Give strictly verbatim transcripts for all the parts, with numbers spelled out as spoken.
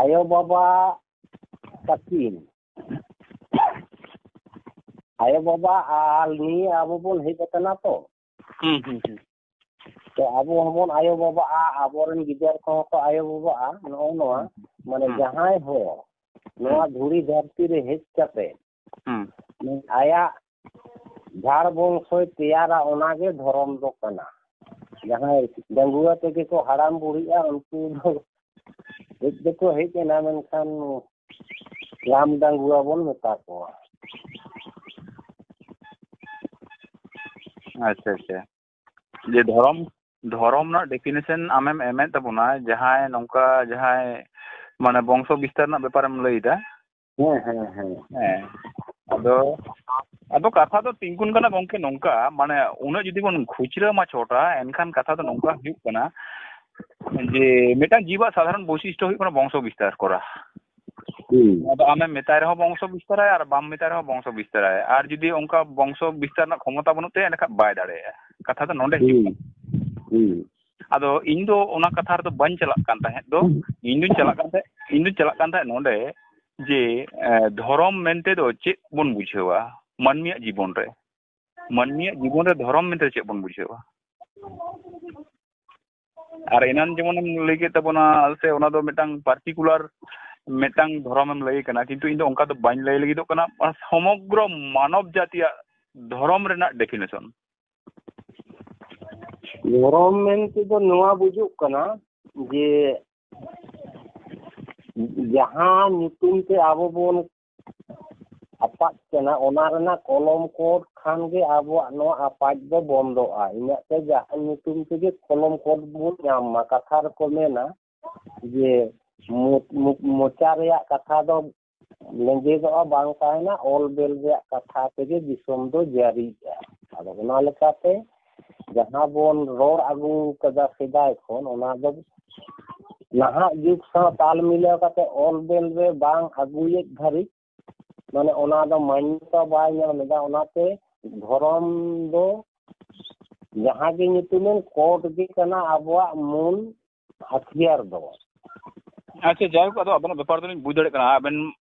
ᱟᱭᱳᱼᱵᱟᱵᱟ ᱛᱟᱹᱠᱤᱱ, ᱟᱭᱳᱼᱵᱟᱵᱟ ᱟᱨ ᱱᱤᱭᱟᱹ ᱟᱵᱚ ᱵᱚᱱ ᱦᱮᱡ ᱟᱠᱟᱱᱟ ᱛᱚ᱾ ᱦᱩᱸ ᱦᱩᱸ ᱦᱩᱸ ᱛᱚ ᱟᱵᱚ ᱦᱚᱸᱵᱚᱱ ᱟᱭᱳᱼᱵᱟᱵᱟᱜᱼᱟ, ᱟᱵᱚᱨᱮᱱ ᱜᱤᱫᱟᱹᱨ ᱠᱚᱦᱚᱸ ᱠᱚ ᱟᱭᱳᱼᱵᱟᱵᱟᱜᱼᱟ᱾ ᱱᱚᱜᱼᱚ ᱱᱚᱣᱟ ᱢᱟᱱᱮ ᱦᱩᱸ᱾ ᱡᱟᱦᱟᱸᱭ ᱦᱚᱲ ᱱᱚᱣᱟ ᱫᱷᱩᱲᱤ ᱫᱷᱟᱹᱨᱛᱤ ᱨᱮ ᱦᱮᱡ ᱠᱟᱛᱮ ᱦᱩᱸ ᱟᱭᱟᱜ ᱡᱷᱟᱲ ᱵᱚᱝᱥᱚᱭ ᱛᱮᱭᱟᱨᱟ, ᱚᱱᱟᱜᱮ ᱫᱷᱚᱨᱚᱢ ᱫᱚ ᱠᱟᱱᱟ᱾ ᱡᱟᱦᱟᱸᱭ ᱰᱟᱺᱜᱩᱣᱟᱹ ᱛᱮᱜᱮ ᱠᱚ ᱦᱟᱲᱟᱢ ᱵᱩᱲᱦᱤᱜᱼᱟ, ᱩᱱᱠᱩ ᱫᱚ ᱦᱮᱡ ᱫᱚᱠᱚ ᱦᱮᱡ ᱮᱱᱟ, ᱢᱮᱱᱠᱷᱟᱱ ᱞᱟᱢ ᱰᱟᱺᱜᱩᱣᱟᱹ ᱵᱚᱱ ᱢᱮᱛᱟ ᱠᱚᱣᱟ᱾ ᱟᱪᱪᱷᱟ ᱟᱪᱪᱷᱟ᱾ ᱡᱮ ᱫᱷᱚᱨᱚᱢ, ᱫᱷᱚᱨᱚᱢ ᱨᱮᱱᱟᱜ ᱰᱮᱯᱷᱤᱱᱮᱥᱚᱱ ᱟᱢᱮᱢ ᱮᱢᱮᱫ ᱛᱟᱵᱚᱱᱟ, ᱡᱟᱦᱟᱸᱭ ᱱᱚᱝᱠᱟ ᱡᱟᱦᱟᱸᱭ ᱢᱟᱱᱮ ᱵᱚᱝᱥᱚ ᱵᱤᱥᱛᱟᱨ ᱨᱮᱱᱟᱜ ᱵᱮᱯᱟᱨᱮᱢ ᱞᱟᱹᱭ ᱮᱫᱟ᱾ ᱦᱮᱸ ᱦᱮᱸ ᱦᱮᱸ᱾ ᱦᱮᱸ, ᱟᱫᱚ ᱟᱫᱚ ᱠᱟᱛᱷᱟ ᱫᱚ ᱛᱤᱸᱜᱩᱱ ᱠᱟᱱᱟ ᱜᱚᱝᱠᱮ ᱱᱚᱝᱠᱟ, ᱢᱟᱱᱮ ᱩᱱᱟᱹᱜ ᱡᱩᱫᱤ ᱵᱚᱱ ᱠᱷᱩᱪᱨᱟᱹ ᱢᱟᱪᱷᱚᱴᱟ, ᱮᱱᱠᱷᱟᱱ ᱠᱟᱛᱷᱟ ᱫᱚ ᱱᱚᱝᱠᱟ ᱦᱩᱭᱩᱜ ᱠᱟᱱᱟ ᱡᱮ ᱢᱤᱫᱴᱟᱝ ᱡᱤᱣᱟᱜ ᱥᱟᱫᱷᱟᱨᱚᱱ ᱵᱳᱭᱥᱤᱥᱴᱚ ᱦᱩᱭᱩᱜ ᱠᱟᱱᱟ ᱵᱚᱝᱥᱚ ᱵᱤᱥᱛᱟᱨ ᱠᱚᱨᱟ᱾ ᱦᱩᱸ ᱟᱫᱚ ᱟᱢᱮᱢ ᱢᱮᱛᱟᱭ ᱨᱮᱦᱚᱸ ᱵᱚᱝᱥᱚ ᱵᱤᱥᱛᱟᱨᱟᱭ ᱟᱨ ᱵᱟᱢ ᱢᱮᱛᱟᱭ ᱨᱮᱦᱚᱸ ᱵᱚᱝᱥᱚ ᱵᱤᱥᱛᱟᱨᱟᱭ, ᱟᱨ ᱡᱩᱫᱤ ᱚᱱᱠᱟ ᱵᱚᱝᱥᱚ ᱵᱤᱥᱛᱟᱨ ᱨᱮᱱᱟᱜ ᱠᱷᱚᱢᱚᱛᱟ ᱵᱟᱹᱱᱩᱜ ᱛᱟᱭᱟ, ᱮᱸᱰᱮᱠᱷᱟᱱ ᱵᱟᱭ ᱫᱟᱲᱮᱭᱟᱜᱼᱟ᱾ ᱠᱟᱛᱷᱟ ᱫᱚ ᱱᱚᱰᱮ ᱦᱤᱡᱩᱜ ᱦᱩᱸ ᱠᱟᱱᱟ᱾ ᱦᱩᱸ ᱟᱫᱚ ᱤᱧ ᱫᱚ ᱚᱱᱟ ᱠᱟᱛᱷᱟ ᱨᱮᱫᱚ ᱵᱟᱹᱧ ᱪᱟᱞᱟᱜ ᱠᱟᱱ ᱛᱟᱦᱮᱸᱫ ᱫᱚ, ᱤᱧ ᱫᱩᱧ ᱪᱟᱞᱟᱜ ᱠᱟᱱ ᱛᱟᱦᱮᱸᱫ, ᱤᱧ ᱫᱩᱧ ᱪᱟᱞᱟᱜ ᱠᱟᱱ ᱛᱟᱦᱮᱸᱫ ᱱᱚᱰᱮ ᱡᱮ ᱮ, ᱫᱷᱚᱨᱚᱢ ᱢᱮᱱᱛᱮ ᱫᱚ ᱪᱮᱫ ᱵᱚᱱ ᱵᱩᱡᱷᱟᱹᱣᱟ ᱢᱟᱹᱱᱢᱤᱭᱟᱜ ᱡᱤᱵᱚᱱ ᱨᱮ? ᱢᱟᱹᱱᱢᱤᱭᱟᱜ ᱡᱤᱵᱚᱱ ᱨᱮ ᱫᱷᱚᱨᱚᱢ ᱢᱮᱱᱛᱮ ᱪᱮᱫ ᱵᱚᱱ ᱵᱩᱡᱷᱟᱹᱣᱟ? ᱟᱨ ᱮᱱᱟᱱ ᱡᱮᱢᱚᱱᱮᱢ ᱞᱟᱹᱭ ᱠᱮᱫ ᱛᱟᱵᱚᱱᱟ, ᱥᱮ ᱚᱱᱟ ᱫᱚ ᱢᱤᱫᱴᱟᱝ ᱯᱟᱨᱴᱤᱠᱩᱞᱟᱨ ᱢᱤᱫᱴᱟᱝ ᱫᱷᱚᱨᱚᱢᱮᱢ ᱞᱟᱹᱭ ᱠᱟᱱᱟ, ᱠᱤᱱᱛᱩ ᱤᱧ ᱫᱚ ᱚᱱᱠᱟ ᱫᱚ ᱵᱟᱹᱧ ᱞᱟᱹᱭ ᱞᱟᱹᱜᱤᱫᱚᱜ ᱠᱟᱱᱟ᱾ ᱚᱱᱟ ᱥᱚᱢᱚᱜᱨᱚ ᱢᱟᱱᱚᱵ ᱡᱟᱹᱛᱤᱭᱟᱜ ᱫᱷᱚᱨᱚᱢ ᱨᱮᱱᱟᱜ ᱰᱮᱯᱷᱤᱱᱮᱥᱚᱱ᱾ ᱫᱷᱚᱨᱚᱢ ᱢᱮᱱᱛᱮ ᱫᱚ ᱱᱚᱣᱟ ᱵᱩᱡᱩᱜ ᱠᱟᱱᱟ ᱡᱮ ᱡᱟᱦᱟᱸ ᱧᱩᱛᱩᱢ ᱛᱮ ᱟᱵᱚ ᱵᱚᱱ ᱟᱯᱟᱡ ᱠᱟᱱᱟ, ᱚᱱᱟ ᱨᱮᱱᱟᱜ ᱠᱚᱞᱚᱢ ᱠᱳᱰ ᱠᱷᱟᱱ ᱜᱮ ᱟᱵᱚᱣᱟᱜ ᱱᱚᱣᱟ ᱟᱯᱟᱡ ᱫᱚ ᱵᱚᱱᱫᱚᱜᱼᱟ᱾ ᱤᱱᱟᱹᱜ ᱛᱮ ᱡᱟᱦᱟᱸ ᱧᱩᱛᱩᱢ ᱛᱮᱜᱮ ᱠᱚᱞᱚᱢ ᱠᱳᱰ ᱵᱚᱱ ᱧᱟᱢ ᱢᱟ᱾ ᱠᱟᱛᱷᱟ ᱨᱮᱠᱚ ᱢᱮᱱᱟ ᱡᱮ ᱢᱚ-, ᱢᱚ-, ᱢᱚᱪᱟ ᱨᱮᱭᱟᱜ ᱠᱟᱛᱷᱟ ᱫᱚ ᱞᱮᱸᱡᱮᱫᱚᱜᱼᱟ, ᱵᱟᱝ ᱛᱟᱦᱮᱱᱟ, ᱚᱞ ᱵᱮᱞ ᱨᱮᱭᱟᱜ ᱠᱟᱛᱷᱟ ᱛᱮᱜᱮ ᱫᱤᱥᱚᱢ ᱫᱚ ᱡᱟᱹᱨᱤᱜᱼᱟ᱾ ᱟᱫᱚ ᱚᱱᱟ ᱞᱮᱠᱟᱛᱮ ᱡᱟᱦᱟᱸ ᱵᱚᱱ ᱨᱚᱲ ᱟᱹᱜᱩ ᱠᱟᱫᱟ ᱥᱮᱫᱟᱭ ᱠᱷᱚᱱ, ᱚᱱᱟ ᱫᱚ ᱱᱟᱦᱟᱜ ᱡᱩᱜᱽ ᱥᱟᱶ ᱛᱟᱞ ᱢᱤᱞᱟᱹᱣ ᱠᱟᱛᱮ ᱚᱞ ᱵᱮᱞ ᱨᱮ ᱵᱟᱝ ᱟᱹᱜᱩᱭᱮᱫ ᱫᱷᱟᱹᱨᱤᱡ, ᱢᱟᱱᱮ ᱚᱱᱟ ᱫᱚ ᱢᱟᱱᱭᱚᱛᱟ ᱵᱟᱭ ᱧᱟᱢ ᱮᱫᱟ᱾ ᱚᱱᱟᱛᱮ ᱫᱷᱚᱨᱚᱢ ᱫᱚ ᱡᱟᱦᱟᱸ ᱜᱮ ᱧᱩᱛᱩᱢᱮᱱ, ᱠᱳᱰ ᱜᱮ ᱠᱟᱱᱟ ᱟᱵᱚᱣᱟᱜ ᱢᱩᱞ ᱦᱟᱛᱤᱭᱟᱨ ᱫᱚ᱾ ᱟᱪᱪᱷᱟ, ᱡᱟᱭᱦᱳᱠ, ᱟᱫᱚ ᱟᱵᱮᱱᱟᱜ ᱵᱮᱯᱟᱨ ᱫᱚᱞᱤᱧ ᱵᱩᱡᱽ ᱫᱟᱲᱮᱭᱟᱜ ᱠᱟᱱᱟ, ᱟᱵᱮᱱ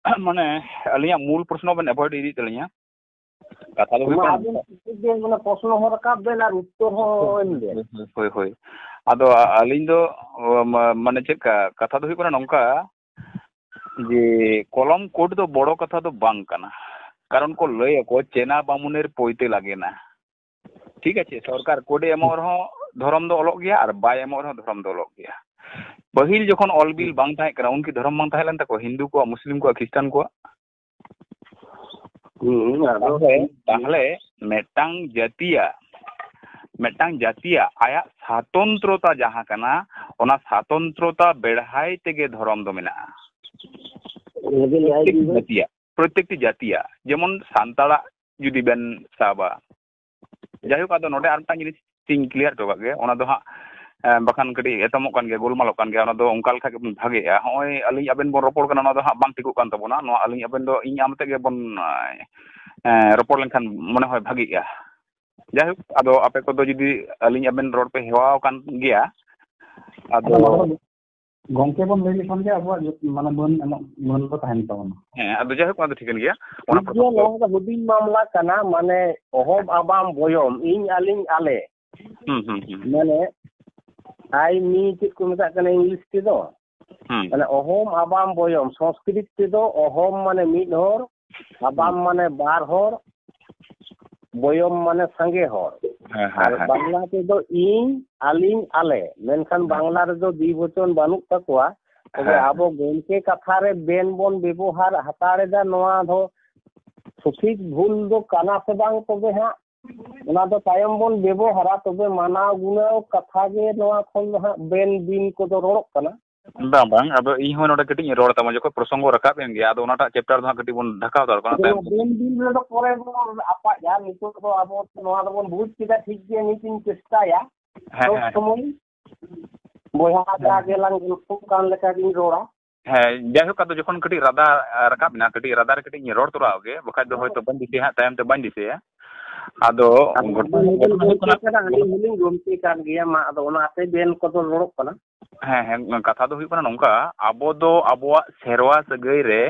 ᱢᱟᱱᱮ ᱟᱹᱞᱤᱧᱟᱜ ᱢᱩᱞ ᱯᱨᱚᱥᱱᱚ ᱵᱮᱱ ᱮᱵᱷᱚᱭᱮᱰ ᱤᱫᱤᱭᱮᱫ ᱛᱟᱹᱞᱤᱧᱟ᱾ ᱠᱟᱛᱷᱟ ᱫᱚ ᱦᱩᱭᱩᱜ ᱢᱟ ᱠᱟᱱᱟ ᱟᱵᱮᱱ ᱱᱚᱝᱠᱟ᱾ ᱠᱩᱠᱞᱤ ᱵᱮᱱ, ᱢᱟᱱᱮ ᱯᱨᱚᱥᱱᱚ ᱦᱚᱸ ᱨᱟᱠᱟᱵ ᱵᱮᱱ ᱟᱨ ᱩᱛᱛᱚᱨ ᱦᱚᱸ ᱮᱢ ᱵᱮᱱ᱾ ᱦᱳᱭ, ᱦᱳᱭ, ᱦᱳᱭ᱾ ᱟᱫᱚ ᱟ-, ᱟᱹᱞᱤᱧ ᱫᱚ, ᱚ, ᱢᱟ-, ᱢᱟᱱᱮ ᱪᱮᱫ ᱞᱮᱠᱟ, ᱠᱟᱛᱷᱟ ᱫᱚ ᱦᱩᱭᱩᱜ ᱠᱟᱱᱟ ᱱᱚᱝᱠᱟ ᱡᱮ ᱠᱚᱞᱚᱢ ᱠᱳᱰ ᱫᱚ ᱵᱚᱲᱚ ᱠᱟᱛᱷᱟ ᱫᱚ ᱵᱟᱝ ᱠᱟᱱᱟ, ᱠᱟᱨᱚᱱ ᱠᱚ ᱞᱟᱹᱭ ᱟᱠᱚ ᱪᱮᱱᱟ ᱵᱟᱢᱩᱱᱮᱨ ᱯᱚᱭᱛᱮ ᱞᱟᱜᱮᱱᱟ᱾ ᱴᱷᱤᱠ ᱟᱪᱷᱮ, ᱥᱚᱨᱠᱟᱨ ᱠᱳᱰᱮ ᱮᱢᱚᱜ ᱨᱮᱦᱚᱸ ᱫᱷᱚᱨᱚᱢ ᱫᱚ ᱚᱞᱚᱜ ᱜᱮᱭᱟ ᱟᱨ ᱵᱟᱭ ᱮᱢᱚᱜ ᱨᱮᱦᱚᱸ ᱫᱷᱚᱨᱚᱢ ᱫᱚ ᱚᱞᱚᱜ ᱜᱮᱭᱟ᱾ ᱯᱟᱹᱦᱤᱞ ᱡᱚᱠᱷᱚᱱ ᱚᱞ ᱵᱤᱞ ᱵᱟᱝ ᱛᱟᱦᱮᱸ ᱠᱟᱱᱟ, ᱩᱱᱠᱤ ᱫᱷᱚᱨᱚᱢ ᱵᱟᱝ ᱛᱟᱦᱮᱸ ᱞᱮᱱ ᱛᱟᱠᱚᱣᱟ, ᱦᱤᱱᱫᱩ ᱠᱚᱣᱟᱜ, ᱢᱩᱥᱞᱤᱢ ᱠᱚᱣᱟᱜ, ᱠᱷᱨᱤᱥᱴᱟᱱ ᱠᱚᱣᱟᱜ? ᱦᱩᱸ, ᱟᱫᱚ ᱛᱟᱦᱞᱮ, ᱛᱟᱦᱞᱮ ᱢᱤᱫᱴᱟᱝ ᱡᱟᱹᱛᱤᱭᱟᱜ, ᱢᱤᱫᱴᱟᱝ ᱡᱟᱹᱛᱤᱭᱟᱜ ᱟᱭᱟᱜ ᱥᱟᱛᱚᱱᱛᱨᱚᱛᱟ ᱡᱟᱦᱟᱸ ᱠᱟᱱᱟ, ᱚᱱᱟ ᱥᱟᱛᱚᱱᱛᱨᱚᱛᱟ ᱵᱮᱲᱦᱟᱭ ᱛᱮᱜᱮ ᱫᱷᱚᱨᱚᱢ ᱫᱚ ᱢᱮᱱᱟᱜᱼᱟ᱾ ᱞᱟᱹᱭ ᱵᱤᱱ, ᱞᱟᱹᱭ ᱯᱨᱚᱛᱮᱠᱴᱤ ᱵᱤᱱ᱾ ᱡᱟᱹᱛᱤᱭᱟᱜ, ᱯᱨᱚᱛᱮᱠᱴᱤ ᱡᱟᱹᱛᱤᱭᱟᱜ, ᱡᱮᱢᱚᱱ ᱥᱟᱱᱛᱟᱲᱟᱜ ᱡᱩᱫᱤ ᱵᱮᱱ ᱥᱟᱵᱟ, ᱡᱟᱭᱦᱳᱠ, ᱟᱫᱚ ᱱᱚᱰᱮ ᱟᱨ ᱢᱤᱫᱴᱟᱝ ᱡᱤᱱᱤᱥ ᱤᱧ ᱠᱞᱤᱭᱟᱨ ᱦᱚᱴᱚ ᱠᱟᱜ ᱜᱮ, ᱚᱱᱟ ᱫᱚ ᱦᱟᱸᱜ, ᱮᱸ, ᱵᱟᱠᱷᱟᱱ ᱠᱟᱹᱴᱤᱡ ᱮᱛᱚᱢᱚᱜ ᱠᱟᱱ ᱜᱮᱭᱟ, ᱜᱳᱞᱢᱟᱞᱚᱜ ᱠᱟᱱ ᱜᱮᱭᱟ, ᱚᱱᱟ ᱫᱚ ᱚᱱᱠᱟ ᱞᱮᱠᱷᱟᱡ ᱜᱮᱵᱚᱱ ᱵᱷᱟᱜᱮᱜᱼᱟ᱾ ᱦᱚᱸᱜᱼᱚᱭ ᱟᱹᱞᱤᱧ ᱟᱵᱮᱱ ᱵᱚᱱ ᱨᱚᱯᱚᱲ ᱠᱟᱱᱟ, ᱚᱱᱟ ᱫᱚ ᱦᱟᱸᱜ ᱵᱟᱝ ᱴᱷᱤᱠᱚᱜ ᱠᱟᱱ ᱛᱟᱵᱚᱱᱟ᱾ ᱱᱚᱣᱟ ᱟᱹᱞᱤᱧ ᱟᱵᱮᱱ ᱫᱚ ᱤᱧ ᱟᱢ ᱛᱮᱜᱮ ᱵᱚᱱ, ᱮᱸ, ᱨᱚᱯᱚᱲ ᱞᱮᱱᱠᱷᱟᱱ ᱢᱚᱱᱮ ᱦᱚᱭ ᱵᱷᱟᱜᱮᱜᱼᱟ᱾ ᱡᱟᱭᱦᱳᱠ, ᱟᱫᱚ ᱟᱯᱮ ᱠᱚᱫᱚ ᱡᱩᱫᱤ ᱟᱹᱞᱤᱧ ᱟᱵᱮᱱ ᱨᱚᱲ ᱯᱮ ᱦᱮᱣᱟ ᱟᱠᱟᱱ ᱜᱮᱭᱟ, ᱟᱫᱚ ᱟᱫᱚ ᱱᱚᱣᱟ ᱫᱚ ᱜᱚᱝᱠᱮ ᱵᱚᱱ ᱞᱟᱹᱭ ᱞᱮᱠᱷᱟᱱ ᱜᱮ ᱟᱵᱚᱣᱟᱜ ᱡᱚᱛ-, ᱢᱟᱱᱮ ᱢᱟᱹᱱ ᱮᱢᱚᱜ, ᱢᱟᱹᱱ ᱫᱚ ᱛᱟᱦᱮᱱ ᱛᱟᱵᱚᱱᱟ᱾ ᱦᱮᱸ, ᱟᱫᱚ ᱡᱟᱭᱦᱳᱠ, ᱚᱱᱟ ᱫᱚ ᱴᱷᱤᱠᱟᱹᱱ ᱜᱮᱭᱟ᱾ ᱚᱱᱟ ᱴᱷᱤᱠ ᱜᱮᱭᱟ, ᱯᱨᱚᱥᱚᱝᱜᱚ ᱱᱚᱣᱟ ᱫᱚ ᱦᱩᱰᱤᱧ ᱢᱟᱢᱞᱟ ᱠᱟᱱᱟ, ᱢᱟᱱᱮ ᱚᱦᱚᱢ ᱟᱵᱟᱢ ᱵᱚᱭᱚᱢ, ᱤᱧ ᱟᱹᱞᱤᱧ ᱟᱞᱮ᱾ ᱦᱩᱸ, ᱦᱩᱸ, ᱦᱩᱸ᱾ ᱢᱟᱱᱮ I me ᱪᱮᱫ ᱠᱚ ᱢᱮᱛᱟᱜ ᱠᱟᱱᱟ ᱤᱝᱞᱤᱥ ᱛᱮᱫᱚ? ᱦᱩᱸ᱾ ᱢᱟᱱᱮ ᱚᱦᱚᱢ ᱟᱵᱟᱢ ᱵᱚᱭᱚᱢ, ᱥᱚᱝᱥᱠᱨᱤᱛ ᱛᱮᱫᱚ ᱚᱦᱚᱢ ᱢᱟᱱᱮ ᱢᱤᱫ ᱦᱚᱲ, ᱟᱵᱟᱢ ᱦᱩᱸ᱾ ᱢᱟᱱᱮ ᱵᱟᱨ ᱦᱚᱲ, ᱵᱚᱭᱚᱢ ᱢᱟᱱᱮ ᱥᱟᱸᱜᱮ ᱦᱚᱲ᱾ ᱦᱮᱸ, ᱦᱮᱸ, ᱟᱨ ᱦᱮᱸ᱾ ᱵᱟᱝᱞᱟ ᱛᱮᱫᱚ ᱤᱧ, ᱟᱹᱞᱤᱧ, ᱟᱞᱮ᱾ ᱢᱮᱱᱠᱷᱟᱱ ᱦᱮᱸ᱾ ᱵᱟᱝᱞᱟ ᱨᱮᱫᱚ ᱫᱤᱵᱚᱪᱚᱱ ᱵᱟᱹᱱᱩᱜ ᱛᱟᱠᱚᱣᱟ᱾ ᱛᱚᱵᱮ ᱦᱮᱸ, ᱦᱮᱸ᱾ ᱟᱵᱚ ᱜᱚᱢᱠᱮ ᱠᱟᱛᱷᱟ ᱨᱮ ᱵᱮᱱ ᱵᱚᱱ ᱵᱮᱵᱚᱦᱟᱨ ᱦᱟᱛᱟᱲ ᱮᱫᱟ, ᱱᱚᱣᱟ ᱫᱚ ᱥᱚᱴᱷᱤᱠ ᱵᱷᱩᱞ ᱫᱚ ᱠᱟᱱᱟ ᱥᱮ ᱵᱟᱝ? ᱛᱚᱵᱮ ᱦᱟᱸᱜ ᱚᱱᱟ ᱫᱚ ᱛᱟᱭᱚᱢ ᱵᱚᱱ ᱵᱮᱵᱚᱦᱟᱨᱟ, ᱛᱚᱵᱮ ᱢᱟᱱᱟᱣ ᱜᱩᱱᱟᱹᱣ ᱠᱟᱛᱷᱟ ᱜᱮ ᱱᱚᱣᱟ ᱠᱷᱚᱱ ᱫᱚ ᱦᱟᱸᱜ ᱵᱮᱱ ᱵᱤᱱ ᱠᱚᱫᱚ ᱨᱚᱲᱚᱜ ᱠᱟᱱᱟ᱾ ᱵᱟᱝ, ᱵᱟᱝ, ᱟᱫᱚ ᱤᱧ ᱦᱚᱸ ᱱᱚᱰᱮ ᱠᱟᱹᱴᱤᱡ ᱤᱧ ᱨᱚᱲ ᱛᱟᱢᱟ, ᱡᱚᱠᱷᱚᱱ ᱯᱨᱚᱥᱚᱝᱜᱚ ᱨᱟᱠᱟᱵ ᱮᱱ ᱜᱮᱭᱟ, ᱟᱫᱚ ᱚᱱᱟᱴᱟᱜ ᱪᱮᱯᱴᱟᱨ ᱫᱚ ᱦᱟᱸᱜ ᱠᱟᱹᱴᱤᱡ ᱵᱚᱱ ᱰᱷᱟᱠᱟᱣ ᱦᱟᱛᱟᱲ ᱠᱟᱱᱟ ᱟᱫᱚ ᱛᱟᱭᱚᱢ ᱱᱚᱣᱟ ᱛᱮ᱾ ᱵᱮᱱ ᱵᱤᱱ ᱨᱮᱫᱚ ᱯᱚᱨᱮ ᱵᱚᱱ ᱨᱟᱯᱟᱜᱼᱟ, ᱱᱤᱛᱚᱜ ᱫᱚ ᱟᱵᱚ ᱱᱚᱣᱟ ᱫᱚᱵᱚᱱ ᱵᱩᱡᱽ ᱠᱮᱫᱟ ᱴᱷᱤᱠ ᱜᱮ, ᱱᱤᱛ ᱤᱧ ᱪᱮᱥᱴᱟᱭᱟ ᱦᱮᱸ, ᱥᱚᱵ ᱦᱮᱸ᱾ ᱥᱚᱢᱚᱭ ᱵᱚᱭᱦᱟ ᱦᱮᱸ᱾ ᱡᱟᱜᱮ ᱞᱟᱝ ᱜᱚᱞᱯᱚ ᱠᱟᱱ ᱞᱮᱠᱟ ᱜᱤᱧ ᱨᱚᱲᱟ᱾ ᱦᱮᱸ, ᱡᱟᱭᱦᱳᱠ, ᱟᱫᱚ ᱡᱚᱠᱷᱚᱱ ᱠᱟᱹᱴᱤᱡ ᱨᱟᱫᱟ, ᱟ, ᱨᱟᱠᱟᱵ ᱮᱱᱟ, ᱠᱟᱹᱴᱤᱡ ᱨᱟᱫᱟ ᱨᱮ ᱠᱟᱹᱴᱤᱡ ᱤᱧ ᱨᱚᱲ ᱛᱚᱨᱟᱣ ᱜᱮ, ᱵᱟᱠᱷᱟᱡ ᱫᱚ ᱦᱳᱭᱛᱳ ᱵᱟᱹᱧ ᱫᱤᱥᱟᱹᱭᱟ ᱦᱟᱸᱜ, ᱛᱟᱭᱚᱢ ᱛᱮ ᱵᱟᱹᱧ ᱫᱤᱥᱟᱹᱭᱟ᱾ ᱟᱫᱚ ᱟᱫᱚ ᱜᱷᱚᱴᱚᱱᱟ, ᱟᱵᱮᱱ ᱦᱚᱸᱵᱮᱱ ᱜᱷᱚᱴᱚᱱᱟ ᱦᱩᱭᱩᱜ ᱜᱚᱢᱠᱮ ᱠᱟᱱᱟ, ᱠᱟᱱᱟ᱾ ᱟᱹᱞᱤᱧ ᱦᱚᱸᱞᱤᱧ ᱜᱚᱢᱠᱮ ᱠᱟᱱ ᱜᱮᱭᱟ, ᱢᱟ ᱟᱫᱚ ᱚᱱᱟᱛᱮ ᱵᱮᱱ ᱠᱚᱫᱚ ᱨᱚᱲᱚᱜ ᱠᱟᱱᱟ᱾ ᱦᱮᱸ, ᱦᱮᱸ, ᱠᱟᱛᱷᱟ ᱫᱚ ᱦᱩᱭᱩᱜ ᱠᱟᱱᱟ ᱱᱚᱝᱠᱟ, ᱟᱵᱚ ᱫᱚ ᱟᱵᱚᱣᱟᱜ ᱥᱮᱨᱣᱟ ᱥᱟᱹᱜᱟᱹᱭ ᱨᱮ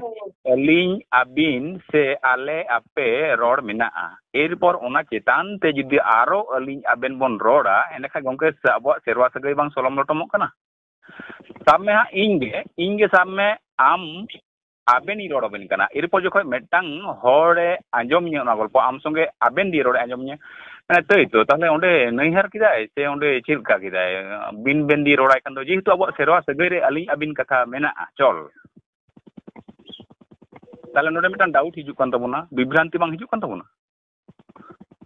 ᱟᱹᱞᱤᱧ, ᱟᱹᱵᱤᱱ ᱥᱮ ᱟᱞᱮ, ᱟᱯᱮ ᱨᱚᱲ ᱢᱮᱱᱟᱜᱼᱟ᱾ ᱮᱨᱯᱚᱨ ᱚᱱᱟ ᱪᱮᱛᱟᱱ ᱛᱮ ᱡᱩᱫᱤ ᱟᱨᱚ ᱟᱹᱞᱤᱧ, ᱟᱵᱮᱱ ᱵᱚᱱ ᱨᱚᱲᱟ, ᱮᱸᱰᱮᱠᱷᱟᱱ ᱜᱚᱢᱠᱮ, ᱟᱵᱚᱣᱟᱜ ᱥᱮᱨᱣᱟ ᱥᱟᱹᱜᱟᱹᱭ ᱵᱟᱝ ᱥᱚᱞᱚᱢ ᱞᱚᱴᱚᱢᱚᱜ ᱠᱟᱱᱟ? ᱥᱟᱵ ᱢᱮ ᱦᱟᱸᱜ, ᱤᱧ ᱜᱮ, ᱤᱧ ᱜᱮ ᱥᱟᱵ ᱢᱮ, ᱟᱢ, ᱟᱵᱮᱱᱤᱧ ᱨᱚᱲ ᱟᱵᱮᱱ ᱠᱟᱱᱟ᱾ ᱮᱨᱯᱚᱨ ᱡᱚᱠᱷᱚᱱ ᱢᱤᱫᱴᱟᱝ ᱦᱚᱲᱮ ᱟᱸᱡᱚᱢ ᱧᱟ ᱚᱱᱟ ᱜᱚᱞᱯᱚ, ᱟᱢ ᱥᱚᱸᱜᱮ ᱟᱵᱮᱱ ᱫᱤᱭᱮ ᱨᱚᱲᱮ ᱟᱸᱡᱚᱢ ᱧᱟ, ᱢᱟᱱᱮ ᱛᱟᱹᱭ ᱛᱚ, ᱛᱟᱦᱞᱮ ᱚᱸᱰᱮ ᱱᱟᱹᱭᱦᱟᱨ ᱠᱮᱫᱟᱭ ᱥᱮ ᱚᱸᱰᱮ ᱪᱮᱫ ᱞᱮᱠᱟ ᱠᱮᱫᱟᱭ? ᱵᱤᱱ ᱵᱮᱱ ᱫᱤᱭᱮ ᱨᱚᱲᱟᱭ ᱠᱷᱟᱱ ᱫᱚ, ᱡᱮᱦᱮᱛᱩ ᱟᱵᱚᱣᱟᱜ ᱥᱮᱨᱣᱟ ᱥᱟᱹᱜᱟᱹᱭ ᱨᱮ ᱟᱹᱞᱤᱧ ᱟᱹᱵᱤᱱ ᱠᱟᱛᱷᱟ ᱢᱮᱱᱟᱜᱼᱟ, ᱪᱚᱞ᱾ ᱛᱟᱦᱞᱮ ᱱᱚᱰᱮ ᱢᱤᱫᱴᱟᱝ ᱰᱟᱣᱩᱴ ᱦᱤᱡᱩᱜ ᱠᱟᱱ ᱛᱟᱵᱚᱱᱟ, ᱵᱤᱵᱷᱨᱟᱱᱛᱤ ᱵᱟᱝ ᱦᱤᱡᱩᱜ ᱠᱟᱱ ᱛᱟᱵᱚᱱᱟ?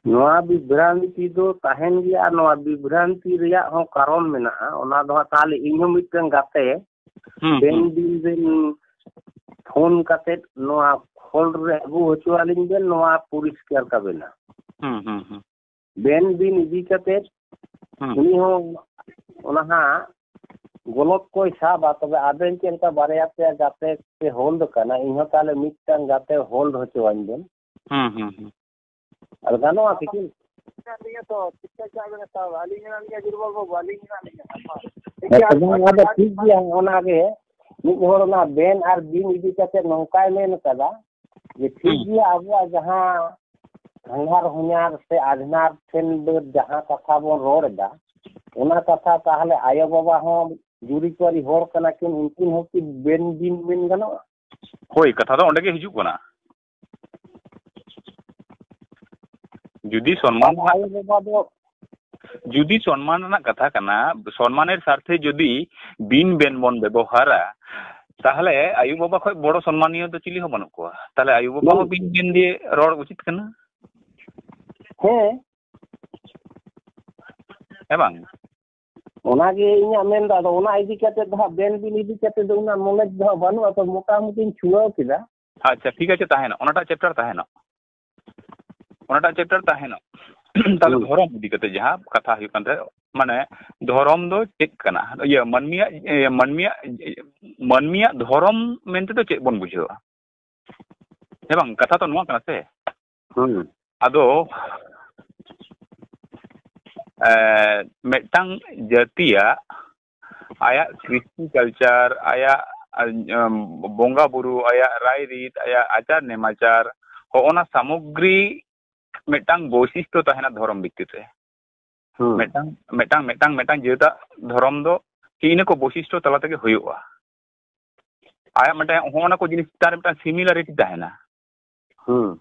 ᱱᱚᱣᱟ ᱵᱤᱵᱷᱨᱟᱱᱛᱤ ᱫᱚ ᱛᱟᱦᱮᱱ ᱜᱮᱭᱟ, ᱟᱨ ᱱᱚᱣᱟ ᱵᱤᱵᱷᱨᱟᱱᱛᱤ ᱨᱮᱭᱟᱜ ᱦᱚᱸ ᱠᱟᱨᱚᱱ ᱢᱮᱱᱟᱜᱼᱟ᱾ ᱚᱱᱟ ᱫᱚ ᱦᱟᱸᱜ ᱛᱟᱦᱞᱮ ᱤᱧ ᱦᱚᱸ ᱢᱤᱫᱴᱟᱝ ᱜᱟᱛᱮ ᱦᱩᱸ, ᱵᱮᱱ ᱦᱩᱸ᱾ ᱫᱤᱱ ᱵᱮᱱ ᱯᱷᱳᱱ ᱠᱟᱛᱮᱫ ᱱᱚᱣᱟ ᱦᱳᱞᱰ ᱨᱮ ᱟᱹᱜᱩ ᱦᱚᱪᱚ ᱟᱹᱞᱤᱧ ᱵᱮᱱ, ᱱᱚᱣᱟ ᱯᱚᱨᱤᱥᱠᱟᱨ ᱠᱟᱵᱮᱱᱟ᱾ ᱦᱩᱸ, ᱦᱩᱸ, ᱦᱩᱸ᱾ ᱵᱮᱱ ᱵᱤᱱ ᱤᱫᱤ ᱠᱟᱛᱮᱫ ᱦᱩᱸ᱾ ᱩᱱᱤ ᱦᱚᱸ ᱚᱱᱟ ᱦᱟᱸᱜ ᱜᱚᱞᱚᱛ ᱠᱚᱭ ᱥᱟᱵᱟ᱾ ᱛᱚᱵᱮ ᱟᱵᱮᱱ ᱪᱮᱫ ᱞᱮᱠᱟ ᱵᱟᱨᱭᱟ ᱯᱮᱭᱟ ᱜᱟᱛᱮ ᱯᱮ ᱦᱳᱞᱰ ᱠᱟᱱᱟ, ᱤᱧ ᱦᱚᱸ ᱛᱟᱦᱞᱮ ᱢᱤᱫᱴᱟᱝ ᱜᱟᱛᱮ ᱦᱳᱞᱰ ᱦᱚᱪᱚᱣᱟᱹᱧ ᱵᱮᱱ᱾ ᱦᱩᱸ, ᱦᱩᱸ, ᱦᱩᱸ᱾ ᱟᱨ ᱜᱟᱱᱚᱜᱼᱟ ᱠᱤ ᱪᱮᱫ? ᱢᱮᱱᱟᱜ ᱞᱤᱧᱟ ᱛᱚ, ᱪᱮᱫ ᱞᱮᱠᱟ ᱪᱟ ᱵᱮᱱ ᱦᱟᱛᱟᱣᱟ? ᱟᱹᱞᱤᱧ ᱢᱮᱱᱟᱜ ᱞᱤᱧᱟ ᱵᱤᱨᱵᱚᱞ ᱵᱟᱹᱵᱩ, ᱟᱹᱞᱤᱧ ᱢᱮᱱᱟᱜ ᱞᱤᱧᱟ᱾ ᱦᱮᱸ, ᱛᱚᱵᱮ ᱚᱱᱟ ᱫᱚ ᱴᱷᱤᱠ ᱜᱮᱭᱟ᱾ ᱚᱱᱟᱜᱮ ᱢᱤᱫ ᱦᱚᱲ ᱚᱱᱟ ᱵᱮᱱ ᱟᱨ ᱵᱤᱱ ᱤᱫᱤ ᱠᱟᱛᱮ ᱱᱚᱝᱠᱟᱭ ᱢᱮᱱ ᱠᱟᱫᱟ ᱡᱮ ᱴᱷᱤᱠ ᱦᱩᱸ᱾ ᱜᱮᱭᱟ, ᱟᱵᱚᱣᱟᱜ ᱡᱟᱦᱟᱸ ᱦᱟᱱᱦᱟᱨ ᱦᱚᱧᱦᱟᱨ ᱥᱮ ᱟᱡᱷᱱᱟᱨ ᱴᱷᱮᱱ ᱫᱚ ᱡᱟᱦᱟᱸ ᱠᱟᱛᱷᱟ ᱵᱚᱱ ᱨᱚᱲ ᱮᱫᱟ, ᱚᱱᱟ ᱠᱟᱛᱷᱟ ᱛᱟᱦᱞᱮ ᱟᱭᱳ ᱵᱟᱵᱟ ᱦᱚᱸ ᱡᱩᱨᱤᱯᱟᱹᱨᱤ ᱦᱚᱲ ᱠᱟᱱᱟ ᱠᱤᱱ, ᱩᱱᱠᱤᱱ ᱦᱚᱸ ᱠᱤ ᱵᱮᱱ ᱵᱤᱱ ᱢᱮᱱ ᱜᱟᱱᱚᱜᱼᱟ? ᱦᱳᱭ, ᱠᱟᱛᱷᱟ ᱫᱚ ᱚᱸᱰᱮ ᱜᱮ ᱦᱤᱡᱩᱜ ᱠᱟᱱᱟ᱾ ᱡᱩᱫᱤ ᱥᱚᱱᱢᱟᱱ ᱟᱨ ᱨᱮᱱᱟᱜ, ᱟᱭᱳ ᱵᱟᱵᱟ ᱫᱚ ᱡᱩᱫᱤ ᱥᱚᱱᱢᱟᱱ ᱨᱮᱱᱟᱜ ᱠᱟᱛᱷᱟ ᱠᱟᱱᱟ, ᱥᱚᱱᱢᱟᱱᱮᱨ ᱥᱟᱨᱛᱷᱮ ᱡᱩᱫᱤ ᱵᱤᱱ ᱵᱮᱱ ᱵᱚᱱ ᱵᱮᱵᱚᱦᱟᱨᱟ, ᱛᱟᱦᱞᱮ ᱟᱭᱳ ᱵᱟᱵᱟ ᱠᱷᱚᱡ ᱵᱚᱲᱚ ᱥᱚᱱᱢᱟᱱᱤᱭᱚ ᱫᱚ ᱪᱤᱞᱤ ᱦᱚᱸ ᱵᱟᱹᱱᱩᱜ ᱠᱚᱣᱟ᱾ ᱛᱟᱦᱞᱮ ᱟᱭᱳ ᱵᱟᱵᱟ ᱦᱚᱸ ᱵᱟᱹᱱᱩᱜ᱾ ᱵᱤᱱ ᱵᱮᱱ ᱫᱤᱭᱮ ᱨᱚᱲ ᱩᱪᱤᱛ ᱠᱟᱱᱟ᱾ ᱦᱮᱸ᱾ ᱦᱮᱸ ᱵᱟᱝ? ᱚᱱᱟᱜᱮ ᱤᱧᱟᱹᱜ ᱢᱮᱱ ᱫᱚ᱾ ᱟᱫᱚ ᱚᱱᱟ ᱤᱫᱤ ᱠᱟᱛᱮ ᱫᱚ ᱦᱟᱸᱜ, ᱵᱮᱱ ᱵᱤᱱ ᱤᱫᱤ ᱠᱟᱛᱮ ᱫᱚ ᱩᱱᱟᱹᱜ ᱱᱚᱞᱮᱡᱽ ᱫᱚ ᱦᱟᱸᱜ ᱵᱟᱹᱱᱩᱜᱼᱟ, ᱛᱚ ᱢᱚᱴᱟᱢᱩᱴᱤᱧ ᱪᱷᱩᱲᱟᱹᱣ ᱠᱮᱫᱟ᱾ ᱟᱪᱪᱷᱟ, ᱴᱷᱤᱠ ᱟᱪᱷᱮ, ᱛᱟᱦᱮᱱᱚᱜ, ᱚᱱᱟᱴᱟᱜ ᱪᱮᱯᱴᱟᱨ ᱛᱟᱦᱮᱱᱚᱜ, ᱚᱱᱟᱴᱟᱜ ᱪᱮᱯᱴᱟᱨ ᱛᱟᱦᱮᱱᱚᱜ᱾ ᱛᱟᱦᱞᱮ ᱦᱩᱸ᱾ ᱫᱷᱚᱨᱚᱢ ᱤᱫᱤ ᱠᱟᱛᱮ ᱡᱟᱦᱟᱸ ᱠᱟᱛᱷᱟ ᱦᱩᱭᱩᱜ ᱠᱟᱱ ᱛᱟᱦᱮᱸᱫ, ᱢᱟᱱᱮ, ᱫᱷᱚᱨᱚᱢ ᱫᱚ ᱪᱮᱫ ᱠᱟᱱᱟ? ᱤᱭᱟᱹ, ᱢᱟᱹᱱᱢᱤᱭᱟᱜ, ᱤᱭᱟᱹ, ᱢᱟᱹᱱᱢᱤᱭᱟᱜ, ᱢᱟᱹᱱᱢᱤᱭᱟᱜ ᱫᱷᱚᱨᱚᱢ ᱢᱮᱱᱛᱮ ᱫᱚ ᱪᱮᱫ ᱵᱚᱱ ᱵᱩᱡᱷᱟᱹᱣᱟ? ᱦᱮᱸ ᱵᱟᱝ? ᱠᱟᱛᱷᱟ ᱛᱚ ᱱᱚᱣᱟ ᱠᱟᱱᱟ ᱥᱮ? ᱦᱩᱸ᱾ ᱟᱫᱚ ᱮ, ᱢᱤᱫᱴᱟᱝ ᱡᱟᱹᱛᱤᱭᱟᱜ ᱟᱭᱟᱜ ᱠᱨᱤᱥᱴᱤ ᱠᱟᱞᱪᱟᱨ, ᱟᱭᱟᱜ, ᱮ, ᱵᱚᱸᱜᱟ ᱵᱩᱨᱩ, ᱟᱭᱟᱜ ᱨᱟᱭᱨᱤᱛ, ᱟᱭᱟᱜ ᱟᱪᱟᱨ ᱱᱮᱢᱟᱪᱟᱨ, ᱦᱚᱸᱜᱼᱚ ᱱᱟ ᱥᱟᱢᱚᱜᱽᱨᱤ ᱢᱤᱫᱴᱟᱝ ᱵᱳᱭᱥᱤᱥᱴᱚ ᱛᱟᱦᱮᱱᱟ ᱫᱷᱚᱨᱚᱢ ᱵᱷᱤᱛᱤᱨ ᱨᱮ᱾ ᱦᱩᱸ᱾ ᱢᱤᱫᱴᱟᱝ, ᱢᱤᱫᱴᱟᱝ, ᱢᱤᱫᱴᱟᱝ, ᱢᱤᱫᱴᱟᱝ ᱡᱟᱹᱛᱟᱜ ᱫᱷᱚᱨᱚᱢ ᱫᱚ ᱦᱤᱱᱟᱹ ᱠᱚ ᱵᱳᱭᱥᱤᱥᱴᱚ ᱛᱟᱞᱟ ᱛᱮᱜᱮ ᱦᱩᱭᱩᱜᱼᱟ᱾ ᱟᱭᱟᱜ ᱢᱤᱫᱴᱟᱝ, ᱦᱚᱸᱜᱼᱚ ᱱᱟ ᱠᱚ ᱡᱤᱱᱤᱥ ᱪᱮᱛᱟᱱ ᱨᱮ ᱢᱤᱫᱴᱟᱝ similarity ᱛᱟᱦᱮᱱᱟ᱾ ᱦᱩᱸ᱾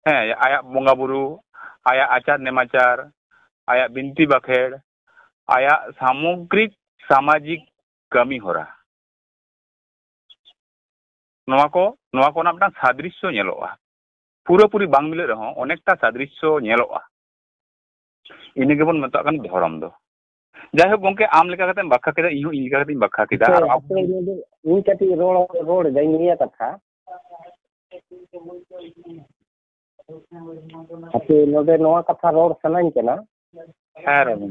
ᱦᱮᱸ, ᱟᱭᱟᱜ ᱵᱚᱸᱜᱟ ᱵᱩᱨᱩ, ᱟᱭᱟᱜ ᱟᱪᱟᱨ ᱱᱮᱢᱟᱪᱟᱨ, ᱟᱭᱟᱜ ᱵᱤᱱᱛᱤ ᱵᱟᱠᱷᱮᱲ, ᱟᱭᱟᱜ ᱥᱟᱢᱚᱜᱽᱨᱤᱠ ᱥᱟᱢᱟᱡᱤᱠ ᱠᱟᱹᱢᱤ ᱦᱚᱨᱟ, ᱱᱚᱣᱟ ᱠᱚ, ᱱᱚᱣᱟ ᱠᱚᱨᱮᱱᱟᱜ ᱢᱤᱫᱴᱟᱝ ᱥᱟᱫᱨᱤᱥᱥᱚ ᱧᱮᱞᱚᱜᱼᱟ᱾ ᱯᱩᱨᱟᱹᱯᱩᱨᱤ ᱵᱟᱝ ᱢᱤᱞᱟᱹᱜ ᱨᱮᱦᱚᱸ ᱚᱱᱮᱠᱴᱟ ᱥᱟᱫᱨᱤᱥᱥᱚ ᱧᱮᱞᱚᱜᱼᱟ᱾ ᱤᱱᱟᱹ ᱜᱮᱵᱚᱱ ᱢᱮᱛᱟᱜ ᱠᱟᱱᱟ ᱫᱷᱚᱨᱚᱢ ᱫᱚ᱾ ᱡᱟᱭᱦᱳᱠ ᱜᱚᱝᱠᱮ, ᱟᱢ ᱞᱮᱠᱟ ᱠᱟᱛᱮᱢ ᱵᱟᱠᱷᱟ ᱠᱮᱫᱟ, ᱤᱧ ᱦᱚᱸ ᱤᱧ ᱞᱮᱠᱟ ᱠᱟᱛᱮᱧ ᱵᱟᱠᱷᱟ ᱠᱮᱫᱟ᱾ ᱟᱨ ᱟᱯᱮ, ᱟᱵᱚ ᱟᱯᱮ ᱱᱚᱰᱮ ᱤᱧ ᱠᱟᱹᱴᱤᱡ ᱨᱚᱲ, ᱨᱚᱲ ᱮᱫᱟᱹᱧ ᱱᱤᱭᱟᱹ ᱠᱟᱛᱷᱟ᱾ ᱦᱟᱯᱮ, ᱱᱚᱰᱮ ᱱᱚᱣᱟ ᱠᱟᱛᱷᱟ ᱨᱚᱲ ᱥᱟᱱᱟᱧ ᱠᱟᱱᱟ᱾ ᱦᱮᱸ, ᱨᱚᱲ ᱢᱮ᱾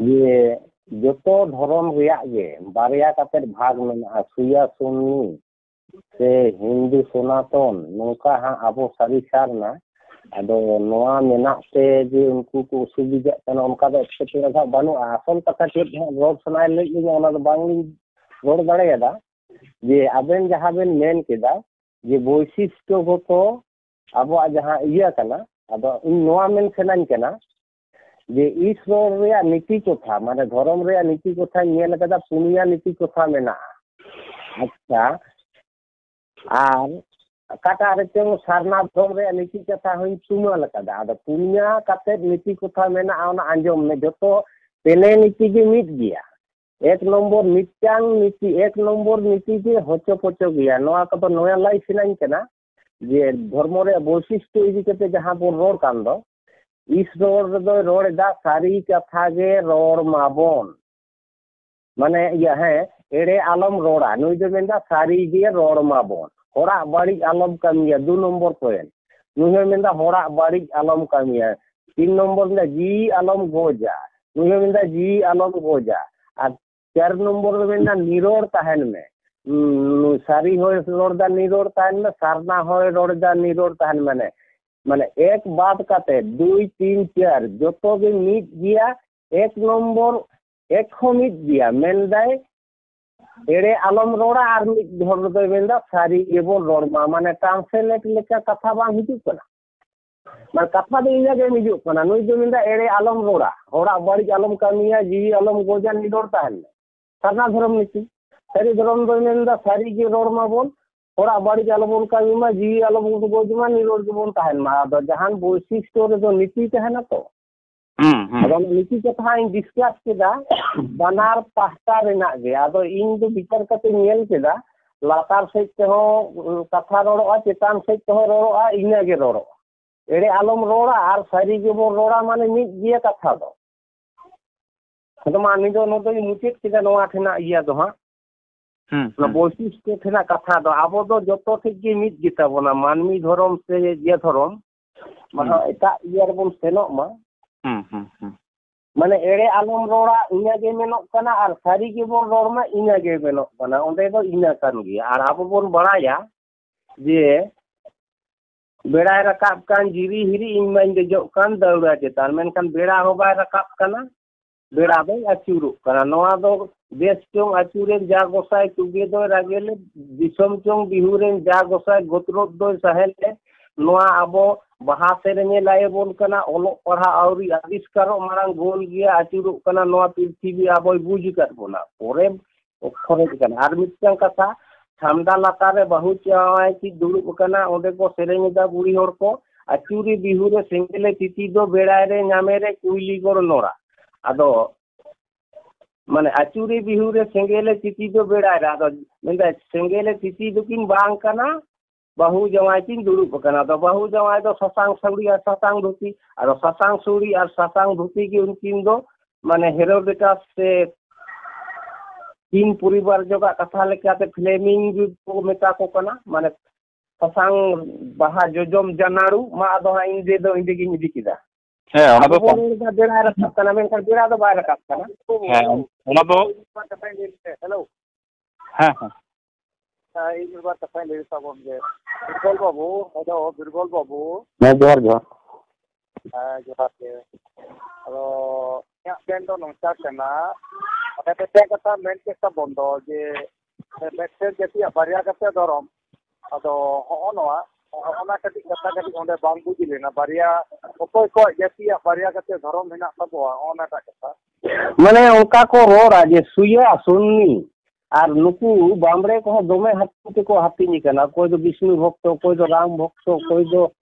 ᱡᱮ ᱡᱚᱛᱚ ᱫᱷᱚᱨᱚᱢ ᱨᱮᱭᱟᱜ ᱜᱮ ᱵᱟᱨᱭᱟ ᱠᱟᱛᱮᱫ ᱵᱷᱟᱜᱽ ᱢᱮᱱᱟᱜᱼᱟ, ᱥᱩᱭᱟ ᱥᱩᱱᱱᱤ ᱥᱮ ᱦᱤᱱᱫᱩ ᱥᱚᱱᱟᱛᱚᱱ, ᱱᱚᱝᱠᱟ ᱦᱟᱸᱜ ᱟᱵᱚ ᱥᱟᱹᱨᱤ ᱥᱟᱨᱱᱟ᱾ ᱟᱫᱚ ᱱᱚᱣᱟ ᱢᱮᱱᱟᱜ ᱛᱮ ᱡᱮ ᱩᱱᱠᱩ ᱠᱚ ᱚᱥᱩᱵᱤᱫᱷᱟᱜ ᱠᱟᱱᱟ, ᱚᱱᱠᱟ ᱫᱚ ᱮᱴᱠᱮᱴᱚᱬᱮ ᱫᱚ ᱦᱟᱸᱜ ᱵᱟᱹᱱᱩᱜᱼᱟ᱾ ᱟᱥᱚᱞ ᱠᱟᱛᱷᱟ ᱪᱮᱫ ᱦᱟᱸᱜ ᱨᱚᱲ ᱥᱟᱱᱟᱭᱮᱫ ᱞᱤᱧᱟ, ᱚᱱᱟ ᱫᱚ ᱵᱟᱝᱞᱤᱧ ᱨᱚᱲ ᱫᱟᱲᱮᱭᱟᱫᱟ᱾ ᱡᱮ ᱟᱵᱮᱱ ᱡᱟᱦᱟᱸ ᱵᱮᱱ ᱢᱮᱱ ᱠᱮᱫᱟ, ᱡᱮ ᱵᱳᱭᱥᱤᱥᱴᱚ ᱜᱚᱛᱚ ᱟᱵᱚᱣᱟᱜ ᱡᱟᱦᱟᱸ ᱤᱭᱟᱹ ᱠᱟᱱᱟ, ᱟᱫᱚ ᱤᱧ ᱱᱚᱣᱟ ᱢᱮᱱ ᱥᱟᱱᱟᱧ ᱠᱟᱱᱟ ᱡᱮ ᱤᱥᱨᱚᱲ ᱨᱮᱭᱟᱜ ᱱᱤᱛᱤ ᱠᱚᱛᱷᱟ, ᱢᱟᱱᱮ ᱫᱷᱚᱨᱚᱢ ᱨᱮᱭᱟᱜ ᱱᱤᱛᱤ ᱠᱚᱛᱷᱟᱧ ᱧᱮᱞ ᱠᱟᱫᱟ, ᱯᱩᱱᱭᱟ ᱱᱤᱛᱤ ᱠᱚᱛᱷᱟ ᱢᱮᱱᱟᱜᱼᱟ᱾ ᱟᱪᱪᱷᱟ, ᱟᱨ ᱚᱠᱟᱴᱟᱜ ᱨᱮᱪᱚᱝ ᱥᱟᱨᱱᱟ ᱫᱷᱚᱨᱚᱢ ᱨᱮᱭᱟᱜ ᱱᱤᱛᱤ ᱠᱟᱛᱷᱟ ᱦᱚᱸᱧ ᱛᱩᱢᱟᱹᱞ ᱠᱟᱫᱟ᱾ ᱟᱫᱚ ᱯᱩᱱᱭᱟ ᱠᱟᱛᱮᱫ ᱱᱤᱛᱤ ᱠᱚᱛᱷᱟ ᱢᱮᱱᱟᱜᱼᱟ, ᱚᱱᱟ ᱟᱸᱡᱚᱢ ᱢᱮ᱾ ᱡᱚᱛᱚ ᱯᱮᱱᱮ ᱱᱤᱛᱤ ᱜᱮ ᱢᱤᱫ ᱜᱮᱭᱟ᱾ ᱮᱠ ᱱᱚᱢᱵᱚᱨ ᱢᱤᱫᱴᱟᱝ ᱱᱤᱛᱤ, ᱮᱠ ᱱᱚᱢᱵᱚᱨ ᱱᱤᱛᱤ ᱜᱮ ᱦᱚᱪᱚ ᱯᱚᱪᱚ ᱜᱮᱭᱟ᱾ ᱱᱚᱣᱟ ᱠᱚᱫᱚ ᱱᱚᱣᱟ ᱞᱟᱹᱭ ᱥᱟᱱᱟᱧ ᱠᱟᱱᱟ ᱡᱮ ᱫᱷᱚᱨᱢᱚ ᱨᱮᱭᱟᱜ ᱵᱳᱭᱥᱤᱥᱴᱚ ᱤᱫᱤ ᱠᱟᱛᱮ ᱡᱟᱦᱟᱸ ᱵᱚᱱ ᱨᱚᱲ ᱠᱟᱱ ᱫᱚ, ᱤᱥᱨᱚᱲ ᱨᱮᱫᱚᱭ ᱨᱚᱲ ᱮᱫᱟ ᱥᱟᱹᱨᱤ ᱠᱟᱛᱷᱟ ᱜᱮ ᱨᱚᱲ ᱢᱟᱵᱚᱱ᱾ ᱢᱟᱱᱮ ᱤᱭᱟᱹ, ᱦᱮᱸ, ᱮᱲᱮ ᱟᱞᱚᱢ ᱨᱚᱲᱟ᱾ ᱱᱩᱭ ᱫᱚᱭ ᱢᱮᱱᱫᱟ ᱥᱟᱹᱨᱤ ᱜᱮ ᱨᱚᱲ ᱢᱟᱵᱚᱱ᱾ ᱦᱚᱲᱟᱜ ᱵᱟᱹᱲᱤᱡ ᱟᱞᱚᱢ ᱠᱟᱹᱢᱤᱭᱟ, ᱫᱩ ᱱᱚᱢᱵᱚᱨ ᱯᱚᱭᱮᱱᱴ᱾ ᱱᱩᱭ ᱦᱚᱸᱭ ᱢᱮᱱᱫᱟ ᱦᱚᱲᱟᱜ ᱵᱟᱹᱲᱤᱡ ᱟᱞᱚᱢ ᱠᱟᱹᱢᱤᱭᱟ, ᱛᱤᱱ ᱱᱚᱢᱵᱚᱨ ᱢᱮᱱᱫᱟ ᱡᱤᱣᱤ ᱟᱞᱚᱢ ᱜᱚᱡᱟ᱾ ᱱᱩᱭ ᱦᱚᱸᱭ ᱢᱮᱱᱫᱟ ᱡᱤᱣᱤ ᱟᱞᱚᱢ ᱜᱚᱡᱟ᱾ ᱟᱨ ᱪᱟᱨ ᱱᱚᱢᱵᱚᱨ ᱨᱮ ᱢᱮᱱᱫᱟ ᱱᱤᱨᱚᱲ ᱛᱟᱦᱮᱱ ᱢᱮ᱾ ᱩᱸ, ᱥᱟᱹᱨᱤ ᱦᱚᱸᱭ ᱨᱚᱲ ᱫᱟ ᱱᱤᱨᱚᱲ ᱛᱟᱦᱮᱱ ᱢᱮ, ᱥᱟᱨᱱᱟ ᱦᱚᱸᱭ ᱨᱚᱲ ᱫᱟ ᱱᱤᱨᱚᱲ ᱛᱟᱦᱮᱱ ᱢᱮ᱾ ᱢᱟᱱᱮ ᱢᱟᱱᱮ ᱮᱠ ᱵᱟᱫ ᱠᱟᱛᱮ ᱫᱩᱭ, ᱛᱤᱱ, ᱪᱟᱨ ᱡᱚᱛᱚ ᱜᱮ ᱢᱤᱫ ᱜᱮᱭᱟ᱾ ᱮᱠ ᱱᱚᱢᱵᱚᱨ ᱮᱠ ᱦᱚᱸ ᱢᱤᱫ ᱜᱮᱭᱟ, ᱢᱮᱱᱫᱟᱭ ᱮᱲᱮ ᱟᱞᱚᱢ ᱨᱚᱲᱟ, ᱟᱨ ᱢᱤᱫ ᱦᱚᱲ ᱫᱚᱭ ᱢᱮᱱᱫᱟ ᱥᱟᱹᱨᱤ ᱜᱮᱵᱚᱱ ᱨᱚᱲ ᱢᱟ᱾ ᱢᱟᱱᱮ ᱴᱨᱟᱱᱥᱞᱮᱴ ᱞᱮᱠᱟ ᱠᱟᱛᱷᱟ ᱵᱟᱝ ᱦᱤᱡᱩᱜ ᱠᱟᱱᱟ᱾ ᱢᱟᱱᱮ ᱠᱟᱛᱷᱟ ᱫᱚ ᱤᱱᱟᱹ ᱜᱮ ᱦᱤᱡᱩᱜ ᱠᱟᱱᱟ, ᱱᱩᱭ ᱫᱚ ᱢᱮᱱᱫᱟ ᱮᱲᱮ ᱟᱞᱚᱢ ᱨᱚᱲᱟ, ᱦᱚᱲᱟᱜ ᱵᱟᱹᱲᱤᱡ ᱟᱞᱚᱢ ᱠᱟᱹᱢᱤᱭᱟ, ᱡᱤᱣᱤ ᱟᱞᱚᱢ ᱜᱚᱡᱟ, ᱱᱤᱨᱚᱲ ᱛᱟᱦᱮᱱ ᱢᱮ᱾ ᱥᱟᱨᱱᱟ ᱫᱷᱚᱨᱚᱢ ᱱᱤᱛᱤ᱾ ᱥᱟᱹᱨᱤ ᱫᱷᱚᱨᱚᱢ ᱫᱚᱭ ᱢᱮᱱᱫᱟ ᱥᱟᱹᱨᱤ ᱜᱮ ᱨᱚᱲ ᱢᱟᱵᱚᱱ, ᱦᱚᱲᱟᱜ ᱵᱟᱹᱲᱤᱡ ᱟᱞᱚᱵᱚᱱ ᱠᱟᱹᱢᱤ ᱢᱟ, ᱡᱤᱣᱤ ᱟᱞᱚᱵᱚᱱ ᱜᱚᱡ ᱢᱟ, ᱱᱤᱨᱚᱲ ᱜᱮᱵᱚᱱ ᱛᱟᱦᱮᱱ ᱢᱟ᱾ ᱟᱫᱚ ᱡᱟᱦᱟᱱ ᱵᱳᱭᱥᱤᱥᱴᱚ ᱨᱮᱫᱚ ᱱᱤᱛᱤ ᱛᱟᱦᱮᱱᱟ ᱛᱚ᱾ ᱦᱩᱸ, ᱦᱩᱸ᱾ ᱟᱫᱚ ᱚᱱᱟ ᱱᱤᱛᱤ ᱠᱟᱛᱷᱟ ᱤᱧ ᱰᱤᱥᱠᱟᱥ ᱠᱮᱫᱟ ᱵᱟᱱᱟᱨ ᱯᱟᱦᱴᱟ ᱨᱮᱱᱟᱜ ᱜᱮ᱾ ᱟᱫᱚ ᱤᱧ ᱫᱚ ᱵᱤᱪᱟᱹᱨ ᱠᱟᱛᱮ ᱧᱮᱞ ᱠᱮᱫᱟ, ᱞᱟᱛᱟᱨ ᱥᱮᱫ ᱛᱮᱦᱚᱸ ᱠᱟᱛᱷᱟ ᱨᱚᱲᱚᱜᱼᱟ, ᱪᱮᱛᱟᱱ ᱥᱮᱫ ᱛᱮᱦᱚᱸ ᱨᱚᱲᱚᱜᱼᱟ, ᱤᱱᱟᱹ ᱜᱮ ᱨᱚᱲᱚᱜᱼᱟ᱾ ᱮᱲᱮ ᱟᱞᱚᱢ ᱨᱚᱲᱟ ᱟᱨ ᱥᱟᱹᱨᱤ ᱜᱮᱵᱚᱱ ᱨᱚᱲᱟ, ᱢᱟᱱᱮ ᱢᱤᱫ ᱜᱮᱭᱟ ᱠᱟᱛᱷᱟ ᱫᱚ᱾ ᱟᱫᱚ ᱢᱟ ᱱᱤᱛ ᱫᱚ ᱱᱚᱰᱮᱧ ᱢᱩᱪᱟᱹᱫ ᱠᱮᱫᱟ ᱱᱚᱣᱟ ᱴᱷᱮᱱᱟᱜ ᱤᱭᱟᱹ ᱫᱚ ᱦᱟᱸᱜ᱾ ᱦᱩᱸ, ᱚᱱᱟ ᱦᱩᱸ᱾ ᱵᱳᱭᱥᱤᱥᱴᱚ ᱴᱷᱮᱱᱟᱜ ᱠᱟᱛᱷᱟ ᱫᱚ ᱟᱵᱚ ᱫᱚ ᱡᱚᱛᱚ ᱴᱷᱮᱡ ᱜᱮ ᱢᱤᱫ ᱜᱮᱛᱟ ᱵᱚᱱᱟ, ᱢᱟᱹᱱᱢᱤ ᱫᱷᱚᱨᱚᱢ ᱥᱮ ᱤᱭᱟᱹ ᱫᱷᱚᱨᱚᱢ, ᱢᱟᱱᱮ ᱦᱩᱸ᱾ ᱮᱴᱟᱜ ᱤᱭᱟᱹ ᱨᱮᱵᱚᱱ ᱥᱮᱱᱚᱜ ᱢᱟ᱾ ᱦᱩᱸ, ᱦᱩᱸ, ᱦᱩᱸ᱾ ᱢᱟᱱᱮ ᱮᱲᱮ ᱟᱞᱚᱢ ᱨᱚᱲᱟ, ᱤᱱᱟᱹ ᱜᱮ ᱢᱮᱱᱚᱜ ᱠᱟᱱᱟ, ᱟᱨ ᱥᱟᱹᱨᱤ ᱜᱮᱵᱚᱱ ᱨᱚᱲ ᱢᱟ, ᱤᱱᱟᱹ ᱜᱮ ᱢᱮᱱᱚᱜ ᱠᱟᱱᱟ᱾ ᱚᱸᱰᱮ ᱫᱚ ᱤᱱᱟᱹ ᱠᱟᱱ ᱜᱮᱭᱟ᱾ ᱟᱨ ᱟᱵᱚ ᱵᱚᱱ ᱵᱟᱲᱟᱭᱟ ᱡᱮ ᱵᱮᱲᱟᱭ ᱨᱟᱠᱟᱵ ᱠᱟᱱ ᱡᱤᱨᱤ ᱦᱤᱨᱤ, ᱤᱧ ᱢᱟᱧ ᱫᱮᱡᱚᱜ ᱠᱟᱱ ᱫᱟᱹᱣᱲᱟ ᱪᱮᱛᱟᱱ, ᱢᱮᱱᱠᱷᱟᱱ ᱵᱮᱲᱟ ᱦᱚᱸ ᱵᱟᱭ ᱨᱟᱠᱟᱵ ᱠᱟᱱᱟ, ᱵᱮᱲᱟ ᱫᱚᱭ ᱟᱹᱪᱩᱨᱚᱜ ᱠᱟᱱᱟ᱾ ᱱᱚᱣᱟ ᱫᱚ ᱫᱮᱥ ᱪᱚᱝ ᱟᱹᱪᱩᱨᱮᱱ ᱡᱟ ᱜᱚᱸᱥᱟᱭ ᱛᱩᱜᱮ ᱫᱚᱭ ᱨᱟᱜᱮ ᱞᱮᱫ, ᱫᱤᱥᱚᱢ ᱪᱚᱝ ᱵᱤᱦᱩᱨᱮᱱ ᱡᱟ ᱜᱚᱸᱥᱟᱭ ᱜᱚᱛᱨᱚᱵ ᱫᱚᱭ ᱥᱟᱦᱮ ᱞᱮᱫ᱾ ᱱᱚᱣᱟ ᱟᱵᱚ ᱵᱟᱦᱟ ᱥᱮᱨᱮᱧᱮ ᱞᱟᱹᱭ ᱟᱵᱚᱱ ᱠᱟᱱᱟ, ᱚᱞᱚᱜ ᱯᱟᱲᱦᱟᱜ ᱟᱹᱣᱨᱤ ᱟᱵᱤᱥᱠᱟᱨᱚᱜ ᱢᱟᱲᱟᱝ ᱜᱳᱞ ᱜᱮ ᱟᱹᱪᱩᱨᱚᱜ ᱠᱟᱱᱟ, ᱱᱚᱣᱟ ᱯᱨᱤᱛᱷᱤᱵᱤ ᱟᱵᱚᱭ ᱵᱩᱡᱽ ᱟᱠᱟᱫ ᱵᱚᱱᱟ᱾ ᱯᱚᱨᱮ ᱚᱠᱠᱷᱚᱨᱮ ᱠᱟᱱᱟ᱾ ᱟᱨ ᱢᱤᱫᱴᱟᱝ ᱠᱟᱛᱷᱟ, ᱪᱷᱟᱢᱰᱟ ᱞᱟᱛᱟᱨ ᱨᱮ ᱵᱟᱹᱦᱩ ᱡᱟᱶᱟᱭ ᱠᱤᱱ ᱫᱩᱲᱩᱵ ᱟᱠᱟᱱᱟ, ᱚᱸᱰᱮ ᱠᱚ ᱥᱮᱨᱮᱧ ᱮᱫᱟ ᱵᱩᱲᱦᱤ ᱦᱚᱲ ᱠᱚ, "ᱟᱹᱪᱩᱨᱤ ᱵᱤᱦᱩ ᱨᱮ ᱥᱮᱸᱜᱮᱞᱮ ᱛᱤᱛᱤ ᱫᱚ, ᱵᱮᱲᱟᱭ ᱨᱮ ᱧᱟᱢᱮ ᱨᱮ ᱠᱩᱭᱞᱤ ᱜᱚᱲ ᱱᱚᱲᱟ᱾" ᱟᱫᱚ ᱢᱟᱱᱮ ᱟᱹᱪᱩᱨᱤ ᱵᱤᱦᱩ ᱨᱮ ᱥᱮᱸᱜᱮᱞᱮ ᱛᱤᱛᱤ ᱫᱚ ᱵᱮᱲᱟᱭ ᱨᱮ, ᱟᱫᱚ ᱢᱮᱱᱫᱟᱭ ᱥᱮᱸᱜᱮᱞᱮ ᱛᱤᱛᱤ ᱫᱚᱠᱤᱱ ᱵᱟᱝ ᱠᱟᱱᱟ, ᱵᱟᱹᱦᱩ ᱡᱟᱶᱟᱭ ᱠᱤᱱ ᱫᱩᱲᱩᱵ ᱟᱠᱟᱱᱟ᱾ ᱟᱫᱚ ᱵᱟᱹᱦᱩ ᱡᱟᱶᱟᱭ ᱫᱚ ᱥᱟᱥᱟᱝ ᱥᱟᱹᱣᱲᱤ ᱟᱨ ᱥᱟᱥᱟᱝ ᱫᱷᱩᱛᱤ, ᱟᱫᱚ ᱥᱟᱥᱟᱝ ᱥᱟᱹᱣᱲᱤ ᱟᱨ ᱥᱟᱥᱟᱝ ᱫᱷᱩᱛᱤ ᱜᱮ ᱩᱱᱠᱤᱱ ᱫᱚ ᱢᱟᱱᱮ ᱦᱮᱨᱳᱰᱮᱴᱟᱥ ᱥᱮ ᱪᱤᱱ ᱯᱚᱨᱤᱵᱟᱨ ᱡᱚᱜᱟᱜ ᱠᱟᱛᱷᱟ ᱞᱮᱠᱟᱛᱮ ᱯᱷᱞᱮᱢᱤᱝ ᱠᱚ ᱢᱮᱛᱟ ᱠᱚ ᱠᱟᱱᱟ, ᱢᱟᱱᱮ ᱥᱟᱥᱟᱝ ᱵᱟᱦᱟ ᱡᱚᱡᱚᱢ ᱡᱟᱱᱟᱲᱩ᱾ ᱢᱟ ᱟᱫᱚ ᱦᱟᱸᱜ ᱤᱧ ᱫᱚ ᱤᱧ ᱛᱮᱜᱤᱧ ᱤᱫᱤ ᱠᱮᱫᱟ᱾ ᱦᱮᱸ, ᱚᱱᱟ ᱟᱵᱚ ᱫᱚ ᱵᱚᱱ ᱠᱚᱢ᱾ ᱨᱚᱲ ᱮᱫᱟ ᱵᱮᱲᱟᱭ ᱨᱟᱠᱟᱵ ᱠᱟᱱᱟ, ᱢᱮᱱᱠᱷᱟᱱ ᱵᱮᱲᱟ ᱫᱚ ᱵᱟᱭ ᱨᱟᱠᱟᱵ ᱠᱟᱱᱟ᱾ ᱦᱮᱸ, ᱚᱱᱟ ᱫᱚ ᱦᱮᱞᱳ᱾ ᱦᱮᱸ, ᱦᱮᱸ᱾ ᱟᱪᱪᱷᱟ, ᱤᱧ ᱢᱤᱫ ᱵᱟᱨ ᱠᱟᱛᱷᱟᱧ ᱞᱟᱹᱭ ᱛᱟᱵᱚᱱ ᱜᱮ᱾ ᱵᱤᱨᱵᱚᱞ ᱵᱟᱹᱵᱩ, ᱦᱮᱞᱳ, ᱵᱤᱨᱵᱚᱞ ᱵᱟᱹᱵᱩ᱾ ᱦᱮᱸ, ᱡᱚᱦᱟᱨ, ᱡᱚᱦᱟᱨ᱾ ᱦᱮᱸ, ᱡᱚᱦᱟᱨ ᱜᱮ᱾ ᱟᱫᱚ ᱤᱧᱟᱹᱜ ᱢᱮᱱ ᱫᱚ ᱱᱚᱝᱠᱟ ᱠᱟᱱᱟ, ᱚᱱᱮ ᱢᱤᱫᱴᱮᱱ ᱠᱟᱛᱷᱟ ᱢᱮᱱ ᱠᱮᱫ ᱛᱟᱵᱚᱱ ᱫᱚ ᱡᱮ ᱢᱤᱫᱴᱮᱱ ᱡᱟᱹᱛᱤᱭᱟᱜ ᱵᱟᱨᱭᱟ ᱠᱟᱛᱮ ᱫᱷᱚᱨᱚᱢ, ᱟᱫᱚ ᱦᱚᱸᱜᱼᱚ ᱱᱚᱣᱟ, ᱦᱚᱸᱜᱼᱚ ᱱᱟ ᱠᱟᱹᱴᱤᱡ ᱠᱟᱛᱷᱟ ᱠᱟᱹᱴᱤᱡ ᱚᱸᱰᱮ ᱵᱟᱝ ᱵᱩᱡᱽ ᱞᱮᱱᱟ᱾ ᱵᱟᱨᱭᱟ, ᱚᱠᱚᱭ ᱠᱚᱣᱟᱜ ᱡᱟᱹᱛᱤᱭᱟᱜ ᱵᱟᱨᱭᱟ ᱠᱟᱛᱮ ᱫᱷᱚᱨᱚᱢ ᱦᱮᱱᱟᱜ ᱛᱟᱵᱚᱣᱟ, ᱦᱚᱸᱜᱼᱚ ᱱᱟᱴᱟᱜ ᱠᱟᱛᱷᱟ᱾ ᱢᱟᱱᱮ ᱚᱱᱠᱟ ᱠᱚ ᱨᱚᱲᱟ ᱡᱮ ᱥᱩᱭᱟ ᱥᱩᱱᱱᱤ, ᱟᱨ ᱱᱩᱠᱩ ᱵᱟᱢᱵᱽᱲᱮ ᱠᱚᱦᱚᱸ ᱫᱚᱢᱮ ᱦᱟᱹᱴᱤᱧ ᱛᱮᱠᱚ ᱦᱟᱹᱴᱤᱧ ᱟᱠᱟᱱᱟ᱾ ᱚᱠᱚᱭ ᱫᱚ ᱵᱤᱥᱱᱩ ᱵᱷᱚᱠᱛᱚ, ᱚᱠᱚᱭ ᱫᱚ ᱨᱟᱢ ᱵᱷᱚᱠᱛᱚ, ᱚᱠᱚᱭ ᱫᱚ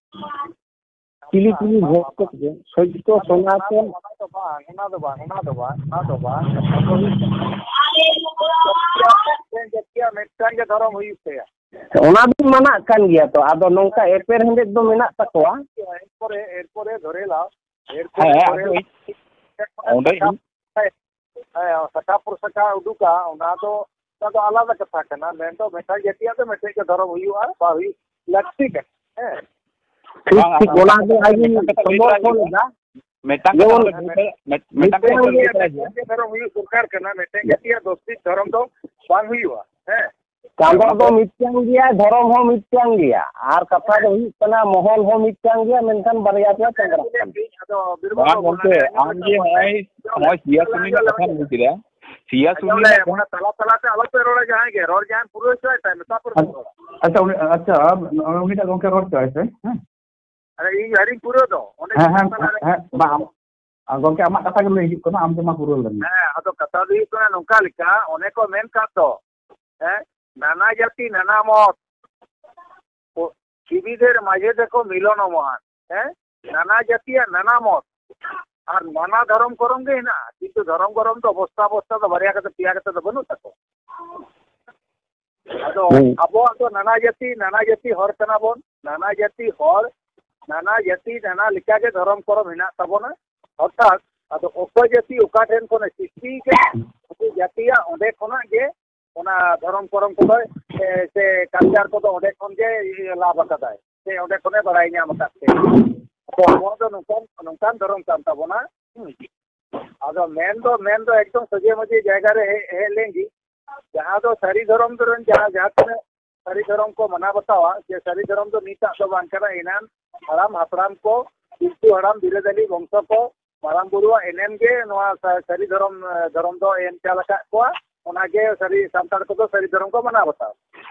ᱪᱤᱞᱤ ᱪᱤᱞᱤ ᱵᱷᱚᱠᱛᱚ ᱠᱚ, ᱥᱚᱛᱭᱚ ᱚᱱᱟ ᱫᱚ, ᱥᱚᱱᱟᱛᱚᱱ᱾ ᱚᱱᱟ ᱫᱚ ᱵᱟᱝ, ᱚᱱᱟ ᱫᱚ ᱵᱟᱝ, ᱚᱱᱟ ᱫᱚ ᱵᱟᱝ, ᱚᱱᱟ ᱫᱚ ᱵᱟᱝ᱾ ᱠᱟᱛᱷᱟ ᱫᱚ ᱦᱩᱭᱩᱜ ᱠᱟᱱᱟ, ᱢᱤᱫᱴᱟᱝ ᱡᱟᱹᱛᱤᱭᱟᱜ ᱢᱤᱫᱴᱟᱝ ᱜᱮ ᱫᱷᱚᱨᱚᱢ ᱦᱩᱭᱩᱜ ᱛᱟᱭᱟ᱾ ᱚᱱᱟ ᱫᱚᱧ ᱢᱟᱱᱟᱜ ᱠᱟᱱ ᱜᱮᱭᱟ ᱛᱚ, ᱟᱫᱚ ᱱᱚᱝᱠᱟ ᱮᱯᱮᱨᱦᱮᱸᱰᱮᱡ ᱫᱚ ᱢᱮᱱᱟᱜ ᱛᱟᱠᱚᱣᱟ᱾ ᱮᱨᱯᱚᱨᱮ, ᱮᱨᱯᱚᱨᱮ ᱫᱷᱚᱨᱮ ᱞᱟᱣ, ᱮᱨᱯᱚᱨᱮ ᱦᱮᱸ, ᱫᱷᱚᱨᱮ ᱟᱫᱚ ᱞᱟᱣ᱾ ᱤᱧ-, ᱚᱸᱰᱮ ᱤᱧ- ᱦᱮᱸ, ᱥᱟᱠᱟ ᱯᱨᱚᱥᱟᱠᱟ ᱩᱰᱩᱠᱟ, ᱚᱱᱟ ᱫᱚ, ᱚᱱᱟ ᱫᱚ ᱟᱞᱟᱫᱟ ᱠᱟᱛᱷᱟ ᱠᱟᱱᱟ᱾ ᱢᱮᱱᱫᱚ ᱢᱤᱫᱴᱟᱝ ᱡᱟᱹᱛᱤᱭᱟᱜ ᱫᱚ ᱢᱤᱫᱴᱮᱡ ᱜᱮ ᱫᱷᱚᱨᱚᱢ ᱦᱩᱭᱩᱜᱼᱟ, ᱵᱟᱝ ᱦᱩᱭᱩᱜ ᱞᱟᱹᱠᱛᱤ ᱠᱟᱱᱟ᱾ ᱦᱮᱸ᱾ ᱴᱷᱤᱠ, ᱵᱟᱝ, ᱴᱷᱤᱠ, ᱟᱫᱚ ᱚᱱᱟ ᱜᱮ ᱟᱡ ᱤᱧ ᱢᱤᱫᱴᱟᱝ ᱠᱟᱛᱷᱟ ᱞᱟᱹᱭ ᱥᱚᱢᱚᱨᱛᱷᱚᱱ ᱛᱟᱨᱟᱭ ᱮᱫᱟ᱾ ᱢᱤᱫᱴᱟᱝ ᱠᱟᱛᱷᱟ ᱡᱮᱢᱚᱱ ᱞᱟᱹᱭ ᱛᱟᱨᱟᱭ ᱦᱩᱭᱩᱜᱼᱟ᱾ ᱢᱤᱫᱴᱮᱱ ᱜᱮ ᱫᱷᱚᱨᱚᱢ ᱦᱩᱭᱩᱜ ᱫᱚᱨᱠᱟᱨ ᱠᱟᱱᱟ, ᱢᱤᱫᱴᱮᱱ ᱡᱟᱹᱛᱤᱭᱟᱜ ᱫᱚᱥ ᱫᱤᱠ ᱫᱷᱚᱨᱚᱢ ᱫᱚ ᱵᱟᱝ ᱦᱩᱭᱩᱜᱼᱟ᱾ ᱦᱮᱸ᱾ ᱪᱟᱸᱫᱚ ᱚᱱᱟ ᱫᱚ ᱫᱚ ᱢᱤᱫᱴᱟᱝ ᱜᱮᱭᱟ, ᱫᱷᱚᱨᱚᱢ ᱦᱚᱸ ᱢᱤᱫᱴᱟᱝ ᱜᱮᱭᱟ, ᱟᱨ ᱠᱟᱛᱷᱟ ᱫᱚ ᱦᱩᱭᱩᱜ ᱠᱟᱱᱟ ᱢᱚᱦᱚᱞ ᱦᱚᱸ ᱢᱤᱫᱴᱟᱝ ᱜᱮᱭᱟ, ᱢᱮᱱᱠᱷᱟᱱ ᱵᱟᱨᱭᱟ ᱯᱮᱭᱟ ᱪᱟᱸᱫᱽᱨᱟ ᱠᱟᱱᱟ᱾ ᱟᱫᱚ ᱵᱤᱨᱵᱟᱞ ᱵᱟᱝ ᱵᱟᱹᱵᱩ, ᱜᱚᱢᱠᱮ, ᱱᱚᱰᱮ ᱟᱢ ᱡᱮ ᱱᱚᱜᱼᱚᱭ ᱥᱤᱭᱟ ᱥᱩᱱᱤ ᱨᱮᱱᱟᱜ ᱠᱟᱛᱷᱟᱢ ᱞᱟᱹᱭ ᱠᱮᱫᱟ, ᱥᱤᱭᱟ ᱥᱩᱱᱤ ᱟᱸᱡᱚᱢ ᱞᱮ, ᱨᱮᱱᱟᱜ ᱚᱱᱟ ᱛᱟᱞᱟ ᱛᱟᱞᱟᱛᱮ ᱟᱞᱚᱯᱮ ᱨᱚᱲᱟ ᱡᱟᱦᱟᱸᱭ ᱜᱮ, ᱨᱚᱲ ᱡᱟᱦᱟᱸᱭ ᱯᱩᱨᱟᱹᱣ ᱦᱚᱪᱚᱭ ᱛᱟᱭ ᱢᱮ, ᱛᱟᱨᱯᱚᱨ ᱟᱪᱪᱷᱟ, ᱩᱱᱤ, ᱟᱪᱪᱷᱟ, ᱩᱱᱤᱴᱟᱜ ᱜᱚᱢᱠᱮ ᱨᱚᱲ ᱦᱚᱪᱚᱭ ᱯᱮ, ᱦᱮᱸ? ᱟᱨᱮ, ᱤᱧ ᱟᱹᱣᱨᱤᱧ ᱯᱩᱨᱟᱹᱣ ᱫᱚ, ᱚᱸᱰᱮ ᱦᱮᱸ, ᱦᱮᱸ, ᱛᱟᱞᱟᱨᱮ ᱦᱮᱸ, ᱵᱟᱝ, ᱟᱢ, ᱟᱨ ᱜᱚᱢᱠᱮ, ᱟᱢᱟᱜ ᱠᱟᱛᱷᱟ ᱜᱮ ᱞᱟᱹᱭ ᱦᱤᱡᱩᱜ ᱠᱟᱱᱟ, ᱟᱢ ᱫᱚ ᱢᱟ ᱯᱩᱨᱟᱹᱣ ᱞᱮᱢ᱾ ᱦᱮᱸ, ᱟᱫᱚ ᱠᱟᱛᱷᱟ ᱫᱚ ᱦᱩᱭᱩᱜ ᱠᱟᱱᱟ ᱱᱚᱝᱠᱟ ᱞᱮᱠᱟ, ᱚᱱᱮ ᱠᱚ ᱢᱮᱱ ᱠᱟᱫ ᱫᱚ, ᱦᱮᱸ, ᱱᱟᱱᱟ ᱡᱟᱹᱛᱤ ᱱᱟᱱᱟ ᱢᱚᱛ, ᱠᱚ-, ᱠᱤᱵᱤᱫᱮᱨ ᱢᱟᱡᱷᱮ ᱛᱮᱠᱚ ᱢᱤᱞᱚᱱᱚᱜᱼᱟ, ᱦᱮᱸ, ᱱᱟᱱᱟ ᱡᱟᱹᱛᱤᱭᱟᱜ ᱱᱟᱱᱟ ᱢᱚᱛ, ᱟᱨ ᱱᱟᱱᱟ ᱫᱷᱚᱨᱚᱢ ᱠᱚᱨᱚᱢ ᱜᱮ ᱦᱮᱱᱟᱜᱼᱟ, ᱠᱤᱱᱛᱩ ᱫᱷᱚᱨᱚᱢ ᱠᱚᱨᱚᱢ ᱫᱚ ᱚᱵᱚᱥᱛᱟ ᱚᱵᱚᱥᱛᱟ ᱫᱚ ᱵᱟᱨᱭᱟ ᱠᱟᱛᱮ ᱯᱮᱭᱟ ᱠᱟᱛᱮ ᱫᱚ ᱵᱟᱹᱱᱩᱜ ᱛᱟᱠᱚᱣᱟ᱾ ᱟᱫᱚ ᱦᱩᱸ᱾ ᱟᱵᱚᱣᱟᱜ ᱫᱚ ᱱᱟᱱᱟ ᱡᱟᱹᱛᱤ, ᱱᱟᱱᱟ ᱡᱟᱹᱛᱤ ᱦᱚᱲ ᱠᱟᱱᱟ ᱵᱚᱱ, ᱱᱟᱱᱟ ᱡᱟᱹᱛᱤ ᱦᱚᱲ, ᱱᱟᱱᱟ ᱡᱟᱹᱛᱤ, ᱱᱟᱱᱟ ᱞᱮᱠᱟᱜᱮ ᱫᱷᱚᱨᱚᱢ ᱠᱚᱨᱚᱢ ᱦᱮᱱᱟᱜ ᱛᱟᱵᱚᱱᱟ᱾ ᱚᱨᱛᱷᱟᱛ, ᱟᱫᱚ ᱚᱠᱚᱭ ᱡᱟᱹᱛᱤ ᱚᱠᱟ ᱴᱷᱮᱱ ᱠᱷᱚᱱᱮ ᱥᱨᱤᱥᱴᱤ ᱠᱟᱱᱟ, ᱩᱱᱠᱩ ᱡᱟᱹᱛᱤᱭᱟᱜ ᱚᱸᱰᱮ ᱠᱷᱚᱱᱟᱜ ᱜᱮ ᱚᱱᱟ ᱫᱷᱚᱨᱚᱢ ᱠᱚᱨᱚᱢ ᱠᱚᱫᱚ, ᱥᱮ, ᱥᱮ culture ᱠᱚᱫᱚ ᱚᱸᱰᱮ ᱠᱷᱚᱱ ᱜᱮ ᱤᱭᱟᱹ ᱞᱟᱵᱷ ᱟᱠᱟᱫᱟᱭ, ᱥᱮ ᱚᱸᱰᱮ ᱠᱷᱚᱱᱮ ᱵᱟᱲᱟᱭ ᱧᱟᱢ ᱟᱠᱟᱫ ᱛᱮ᱾ ᱟᱫᱚ ᱟᱵᱚᱣᱟᱜ ᱫᱚ ᱱᱚᱝᱠᱟᱱ, ᱱᱚᱝᱠᱟᱱ ᱫᱷᱚᱨᱚᱢ ᱠᱟᱱ ᱛᱟᱵᱚᱱᱟ᱾ ᱦᱩᱸ᱾ ᱟᱫᱚ ᱢᱮᱱ ᱫᱚ, ᱢᱮᱱ ᱫᱚ ᱮᱠᱫᱚᱢ ᱥᱚᱡᱷᱮ ᱢᱚᱡᱷᱮ ᱡᱟᱭᱜᱟ ᱨᱮ ᱦᱮᱡ, ᱦᱮᱡ ᱞᱮᱱ ᱜᱮ, ᱡᱟᱦᱟᱸ ᱫᱚ ᱥᱟᱹᱨᱤ ᱫᱷᱚᱨᱚᱢ ᱨᱮᱱ ᱡᱟᱦᱟᱸ, ᱡᱟᱦᱟᱸ ᱛᱤᱱᱟᱹᱜ ᱥᱟᱹᱨᱤ ᱫᱷᱚᱨᱚᱢ ᱠᱚ ᱢᱟᱱᱟᱣ ᱵᱟᱛᱟᱣᱟ, ᱡᱮ ᱥᱟᱹᱨᱤ ᱫᱷᱚᱨᱚᱢ ᱫᱚ ᱱᱤᱛᱟᱜ ᱫᱚ ᱵᱟᱝ ᱠᱟᱱᱟ, ᱮᱱᱟᱱ ᱦᱟᱲᱟᱢ ᱦᱟᱯᱲᱟᱢ ᱠᱚ, ᱯᱤᱞᱪᱩ ᱦᱟᱲᱟᱢ ᱵᱤᱨᱟᱹᱫᱟᱹᱞᱤ ᱵᱚᱝᱥᱚ ᱠᱚ, ᱢᱟᱨᱟᱝ ᱵᱩᱨᱩᱣᱟᱜ ᱮᱱᱮᱢ ᱜᱮ ᱱᱚᱣᱟ ᱥᱟ-, ᱥᱟᱹᱨᱤ ᱫᱷᱚᱨᱚᱢ, ᱮ, ᱫᱷᱚᱨᱚᱢ ᱫᱚ ᱮᱢ ᱪᱟᱞ ᱟᱠᱟᱫ ᱠᱚᱣᱟ᱾ ᱚᱱᱟᱜᱮ ᱥᱟᱹᱨᱤ ᱥᱟᱱᱛᱟᱲ ᱠᱚᱫᱚ ᱥᱟᱹᱨᱤ ᱫᱷᱚᱨᱚᱢ ᱠᱚ ᱢᱟᱱᱟᱣ ᱵᱟᱛᱟᱣᱟ᱾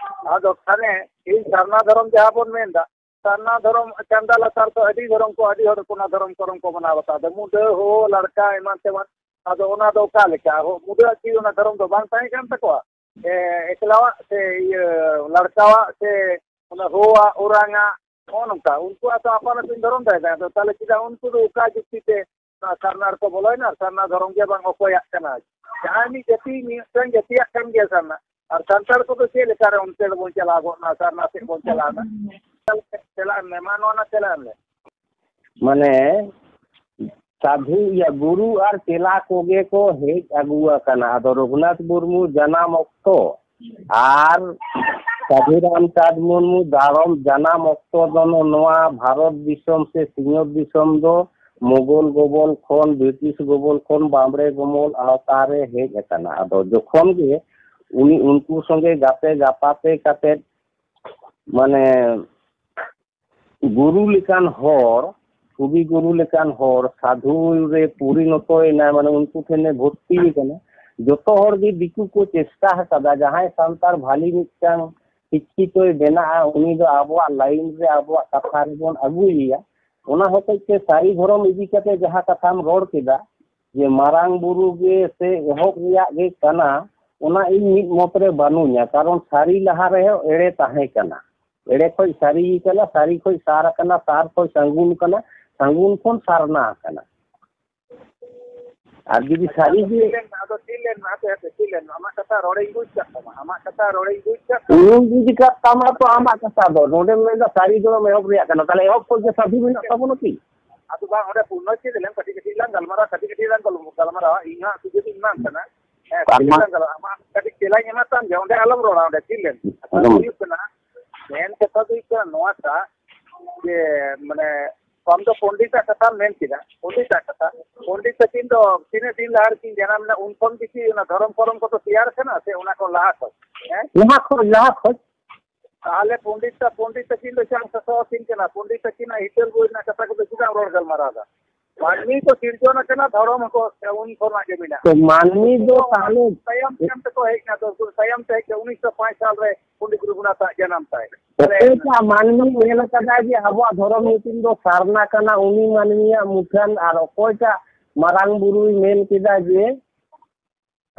ᱟᱫᱚ ᱠᱷᱟᱱᱮ ᱤᱧ ᱥᱟᱨᱱᱟ ᱫᱷᱚᱨᱚᱢ ᱡᱟᱦᱟᱸ ᱵᱚᱱ ᱢᱮᱱᱫᱟ, ᱥᱟᱨᱱᱟ ᱫᱷᱚᱨᱚᱢ ᱪᱟᱸᱫᱟ ᱞᱟᱛᱟᱨ ᱫᱚ ᱟᱹᱰᱤ ᱫᱷᱚᱨᱚᱢ ᱠᱚ, ᱟᱹᱰᱤ ᱦᱚᱲ ᱠᱚ ᱚᱱᱟ ᱫᱷᱚᱨᱚᱢ ᱠᱚᱨᱚᱢ ᱠᱚ ᱢᱟᱱᱟᱣ ᱵᱟᱛᱟᱣ ᱫᱟ᱾ ᱢᱩᱰᱟᱹ, ᱦᱳ, ᱞᱟᱲᱠᱟ, ᱮᱢᱟᱱ ᱛᱮᱢᱟᱱ᱾ ᱟᱫᱚ ᱚᱱᱟ ᱫᱚ ᱚᱠᱟ ᱞᱮᱠᱟ? ᱦᱳ, ᱢᱩᱰᱟᱹᱣᱟᱜ ᱠᱤ ᱚᱱᱟ ᱫᱷᱚᱨᱚᱢ ᱫᱚ ᱵᱟᱝ ᱛᱟᱦᱮᱸ ᱠᱟᱱ ᱛᱟᱠᱚᱣᱟ? ᱮ, ᱮᱠᱞᱟᱣᱟᱜ ᱥᱮ ᱤᱭᱟᱹ ᱞᱟᱲᱠᱟᱣᱟᱜ ᱥᱮ ᱚᱱᱟ ᱦᱳᱣᱟᱜ, ᱳᱨᱟᱝᱟᱜ, ᱱᱚᱜᱼᱚ ᱱᱚᱝᱠᱟ᱾ ᱩᱱᱠᱩᱣᱟᱜ ᱫᱚ ᱟᱯᱟᱱ ᱟᱹᱯᱤᱱ ᱫᱷᱚᱨᱚᱢ ᱛᱟᱦᱮᱸ ᱠᱟᱱᱟ᱾ ᱟᱫᱚ ᱛᱟᱦᱞᱮ ᱪᱮᱫᱟᱜ ᱩᱱᱠᱩ ᱫᱚ ᱚᱠᱟ ᱡᱩᱠᱛᱤ ᱛᱮ ᱱᱚᱣᱟ ᱥᱟᱨᱱᱟ ᱨᱮᱠᱚ ᱵᱚᱞᱚᱭᱮᱱᱟ ᱟᱨ ᱥᱟᱨᱱᱟ ᱫᱷᱚᱨᱚᱢ ᱜᱮ ᱵᱟᱝ ᱚᱠᱚᱭᱟᱜ ᱠᱟᱱᱟ? ᱡᱟᱦᱟᱸᱭ ᱢᱤᱫ ᱡᱟᱹᱛᱤ, ᱢᱤᱫᱴᱟᱝ ᱡᱟᱹᱛᱤᱭᱟᱜ ᱠᱟᱱ ᱜᱮᱭᱟ ᱥᱟᱨᱱᱟ᱾ ᱟᱨ ᱥᱟᱱᱛᱟᱲ ᱠᱚᱫᱚ ᱪᱮᱫ ᱞᱮᱠᱟᱨᱮ ᱚᱱᱛᱮ ᱫᱚᱵᱚᱱ ᱪᱟᱞᱟᱣ ᱜᱚᱫ ᱱᱟ, ᱥᱟᱨᱱᱟ ᱥᱮᱫ ᱵᱚᱱ ᱪᱟᱞᱟᱣ ᱮᱱᱟ? ᱪᱟᱞᱟᱜ ᱮᱢ ᱢᱮ, ᱢᱟ ᱱᱚᱣᱟ ᱱᱟ ᱪᱟᱞᱟᱜ ᱮᱢ ᱢᱮ᱾ ᱢᱟᱱᱮ ᱥᱟᱫᱷᱩ, ᱤᱭᱟᱹ, ᱜᱩᱨᱩ ᱟᱨ ᱪᱮᱞᱟ ᱠᱚᱜᱮ ᱠᱚ ᱦᱮᱡ ᱟᱹᱜᱩ ᱟᱠᱟᱱᱟ᱾ ᱟᱫᱚ ᱨᱚᱜᱷᱩᱱᱟᱛᱷ ᱢᱩᱨᱢᱩ ᱡᱟᱱᱟᱢ ᱚᱠᱛᱚ ᱟᱨ ᱥᱟᱫᱷᱩ ᱨᱟᱢᱪᱟᱸᱫᱽ ᱢᱩᱨᱢᱩ ᱫᱟᱲᱚᱢ ᱡᱟᱱᱟᱢ ᱚᱠᱛᱚ ᱫᱚ ᱱᱚᱣᱟ ᱵᱷᱟᱨᱚᱛ ᱫᱤᱥᱚᱢ ᱥᱮ ᱥᱤᱧᱚᱛ ᱫᱤᱥᱚᱢ ᱫᱚ ᱢᱩᱜᱚᱞ ᱜᱚᱵᱚᱞ ᱠᱷᱚᱱ, ᱵᱨᱤᱴᱤᱥ ᱜᱚᱵᱚᱞ ᱠᱷᱚᱱ ᱵᱟᱢᱲᱮ ᱜᱚᱵᱚᱞ ᱟᱣᱛᱟ ᱨᱮ ᱦᱮᱡ ᱟᱠᱟᱱᱟ᱾ ᱟᱫᱚ ᱡᱚᱠᱷᱚᱱ ᱜᱮ ᱩᱱᱤ ᱩᱱᱠᱩ ᱥᱚᱸᱜᱮ ᱜᱟᱛᱮ ᱜᱟᱯᱟᱛᱮ ᱠᱟᱛᱮ, ᱢᱟᱱᱮ, ᱜᱩᱨᱩ ᱞᱮᱠᱟᱱ ᱦᱚᱲ, ᱠᱚᱵᱤ ᱜᱩᱨᱩ ᱞᱮᱠᱟᱱ ᱦᱚᱲ ᱥᱟᱫᱷᱩ ᱨᱮ ᱯᱚᱨᱤᱱᱚᱛᱚᱭᱮᱱᱟ, ᱢᱟᱱᱮ ᱩᱱᱠᱩ ᱴᱷᱮᱱᱮ ᱵᱷᱚᱨᱛᱤ ᱟᱠᱟᱱᱟ᱾ ᱡᱚᱛᱚ ᱦᱚᱲ ᱜᱮ ᱫᱤᱠᱩ ᱠᱚ ᱪᱮᱥᱴᱟ ᱟᱠᱟᱫᱟ, ᱡᱟᱦᱟᱸᱭ ᱥᱟᱱᱛᱟᱲ ᱵᱷᱟᱞᱤ ᱢᱤᱫᱴᱟᱝ ᱥᱤᱠᱠᱷᱤᱛᱚᱭ ᱵᱮᱱᱟᱜᱼᱟ, ᱩᱱᱤ ᱫᱚ ᱟᱵᱚᱣᱟᱜ ᱞᱟᱭᱤᱱ ᱨᱮ ᱟᱵᱚᱣᱟᱜ ᱠᱟᱛᱷᱟ ᱨᱮᱵᱚᱱ ᱟᱹᱜᱩᱭᱮᱭᱟ᱾ ᱚᱱᱟ ᱦᱚᱛᱮᱡ ᱛᱮ ᱥᱟᱹᱨᱤ ᱫᱷᱚᱨᱚᱢ ᱤᱫᱤ ᱠᱟᱛᱮ ᱡᱟᱦᱟᱸ ᱠᱟᱛᱷᱟᱢ ᱨᱚᱲ ᱠᱮᱫᱟ, ᱡᱮ ᱢᱟᱨᱟᱝ ᱵᱩᱨᱩ ᱜᱮ ᱥᱮ ᱮᱦᱚᱵ ᱨᱮᱭᱟᱜ ᱜᱮ ᱠᱟᱱᱟ, ᱚᱱᱟ ᱤᱧ ᱢᱤᱫ ᱢᱚᱛ ᱨᱮ ᱵᱟᱹᱱᱩᱧᱟ᱾ ᱠᱟᱨᱚᱱ ᱥᱟᱹᱨᱤ ᱞᱟᱦᱟ ᱨᱮᱦᱚᱸ ᱮᱲᱮ ᱛᱟᱦᱮᱸ ᱠᱟᱱᱟ᱾ ᱮᱲᱮ ᱠᱷᱚᱡ ᱥᱟᱹᱨᱤ ᱠᱟᱱᱟ, ᱥᱟᱹᱨᱤ ᱠᱷᱚᱡ ᱥᱟᱨ ᱠᱟᱱᱟ, ᱥᱟᱨ ᱠᱷᱚᱡ ᱥᱟᱹᱜᱩᱱ ᱠᱟᱱᱟ, ᱥᱟᱹᱜᱩᱱ ᱠᱷᱚᱱ ᱥᱟᱨᱱᱟ ᱠᱟᱱᱟ᱾ ᱟᱨ ᱡᱩᱫᱤ ᱥᱟᱹᱨᱤ ᱜᱮ ᱛᱷᱤᱨ ᱞᱮᱱ ᱢᱮ, ᱟᱫᱚ ᱛᱷᱤᱨ ᱞᱮᱱ ᱢᱮ, ᱦᱟᱯᱮ, ᱦᱟᱯᱮ, ᱛᱷᱤᱨ ᱞᱮᱱ ᱢᱮ᱾ ᱟᱢᱟᱜ ᱠᱟᱛᱷᱟ ᱨᱚᱲᱤᱧ ᱵᱩᱡᱽ ᱠᱟᱜ ᱛᱟᱢᱟ, ᱟᱢᱟᱜ ᱠᱟᱛᱷᱟ ᱨᱚᱲᱤᱧ ᱵᱩᱡᱽ ᱠᱟᱜ ᱛᱟᱢᱟ᱾ ᱤᱧ ᱵᱩᱡᱽ ᱠᱟᱜ ᱛᱟᱢᱟ ᱛᱚ ᱟᱢᱟᱜ ᱠᱟᱛᱷᱟ ᱫᱚ᱾ ᱱᱚᱰᱮᱢ ᱢᱮᱱᱫᱟ ᱥᱟᱹᱨᱤ ᱫᱷᱚᱨᱚᱢ ᱮᱦᱚᱵ ᱨᱮᱭᱟᱜ ᱠᱟᱱᱟ, ᱛᱟᱦᱞᱮ ᱮᱦᱚᱵ ᱠᱷᱚᱱ ᱜᱮ ᱥᱟᱹᱫᱷᱩ ᱢᱮᱱᱟᱜ ᱛᱟᱵᱚᱱᱟ ᱠᱤ? ᱟᱫᱚ ᱵᱟᱝ, ᱚᱸᱰᱮ ᱯᱩᱨᱱᱚ ᱪᱮᱫ ᱞᱮᱱ, ᱠᱟᱹᱴᱤᱡ ᱠᱟᱹᱴᱤᱡ ᱞᱟᱝ ᱜᱟᱞᱢᱟᱨᱟᱣᱟ, ᱠᱟᱹᱴᱤᱡ ᱠᱟᱹᱴᱤᱡ ᱞᱟᱝ ᱜᱟᱞ-, ᱜᱟᱞᱢᱟᱨᱟᱣᱟ᱾ ᱤᱧ ᱦᱟᱸᱜ ᱥᱩᱡᱳᱜᱽ ᱤᱧ ᱮᱢᱟᱢ ᱠᱟᱱᱟ᱾ ᱦᱮᱸ, ᱠᱟᱹᱴᱤᱡ ᱞᱟᱝ ᱜᱟᱞᱢᱟᱨᱟᱣᱟ᱾ ᱟᱢᱟᱜ ᱠᱟᱹᱴᱤᱡ ᱛᱮᱞᱟᱧ ᱮᱢᱟ ᱛᱟᱢ ᱜᱮ, ᱚᱸᱰᱮ ᱟᱞᱚᱢ ᱨᱚᱲᱟ, ᱚᱸᱰᱮ ᱛᱷᱤᱨ ᱞᱮᱱ᱾ ᱠᱟᱛᱷᱟ ᱫᱚ ᱦᱩᱭᱩᱜ ᱠᱟᱱᱟ, ᱢᱮᱱ ᱠᱟᱛᱷᱟ ᱫᱚ ᱦᱩᱭᱩᱜ ᱠᱟᱱᱟ ᱱᱚᱣᱟᱴᱟᱜ ᱡᱮ, ᱢᱟᱱᱮ, ᱟᱢ ᱫᱚ ᱯᱚᱱᱰᱤᱛᱟᱜ ᱠᱟᱛᱷᱟᱢ ᱢᱮᱱ ᱠᱮᱫᱟ, ᱯᱚᱱᱰᱤᱛᱟᱜ ᱠᱟᱛᱷᱟ᱾ ᱯᱚᱱᱰᱤᱛ ᱛᱟᱹᱠᱤᱱ ᱫᱚ ᱛᱤᱱᱟᱹᱜ ᱫᱤᱱ ᱞᱟᱦᱟ ᱨᱮᱠᱤᱱ ᱡᱟᱱᱟᱢ ᱞᱮᱱᱟ, ᱩᱱ ᱠᱷᱚᱱ ᱜᱮ ᱠᱤ ᱚᱱᱟ ᱫᱷᱚᱨᱚᱢ ᱠᱚᱨᱚᱢ ᱠᱚᱫᱚ ᱛᱮᱭᱟᱨ ᱠᱟᱱᱟ ᱥᱮ ᱚᱱᱟ ᱠᱷᱚᱱ ᱞᱟᱦᱟ ᱠᱷᱚᱱ? ᱦᱮᱸ? ᱞᱟᱦᱟ ᱠᱷᱚᱱ, ᱞᱟᱦᱟ ᱠᱷᱚᱱ᱾ ᱛᱟᱦᱚᱞᱮ ᱯᱚᱱᱰᱤᱛ ᱛᱟ-, ᱯᱚᱱᱰᱤᱛ ᱛᱟᱹᱠᱤᱱ ᱫᱚ ᱪᱮᱫ ᱮᱢ ᱥᱟᱥᱟᱣ ᱟᱹᱠᱤᱱ ᱠᱟᱱᱟ? ᱯᱚᱱᱰᱤᱛ ᱛᱟᱹᱠᱤᱱᱟᱜ ᱦᱤᱛᱟᱹᱞ ᱵᱳᱭ ᱨᱮᱱᱟᱜ ᱠᱟᱛᱷᱟ ᱠᱚᱫᱚ ᱪᱮᱫᱟᱜ ᱮᱢ ᱨᱚᱲ ᱜᱟᱞᱢᱟᱨᱟᱣ ᱮᱫᱟ? ᱢᱟᱹᱱᱢᱤ ᱠᱚ ᱥᱤᱨᱡᱚᱱ ᱟᱠᱟᱱᱟ, ᱫᱷᱚᱨᱚᱢ ᱦᱚᱸᱠᱚ ᱩᱱ ᱠᱷᱚᱱᱟᱜ ᱜᱮ ᱢᱮᱱᱟᱜᱼᱟ᱾ ᱛᱚ ᱢᱟᱹᱱᱢᱤ ᱫᱚ ᱛᱟᱦᱞᱮ ᱛᱟᱭᱚᱢ ᱛᱟᱭᱚᱢ ᱛᱮᱠᱚ ᱦᱮᱡ ᱮᱱᱟ, ᱛᱚ ᱛᱟᱭᱚᱢ ᱛᱮ ᱦᱮᱡ ᱠᱟᱛᱮ ᱩᱱᱤᱥᱥᱚ ᱯᱟᱸᱪ ᱥᱟᱞ ᱨᱮ ᱯᱚᱱᱰᱤᱛ ᱨᱚᱜᱷᱩᱱᱟᱛᱷ ᱟᱜ ᱡᱟᱱᱟᱢ ᱛᱟᱭ᱾ ᱛᱟᱦᱞᱮ ᱚᱠᱚᱭᱴᱟᱜ ᱢᱟᱹᱱᱢᱤ ᱧᱮᱞ ᱟᱠᱟᱫᱟ ᱡᱮ ᱟᱵᱚᱣᱟᱜ ᱫᱷᱚᱨᱚᱢ ᱧᱩᱛᱩᱢ ᱫᱚ ᱥᱟᱨᱱᱟ ᱠᱟᱱᱟ, ᱩᱱᱤ ᱢᱟᱹᱱᱢᱤᱭᱟᱜ ᱢᱩᱴᱷᱟᱹᱱ? ᱟᱨ ᱚᱠᱚᱭᱴᱟᱜ ᱢᱟᱨᱟᱝ ᱵᱩᱨᱩᱭ ᱢᱮᱱ ᱠᱮᱫᱟ ᱡᱮ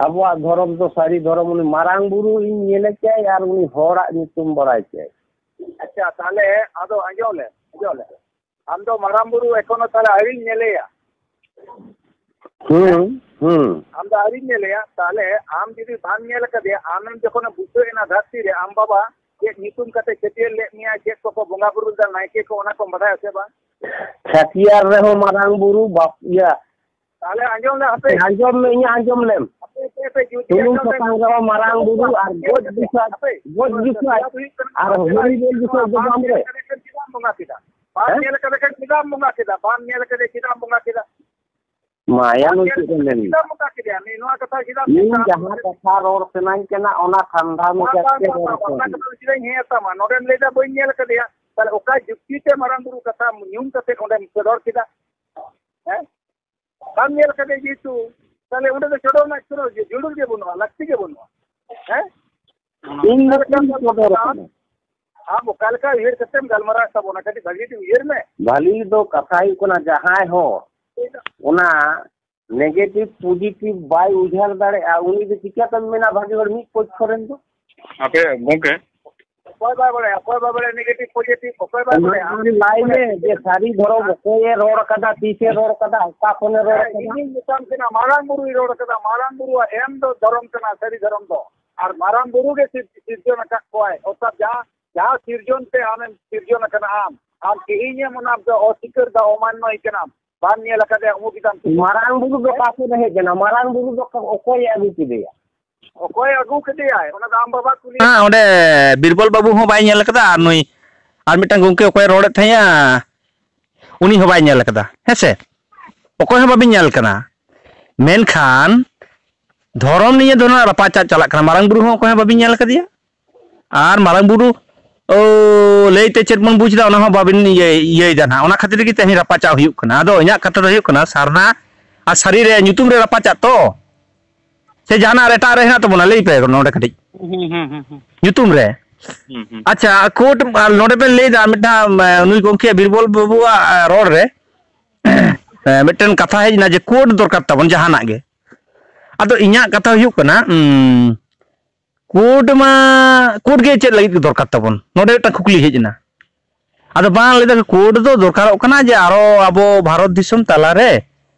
ᱟᱵᱚᱣᱟᱜ ᱫᱷᱚᱨᱚᱢ ᱫᱚ ᱥᱟᱹᱨᱤ ᱫᱷᱚᱨᱚᱢ, ᱩᱱᱤ ᱢᱟᱨᱟᱝ ᱵᱩᱨᱩ ᱤᱧ ᱧᱮᱞᱮ ᱠᱟᱭ ᱟᱨ ᱩᱱᱤ ᱦᱚᱲᱟᱜ ᱧᱩᱛᱩᱢ ᱵᱟᱲᱟᱭ ᱠᱟᱭ? ᱟᱪᱪᱷᱟ, ᱛᱟᱦᱞᱮ ᱟᱫᱚ ᱟᱸᱡᱚᱢ ᱞᱮ, ᱟᱸᱡᱚᱢ ᱞᱮ᱾ ᱟᱢ ᱫᱚ ᱢᱟᱨᱟᱝ ᱵᱩᱨᱩ ᱮᱠᱷᱚᱱᱳ ᱛᱟᱦᱞᱮ ᱟᱹᱣᱨᱤᱢ ᱧᱮᱞᱮᱭᱟ? ᱦᱩᱸ, ᱦᱩᱸ᱾ ᱟᱢ ᱫᱚ ᱟᱹᱣᱨᱤᱢ ᱧᱮᱞᱮᱭᱟ, ᱛᱟᱦᱞᱮ ᱟᱢ ᱡᱩᱫᱤ ᱵᱟᱢ ᱧᱮᱞ ᱟᱠᱟᱫᱮᱭᱟ, ᱟᱢᱮᱢ ᱡᱚᱠᱷᱚᱱᱮᱢ ᱵᱩᱡᱷᱟᱹᱣ ᱮᱱᱟ ᱫᱷᱟᱹᱨᱛᱤ ᱨᱮ, ᱟᱢ ᱵᱟᱵᱟ ᱪᱮᱫ ᱧᱩᱛᱩᱢ ᱠᱟᱛᱮ ᱪᱷᱟᱹᱴᱭᱟᱹᱨ ᱞᱮᱫ ᱢᱮᱭᱟ, ᱪᱮᱫ ᱠᱚᱠᱚ ᱵᱚᱸᱜᱟ ᱵᱩᱨᱩ ᱞᱮᱫᱟ, ᱱᱟᱭᱠᱮ ᱠᱚ, ᱚᱱᱟ ᱠᱚᱢ ᱵᱟᱰᱟᱭᱟ ᱥᱮ ᱵᱟᱝ? ᱪᱷᱟᱹᱴᱭᱟᱹᱨ ᱨᱮᱦᱚᱸ ᱢᱟᱨᱟᱝ ᱵᱩᱨᱩ, ᱵᱟᱯ-, ᱤᱭᱟᱹ, ᱛᱟᱦᱞᱮ ᱟᱸᱡᱚᱢ ᱞᱮ, ᱦᱟᱯᱮ᱾ ᱟᱸᱡᱚᱢ ᱢᱮ, ᱤᱧᱟᱹᱜ ᱟᱸᱡᱚᱢ ᱞᱮᱢ᱾ ᱦᱟᱯᱮ, ᱦᱟᱯᱮ, ᱦᱟᱯᱮ, ᱡᱩᱫᱤ ᱥᱩᱱᱩᱢ ᱟᱸᱡᱚᱢ ᱞᱮ, ᱥᱟᱥᱟᱝ ᱨᱮᱦᱚᱸ ᱢᱟᱨᱟᱝ ᱵᱩᱨᱩ ᱟᱨ ᱜᱚᱡ ᱵᱤᱥᱟᱹᱡ, ᱦᱟᱯᱮ, ᱜᱚᱡ ᱵᱤᱥᱟᱹᱡ ᱦᱩᱭᱩᱜ ᱠᱟᱱᱟ, ᱟᱨ ᱦᱟᱯᱮ, ᱦᱩᱲᱩ ᱜᱚᱡ ᱵᱤᱥᱟᱹᱡ ᱫᱚ ᱵᱟᱢ ᱨᱮ᱾ ᱪᱮᱫᱟᱜ ᱮᱢ ᱵᱚᱸᱜᱟ ᱠᱮᱫᱟ? ᱵᱟᱢ ᱦᱮᱸ? ᱧᱮᱞ ᱠᱟᱫᱮ ᱠᱷᱟᱱ ᱪᱮᱫᱟᱜ ᱮᱢ ᱵᱚᱸᱜᱟ ᱠᱮᱫᱟ? ᱵᱟᱢ ᱧᱮᱞ ᱠᱟᱫᱮ ᱪᱮᱫᱟᱜ ᱮᱢ ᱵᱚᱸᱜᱟ ᱠᱮᱫᱟ? ᱢᱟᱭᱟ ᱵᱟᱢ ᱧᱮᱞ ᱱᱩᱭ ᱪᱮᱫ ᱮ ᱠᱟᱫᱮ ᱢᱮᱱ ᱪᱮᱫᱟᱜ ᱮᱢ ᱵᱚᱸᱜᱟ ᱠᱮᱫᱟ? ᱱᱩᱭ ᱱᱚᱣᱟ ᱠᱟᱛᱷᱟ ᱪᱮᱫᱟᱜ ᱮᱢ ᱤᱧ ᱢᱮᱛᱟᱜ ᱡᱟᱦᱟᱸ ᱠᱟᱛᱷᱟ ᱨᱚᱲ ᱥᱟᱱᱟᱧ ᱠᱟᱱᱟ, ᱚᱱᱟ ᱴᱷᱟᱱᱰᱟ ᱵᱟᱝ, ᱢᱮᱡᱟᱡ ᱵᱟᱝ, ᱛᱮ ᱵᱟᱝ, ᱨᱚᱲ ᱵᱟᱝ, ᱚᱱᱟ ᱥᱟᱱᱟᱧ᱾ ᱠᱟᱛᱷᱟ ᱫᱚ ᱪᱮᱫᱟᱜ ᱤᱧ ᱦᱮᱸᱭᱟᱛᱟᱢᱟ? ᱱᱚᱰᱮᱢ ᱞᱟᱹᱭᱫᱟ ᱵᱟᱹᱧ ᱧᱮᱞ ᱠᱟᱫᱮᱭᱟ, ᱛᱟᱦᱞᱮ ᱚᱠᱟ ᱡᱩᱠᱛᱤ ᱛᱮ ᱢᱟᱨᱟᱝ ᱵᱩᱨᱩ ᱠᱟᱛᱷᱟ ᱧᱩᱢ ᱠᱟᱛᱮ ᱚᱸᱰᱮᱢ ᱪᱚᱰᱚᱨ ᱠᱮᱫᱟ? ᱦᱮᱸ? ᱵᱟᱢ ᱧᱮᱞ ᱠᱟᱫᱮ ᱡᱮᱦᱮᱛᱩ, ᱛᱟᱦᱞᱮ ᱚᱸᱰᱮ ᱫᱚ ᱪᱚᱰᱚᱨ ᱨᱮᱱᱟᱜ ᱠᱳᱱᱳ ᱡᱟᱹᱨᱩᱲ ᱜᱮ ᱵᱟᱹᱱᱩᱜᱼᱟ, ᱞᱟᱹᱠᱛᱤ ᱜᱮ ᱵᱟᱹᱱᱩᱜᱼᱟ᱾ ᱦᱮᱸ? ᱤᱧ ᱫᱚ ᱪᱮᱫ ᱤᱧ ᱪᱚᱰᱚᱨ ᱟᱠᱟᱫᱟ? ᱟᱢ ᱚᱠᱟ ᱞᱮᱠᱟ ᱩᱭᱦᱟᱹᱨ ᱠᱟᱛᱮᱢ ᱜᱟᱞᱢᱟᱨᱟᱣᱮᱫ ᱛᱟᱵᱚᱱᱟ, ᱠᱟᱹᱴᱤᱡ ᱵᱷᱟᱹᱜᱤ ᱴᱷᱤᱠ ᱩᱭᱦᱟᱹᱨ ᱢᱮ᱾ ᱵᱷᱟᱹᱞᱤ ᱫᱚ ᱠᱟᱛᱷᱟ ᱦᱩᱭᱩᱜ ᱠᱟᱱᱟ, ᱡᱟᱦᱟᱸᱭ ᱦᱚᱲ ᱚᱱᱟ negative positive ᱵᱟᱭ ᱩᱭᱦᱟᱹᱨ ᱫᱟᱲᱮᱭᱟᱜᱼᱟ, ᱩᱱᱤ ᱫᱚ ᱪᱤᱠᱟᱹᱛᱮᱢ ᱢᱮᱱᱟ ᱵᱷᱟᱹᱜᱤ ᱦᱚᱲ ᱢᱤᱫ ᱯᱚᱠᱠᱷᱚ ᱨᱮᱱ ᱫᱚ? ᱟᱯᱮ ᱜᱚᱝᱠᱮ, ᱚᱠᱚᱭ ᱵᱟᱭ ᱵᱟᱲᱟᱭᱟ? ᱚᱠᱚᱭ ᱵᱟᱭ ᱵᱟᱲᱟᱭᱟ? negative positive ᱚᱠᱚᱭ ᱵᱟᱭ ᱚᱱᱟ ᱵᱟᱲᱟᱭᱟ? ᱟᱢ ᱞᱟᱹᱭ ᱢᱮ ᱡᱮ ᱥᱟᱹᱨᱤ ᱫᱷᱚᱨᱚᱢ ᱚᱠᱚᱭᱮ ᱨᱚᱲ ᱠᱟᱫᱟ, ᱛᱤᱥᱮ ᱨᱚᱲ ᱠᱟᱫᱟ, ᱚᱠᱟ ᱠᱷᱚᱱᱮ ᱨᱚᱲ ᱦᱮᱸ, ᱠᱟᱫᱟ? ᱤᱧᱤᱧ ᱢᱮᱛᱟᱢ ᱠᱟᱱᱟ, ᱢᱟᱨᱟᱝ ᱵᱩᱨᱩᱭ ᱨᱚᱲ ᱠᱟᱫᱟ᱾ ᱢᱟᱨᱟᱝ ᱵᱩᱨᱩᱣᱟᱜ ᱮᱢ ᱫᱚ ᱫᱷᱚᱨᱚᱢ ᱠᱟᱱᱟ, ᱥᱟᱹᱨᱤ ᱫᱷᱚᱨᱚᱢ ᱫᱚ᱾ ᱟᱨ ᱢᱟᱨᱟᱝ ᱵᱩᱨᱩ ᱜᱮ ᱥᱤᱨ-, ᱥᱤᱨᱡᱚᱱ ᱟᱠᱟᱫ ᱠᱚᱣᱟᱭ᱾ ᱚᱨᱛᱷᱟᱛ ᱡᱟᱦᱟᱸ, ᱡᱟᱦᱟᱸ ᱥᱤᱨᱡᱚᱱ ᱛᱮ ᱟᱢᱮᱢ ᱥᱤᱨᱡᱚᱱ ᱟᱠᱟᱱᱟ ᱟᱢ, ᱟᱢ ᱛᱮᱦᱮᱧᱮᱢ ᱚᱱᱟ ᱫᱚ ᱚᱥᱤᱠᱟᱹᱨ ᱫᱟ, ᱚᱢᱟᱱᱱᱚᱭ ᱠᱟᱱᱟᱢ, ᱵᱟᱢ ᱧᱮᱞ ᱟᱠᱟᱫᱮᱭᱟ, ᱚᱢᱩᱠ ᱮᱫᱟᱢ ᱥᱮ ᱪᱮᱫ? ᱢᱟᱨᱟᱝ ᱵᱩᱨᱩ ᱫᱚ ᱚᱠᱟ ᱠᱷᱚᱱᱮ ᱦᱮᱡ ᱮᱱᱟ? ᱢᱟᱨᱟᱝ ᱵᱩᱨᱩ ᱫᱚ ᱚᱠᱟ-, ᱚᱠᱚᱭᱮ ᱟᱹᱜᱩ ᱠᱮᱫᱮᱭᱟ? ᱚᱠᱚᱭ ᱟᱹᱜᱩ ᱠᱮᱫᱮᱭᱟᱭ? ᱚᱱᱟ ᱫᱚ ᱟᱢ ᱵᱟᱵᱟ ᱠᱩᱞᱤ ᱦᱮᱸ, ᱚᱸᱰᱮ ᱵᱤᱨᱵᱚᱞ ᱵᱟᱹᱵᱩ ᱦᱚᱸ ᱵᱟᱭ ᱧᱮᱞ ᱟᱠᱟᱫᱟ, ᱟᱨ ᱱᱩᱭ ᱟᱨ ᱢᱤᱫᱴᱟᱝ ᱜᱚᱢᱠᱮ ᱚᱠᱚᱭ ᱨᱚᱲᱮᱫ ᱛᱟᱦᱮᱸᱜᱼᱟ, ᱩᱱᱤ ᱦᱚᱸ ᱵᱟᱭ ᱧᱮᱞ ᱠᱟᱫᱟ, ᱦᱮᱸ ᱥᱮ? ᱚᱠᱚᱭ ᱦᱚᱸ ᱵᱟᱵᱤᱱ ᱧᱮᱞ ᱠᱟᱱᱟ᱾ ᱢᱮᱱᱠᱷᱟᱱ ᱫᱷᱚᱨᱚᱢ ᱱᱤᱭᱮ ᱫᱚ ᱱᱟᱜ ᱨᱟᱯᱟᱪᱟᱜ ᱪᱟᱞᱟᱜ ᱠᱟᱱᱟ, ᱢᱟᱨᱟᱝ ᱵᱩᱨᱩ ᱦᱚᱸ ᱚᱠᱚᱭ ᱦᱚᱸ ᱵᱟᱵᱤᱱ ᱧᱮᱞ ᱠᱟᱫᱮᱭᱟ᱾ ᱟᱨ ᱢᱟᱨᱟᱝ ᱵᱩᱨᱩ ᱞᱟᱹᱭᱛᱮ ᱪᱮᱫ ᱵᱚᱱ ᱵᱩᱡᱽ ᱮᱫᱟ, ᱚᱱᱟ ᱦᱚᱸ ᱵᱟᱵᱤᱱ ᱤᱭᱟᱹᱭ ᱤᱭᱟᱹᱭᱮᱫᱟ ᱱᱟᱜ᱾ ᱚᱱᱟ ᱠᱷᱟᱹᱛᱤᱨ ᱜᱮ ᱛᱮᱦᱮᱧ ᱨᱟᱯᱟᱪᱟᱜ ᱦᱩᱭᱩᱜ ᱠᱟᱱᱟ᱾ ᱟᱫᱚ ᱤᱧᱟᱹᱜ ᱠᱟᱛᱷᱟ ᱫᱚ ᱦᱩᱭᱩᱜ ᱠᱟᱱᱟ, ᱥᱟᱨᱱᱟ ᱟᱨ ᱥᱟᱹᱨᱤ ᱨᱮ ᱧᱩᱛᱩᱢ ᱨᱮ ᱨᱟᱯᱟᱪᱟᱜ ᱛᱚ, ᱥᱮ ᱡᱟᱦᱟᱱᱟᱜ ᱨᱮ ᱮᱴᱟᱜ ᱨᱮ ᱦᱮᱱᱟᱜ ᱛᱟᱵᱚᱱᱟ? ᱞᱟᱹᱭ ᱯᱮ ᱱᱚᱰᱮ ᱠᱟᱹᱴᱤᱡ᱾ ᱦᱩᱸ, ᱦᱩᱸ, ᱦᱩᱸ, ᱦᱩᱸ᱾ ᱧᱩᱛᱩᱢ ᱨᱮ᱾ ᱦᱩᱸ, ᱦᱩᱸ᱾ ᱟᱪᱪᱷᱟ, ᱠᱳᱰ ᱟᱨ ᱱᱚᱰᱮ ᱵᱮᱱ ᱞᱟᱹᱭ ᱮᱫᱟ ᱢᱤᱫᱴᱟᱝ, ᱮ, ᱱᱩᱭ ᱜᱚᱢᱠᱮ ᱵᱤᱨᱵᱚᱞ ᱵᱟᱹᱵᱩᱣᱟᱜ, ᱮ, ᱨᱚᱲ ᱨᱮ ᱮ, ᱢᱤᱫᱴᱮᱱ ᱠᱟᱛᱷᱟ ᱦᱮᱡ ᱮᱱᱟ ᱡᱮ ᱠᱳᱰ ᱫᱚᱨᱠᱟᱨ ᱛᱟᱵᱚᱱ ᱡᱟᱦᱟᱱᱟᱜ ᱜᱮ᱾ ᱟᱫᱚ ᱤᱧᱟᱹᱜ ᱠᱟᱛᱷᱟ ᱦᱩᱭᱩᱜ ᱠᱟᱱᱟ, ᱩᱸ, ᱠᱳᱰ ᱢᱟ, ᱠᱳᱰ ᱜᱮ ᱪᱮᱫ ᱞᱟᱹᱜᱤᱫ ᱫᱚᱨᱠᱟᱨ ᱛᱟᱵᱚᱱ? ᱱᱚᱰᱮ ᱢᱤᱫᱴᱟᱝ ᱠᱩᱠᱞᱤ ᱦᱮᱡ ᱮᱱᱟ᱾ ᱟᱫᱚ ᱵᱟᱝ, ᱞᱟᱹᱭ ᱫᱟᱠᱚ ᱠᱳᱰ ᱫᱚ ᱫᱚᱨᱠᱟᱨᱚᱜ ᱠᱟᱱᱟ ᱡᱮ ᱟᱨᱚ ᱟᱵᱚ ᱵᱷᱟᱨᱚᱛ ᱫᱤᱥᱚᱢ ᱛᱟᱞᱟᱨᱮ,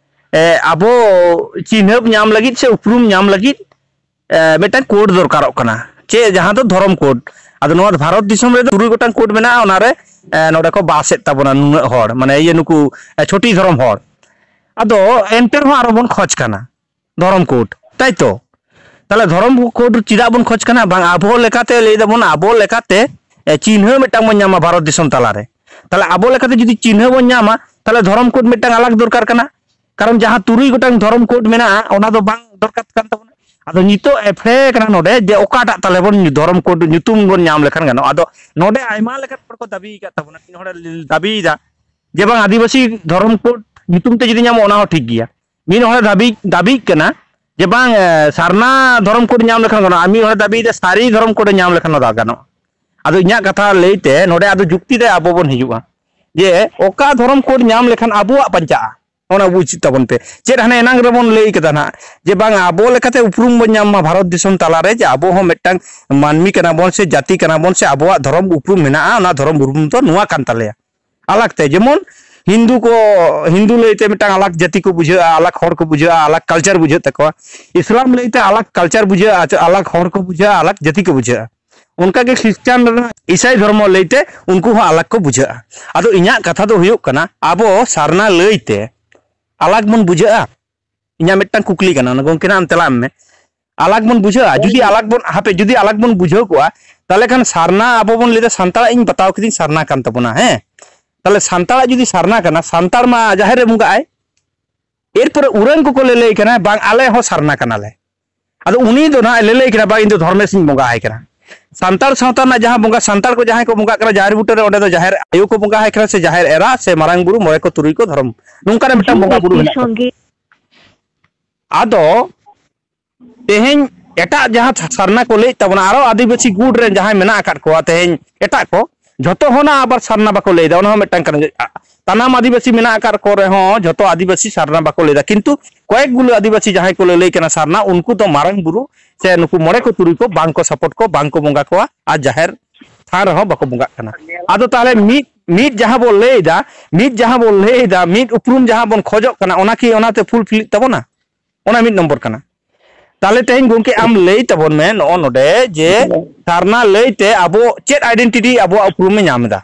ᱮ, ᱟᱵᱚ ᱪᱤᱱᱦᱟᱹᱯ ᱧᱟᱢ ᱞᱟᱹᱜᱤᱫ ᱥᱮ ᱩᱯᱨᱩᱢ ᱧᱟᱢ ᱞᱟᱹᱜᱤᱫ, ᱮ, ᱢᱤᱫᱴᱟᱝ ᱠᱳᱰ ᱫᱚᱨᱠᱟᱨᱚᱜ ᱠᱟᱱᱟ, ᱪᱮᱫ, ᱡᱟᱦᱟᱸ ᱫᱚ ᱫᱷᱚᱨᱚᱢ ᱠᱳᱰ᱾ ᱟᱫᱚ ᱱᱚᱣᱟ ᱵᱷᱟᱨᱚᱛ ᱫᱤᱥᱚᱢ ᱨᱮᱫᱚ ᱛᱩᱨᱩᱭ ᱜᱚᱴᱟᱝ ᱠᱳᱰ ᱢᱮᱱᱟᱜᱼᱟ, ᱚᱱᱟᱨᱮ, ᱮ, ᱱᱚᱰᱮ ᱠᱚ ᱵᱟᱥ ᱮᱫ ᱛᱟᱵᱚᱱᱟ ᱱᱩᱱᱟᱹᱜ ᱦᱚᱲ, ᱢᱟᱱᱮ ᱤᱭᱟᱹ ᱱᱩᱠᱩ, ᱮ, ᱪᱷᱚᱴᱤ ᱫᱷᱚᱨᱚᱢ ᱦᱚᱲ᱾ ᱟᱫᱚ ᱮᱱᱛᱮ ᱨᱮᱦᱚᱸ ᱟᱨᱚ ᱵᱚᱱ ᱠᱷᱚᱡᱽ ᱠᱟᱱᱟ ᱫᱷᱚᱨᱚᱢ ᱠᱳᱰ, ᱛᱟᱭ ᱛᱚ? ᱛᱟᱦᱞᱮ ᱫᱷᱚᱨᱚᱢ ᱠᱳᱰ ᱪᱮᱫᱟᱜ ᱵᱚᱱ ᱠᱷᱚᱡᱽ ᱠᱟᱱᱟ? ᱵᱟᱝ, ᱟᱵᱚ ᱞᱮᱠᱟᱛᱮ ᱞᱟᱹᱭ ᱫᱟᱵᱚᱱ, ᱟᱵᱚ ᱞᱮᱠᱟᱛᱮ, ᱮ, ᱪᱤᱱᱦᱟᱹ ᱢᱤᱫᱴᱟᱝ ᱵᱚᱱ ᱧᱟᱢᱟ ᱵᱷᱟᱨᱚᱛ ᱫᱤᱥᱚᱢ ᱛᱟᱞᱟᱨᱮ᱾ ᱛᱟᱦᱞᱮ ᱟᱵᱚ ᱞᱮᱠᱟᱛᱮ ᱡᱩᱫᱤ ᱪᱤᱱᱦᱟᱹ ᱵᱚᱱ ᱧᱟᱢᱟ, ᱛᱟᱦᱞᱮ ᱫᱷᱚᱨᱚᱢ ᱠᱳᱰ ᱢᱤᱫᱴᱟᱝ ᱟᱞᱟᱜᱽ ᱫᱚᱨᱠᱟᱨ ᱠᱟᱱᱟ᱾ ᱠᱟᱨᱚᱱ ᱡᱟᱦᱟᱸ ᱛᱩᱨᱩᱭ ᱜᱚᱴᱟᱝ ᱫᱷᱚᱨᱚᱢ ᱠᱳᱰ ᱢᱮᱱᱟᱜᱼᱟ, ᱚᱱᱟ ᱫᱚ ᱵᱟᱝ ᱫᱚᱨᱠᱟᱨ ᱠᱟᱱ ᱛᱟᱵᱚᱱᱟ᱾ ᱟᱫᱚ ᱱᱤᱛᱚᱜ ᱮᱯᱷᱮ ᱠᱟᱱᱟ ᱱᱚᱰᱮ ᱡᱮ ᱚᱠᱟᱴᱟᱜ ᱛᱟᱞᱮ ᱵᱚᱱ ᱫᱷᱚᱨᱚᱢ ᱠᱳᱰ ᱧᱩᱛᱩᱢ ᱵᱚᱱ ᱧᱟᱢ ᱞᱮᱠᱷᱟᱱ ᱜᱟᱱᱚᱜᱼᱟ᱾ ᱟᱫᱚ ᱱᱚᱰᱮ ᱟᱭᱢᱟ ᱞᱮᱠᱟᱱ ᱦᱚᱲ ᱠᱚ ᱫᱟᱹᱵᱤ ᱟᱠᱟᱫ ᱛᱟᱵᱚᱱᱟ᱾ ᱢᱤᱫ ᱦᱚᱲᱮ ᱫᱟᱹᱵᱤᱭᱮᱫᱟ ᱡᱮ ᱵᱟᱝ, ᱟᱹᱫᱤᱵᱟᱹᱥᱤ ᱫᱷᱚᱨᱚᱢ ᱠᱳᱰ ᱧᱩᱛᱩᱢ ᱛᱮ ᱡᱩᱫᱤ ᱧᱟᱢᱚᱜᱼᱟ, ᱚᱱᱟ ᱦᱚᱸ ᱴᱷᱤᱠ ᱜᱮᱭᱟ᱾ ᱢᱤᱫ ᱦᱚᱲᱮ ᱫᱟᱹᱵᱤ, ᱫᱟᱹᱵᱤᱜ ᱠᱟᱱᱟ ᱡᱮ ᱵᱟᱝ, ᱮ, ᱥᱟᱨᱱᱟ ᱫᱷᱚᱨᱚᱢ ᱠᱳᱰ ᱧᱟᱢ ᱞᱮᱠᱷᱟᱱ ᱜᱟᱱᱚᱜᱼᱟ, ᱟᱨ ᱢᱤᱫ ᱦᱚᱲᱮ ᱫᱟᱹᱵᱤᱭᱮᱫᱟ ᱥᱟᱹᱨᱤ ᱫᱷᱚᱨᱚᱢ ᱠᱳᱰ ᱧᱟᱢ ᱞᱮᱠᱷᱟᱱ ᱚᱱᱟ ᱜᱟᱱᱚᱜᱼᱟ᱾ ᱟᱫᱚ ᱤᱧᱟᱹᱜ ᱠᱟᱛᱷᱟ ᱞᱟᱹᱭᱛᱮ ᱱᱚᱰᱮ ᱟᱫᱚ ᱡᱩᱠᱛᱤ ᱨᱮ ᱟᱵᱚ ᱵᱚᱱ ᱦᱤᱡᱩᱜᱼᱟ ᱡᱮ ᱚᱠᱟ ᱫᱷᱚᱨᱚᱢ ᱠᱳᱰ ᱧᱟᱢ ᱞᱮᱠᱷᱟᱱ ᱟᱵᱚᱣᱟᱜ ᱵᱟᱧᱪᱟᱜᱼᱟ, ᱚᱱᱟ ᱵᱩᱡᱽ ᱛᱟᱵᱚᱱ ᱯᱮ᱾ ᱪᱮᱫ ᱦᱟᱱᱮ ᱮᱱᱟᱝ ᱨᱮᱵᱚᱱ ᱞᱟᱹᱭ ᱠᱮᱫᱟ ᱱᱟᱦᱟᱜ ᱡᱮ ᱵᱟᱝ, ᱟᱵᱚ ᱞᱮᱠᱟᱛᱮ ᱩᱯᱨᱩᱢ ᱵᱚᱱ ᱧᱟᱢ ᱢᱟ ᱵᱷᱟᱨᱚᱛ ᱫᱤᱥᱚᱢ ᱛᱟᱞᱟᱨᱮ ᱡᱮ ᱟᱵᱚ ᱦᱚᱸ ᱢᱤᱫᱴᱟᱝ ᱢᱟᱹᱱᱢᱤ ᱠᱟᱱᱟ ᱵᱚᱱ ᱥᱮ ᱡᱟᱹᱛᱤ ᱠᱟᱱᱟ ᱵᱚᱱ ᱥᱮ ᱟᱵᱚᱣᱟᱜ ᱫᱷᱚᱨᱚᱢ ᱩᱯᱨᱩᱢ ᱢᱮᱱᱟᱜᱼᱟ, ᱚᱱᱟ ᱫᱷᱚᱨᱚᱢ ᱩᱯᱨᱩᱢ ᱫᱚ ᱱᱚᱣᱟ ᱠᱟᱱ ᱛᱟᱞᱮᱭᱟ᱾ ᱟᱞᱟᱜᱽ ᱛᱮ ᱡᱮᱢᱚᱱ ᱦᱤᱱᱫᱩ ᱠᱚ, ᱦᱤᱱᱫᱩ ᱞᱟᱹᱭᱛᱮ ᱢᱤᱫᱴᱟᱝ ᱟᱞᱟᱜᱽ ᱡᱟᱹᱛᱤ ᱠᱚ ᱵᱩᱡᱷᱟᱹᱜᱼᱟ, ᱟᱞᱟᱜᱽ ᱦᱚᱲ ᱠᱚ ᱵᱩᱡᱷᱟᱹᱜᱼᱟ, ᱟᱞᱟᱜᱽ ᱠᱟᱞᱪᱟᱨ ᱵᱩᱡᱷᱟᱹᱜ ᱛᱟᱠᱚᱣᱟ᱾ ᱤᱥᱞᱟᱢ ᱞᱟᱹᱭᱛᱮ ᱟᱞᱟᱜᱽ ᱠᱟᱞᱪᱟᱨ ᱵᱩᱡᱷᱟᱹᱜᱼᱟ, ᱟᱞᱟᱜᱽ ᱦᱚᱲ ᱠᱚ ᱵᱩᱡᱷᱟᱹᱜᱼᱟ, ᱟᱞᱟᱜᱽ ᱡᱟᱹᱛᱤ ᱠᱚ ᱵᱩᱡᱷᱟᱹᱜᱼᱟ᱾ ᱚᱱᱠᱟᱜᱮ ᱠᱷᱨᱤᱥᱴᱟᱱ ᱨᱮᱱᱟᱜ ᱤᱥᱟᱭ ᱫᱷᱚᱨᱢᱚ ᱞᱟᱹᱭᱛᱮ ᱩᱱᱠᱩ ᱦᱚᱸ ᱟᱞᱟᱜᱽ ᱠᱚ ᱵᱩᱡᱷᱟᱹᱜᱼᱟ᱾ ᱟᱫᱚ ᱤᱧᱟᱹᱜ ᱠᱟᱛᱷᱟ ᱫᱚ ᱦᱩᱭᱩᱜ ᱠᱟᱱᱟ, ᱟᱵᱚ ᱥᱟᱨᱱᱟ ᱞᱟᱹᱭᱛᱮ ᱟᱞᱟᱜᱽ ᱵᱚᱱ ᱵᱩᱡᱷᱟᱹᱜᱼᱟ? ᱤᱧᱟᱹᱜ ᱢᱤᱫᱴᱟᱝ ᱠᱩᱠᱞᱤ ᱠᱟᱱᱟ, ᱚᱱᱟ ᱜᱚᱢᱠᱮ ᱱᱟᱜ ᱟᱢ ᱛᱮᱞᱟ ᱮᱢ ᱢᱮ᱾ ᱟᱞᱟᱜᱽ ᱵᱚᱱ ᱵᱩᱡᱷᱟᱹᱜᱼᱟ? ᱡᱩᱫᱤ ᱟᱞᱟᱜᱽ ᱵᱚᱱ, ᱦᱟᱯᱮ, ᱡᱩᱫᱤ ᱟᱞᱟᱜᱽ ᱵᱚᱱ ᱵᱩᱡᱷᱟᱹᱣ ᱠᱚᱜᱼᱟ, ᱛᱟᱦᱚᱞᱮ ᱠᱷᱟᱱ ᱥᱟᱨᱱᱟ ᱟᱵᱚ ᱵᱚᱱ ᱞᱟᱹᱭᱫᱟ ᱥᱟᱱᱛᱟᱲᱟᱜ ᱤᱧ ᱵᱟᱛᱟᱣ ᱠᱤᱫᱤᱧ ᱥᱟᱨᱱᱟ ᱠᱟᱱ ᱛᱟᱵᱚᱱᱟ, ᱦᱮᱸ? ᱛᱟᱦᱞᱮ ᱥᱟᱱᱛᱟᱲᱟᱜ ᱡᱩᱫᱤ ᱥᱟᱨᱱᱟ ᱠᱟᱱᱟ, ᱥᱟᱱᱛᱟᱲ ᱢᱟ ᱡᱟᱦᱮᱨ ᱨᱮ ᱵᱚᱸᱜᱟᱜ ᱟᱭ᱾ ᱮᱨᱯᱚᱨᱮ ᱩᱨᱟᱹᱝ ᱠᱚᱠᱚ ᱞᱟᱹᱞᱟᱹᱭ ᱠᱟᱱᱟ, "ᱵᱟᱝ, ᱟᱞᱮ ᱦᱚᱸ ᱥᱟᱨᱱᱟ ᱠᱟᱱᱟᱞᱮ᱾" ᱟᱫᱚ ᱩᱱᱤ ᱫᱚ ᱱᱟᱦᱟᱜ ᱞᱟᱹᱞᱟᱹᱭ ᱠᱟᱱᱟ, "ᱵᱟᱝ, ᱤᱧ ᱫᱚ ᱫᱷᱚᱨᱢᱮᱥᱤᱧ ᱵᱚᱸᱜᱟ ᱟᱭ ᱠᱟᱱᱟ᱾" ᱥᱟᱱᱛᱟᱲ ᱥᱟᱶᱛᱟ ᱨᱮᱱᱟᱜ ᱡᱟᱦᱟᱸ ᱵᱚᱸᱜᱟ, ᱥᱟᱱᱛᱟᱲ ᱠᱚ ᱡᱟᱦᱟᱸᱭ ᱠᱚ ᱵᱚᱸᱜᱟᱜ ᱠᱟᱱᱟ ᱡᱟᱦᱮᱨ ᱵᱩᱴᱟᱹ ᱨᱮ, ᱚᱸᱰᱮ ᱫᱚ ᱡᱟᱦᱮᱨ ᱟᱭᱳ ᱠᱚ ᱵᱚᱸᱜᱟ ᱟᱭ ᱠᱟᱱᱟ, ᱥᱮ ᱡᱟᱦᱮᱨ ᱮᱨᱟ, ᱥᱮ ᱢᱟᱨᱟᱝ ᱵᱩᱨᱩ, ᱢᱚᱬᱮ ᱠᱚ ᱛᱩᱨᱩᱭ ᱠᱚ ᱫᱷᱚᱨᱚᱢ, ᱱᱚᱝᱠᱟᱱᱟᱜ ᱢᱤᱫᱴᱟᱝ ᱵᱚᱸᱜᱟ ᱵᱩᱨᱩ ᱢᱮᱱᱟᱜ ᱠᱚᱣᱟ᱾ ᱟᱫᱚ ᱛᱮᱦᱮᱧ ᱮᱴᱟᱜ ᱡᱟᱦᱟᱸ ᱥᱟᱨᱱᱟ ᱠᱚ ᱞᱟᱹᱭᱮᱫ ᱛᱟᱵᱚᱱᱟ, ᱟᱨᱚ ᱟᱹᱫᱤᱵᱟᱹᱥᱤ ᱜᱩᱴ ᱨᱮᱱ ᱡᱟᱦᱟᱸᱭ ᱢᱮᱱᱟᱜ ᱟᱠᱟᱫ ᱠᱚᱣᱟ ᱛᱮᱦᱮᱧ ᱮᱴᱟᱜ ᱠᱚ, ᱡᱷᱚᱛᱚ ᱦᱚᱸ ᱱᱟ ᱟᱵᱟᱨ ᱥᱟᱨᱱᱟ ᱵᱟᱠᱚ ᱞᱟᱹᱭᱫᱟ, ᱚᱱᱟ ᱦᱚᱸ ᱢᱤᱫᱴᱟᱝ ᱠᱟᱨᱚᱱ᱾ ᱥᱟᱱᱟᱢ ᱟᱹᱫᱤᱵᱟᱹᱥᱤ ᱢᱮᱱᱟᱜ ᱟᱠᱟᱫ ᱠᱚ ᱨᱮᱦᱚᱸ ᱡᱷᱚᱛᱚ ᱟᱹᱫᱤᱵᱟᱹᱥᱤ ᱥᱟᱨᱱᱟ ᱵᱟᱠᱚ ᱞᱟᱹᱭᱫᱟ, ᱠᱤᱱᱛᱩ ᱠᱚᱭᱮᱠ ᱜᱩᱞᱟᱹ ᱟᱹᱫᱤᱵᱟᱹᱥᱤ ᱡᱟᱦᱟᱸᱭ ᱠᱚ ᱞᱟᱹᱞᱟᱹᱭ ᱠᱟᱱᱟ ᱥᱟᱨᱱᱟ, ᱩᱱᱠᱩ ᱫᱚ ᱢᱟᱨᱟᱝ ᱵᱩᱨᱩ ᱥᱮ ᱱᱩᱠᱩ ᱢᱚᱬᱮ ᱠᱚ ᱛᱩᱨᱩᱭ ᱠᱚ ᱵᱟᱝ ᱠᱚ ᱥᱟᱯᱳᱨᱴ ᱠᱚᱣᱟ, ᱵᱟᱝ ᱠᱚ ᱵᱚᱸᱜᱟ ᱠᱚᱣᱟ, ᱟᱨ ᱡᱟᱦᱮᱨ ᱛᱷᱟᱱ ᱨᱮᱦᱚᱸ ᱵᱟᱠᱚ ᱵᱚᱸᱜᱟᱜ ᱠᱟᱱᱟ᱾ ᱟᱫᱚ ᱛᱟᱦᱚᱞᱮ ᱢᱤᱫ, ᱢᱤᱫ ᱡᱟᱦᱟᱸ ᱵᱚᱱ ᱞᱟᱹᱭᱫᱟ, ᱢᱤᱫ ᱡᱟᱦᱟᱸ ᱵᱚᱱ ᱞᱟᱹᱭᱫᱟ, ᱢᱤᱫ ᱩᱯᱨᱩᱢ ᱡᱟᱦᱟᱸ ᱵᱚᱱ ᱠᱷᱚᱡᱚᱜ ᱠᱟᱱᱟ, ᱚᱱᱟ ᱠᱤ ᱚᱱᱟᱛᱮ ᱯᱷᱩᱞᱯᱷᱤᱞᱤᱜ ᱛᱟᱵᱚᱱᱟ? ᱚᱱᱟ ᱢᱤᱫ ᱱᱚᱢᱵᱚᱨ ᱠᱟᱱᱟ᱾ ᱛᱟᱦᱞᱮ ᱛᱮᱦᱮᱧ ᱜᱚᱝᱠᱮ ᱟᱢ ᱞᱟᱹᱭ ᱛᱟᱵᱚᱱ ᱢᱮ ᱱᱚᱜᱼᱚ ᱱᱚᱰᱮ ᱡᱮ ᱥᱟᱨᱱᱟ ᱞᱟᱹᱭᱛᱮ ᱟᱵᱚ ᱪᱮᱫ ᱟᱭᱰᱮᱱᱴᱤᱴᱤ ᱟᱵᱚᱣᱟᱜ ᱩᱯᱨᱩᱢ ᱮ ᱧᱟᱢ ᱮᱫᱟ?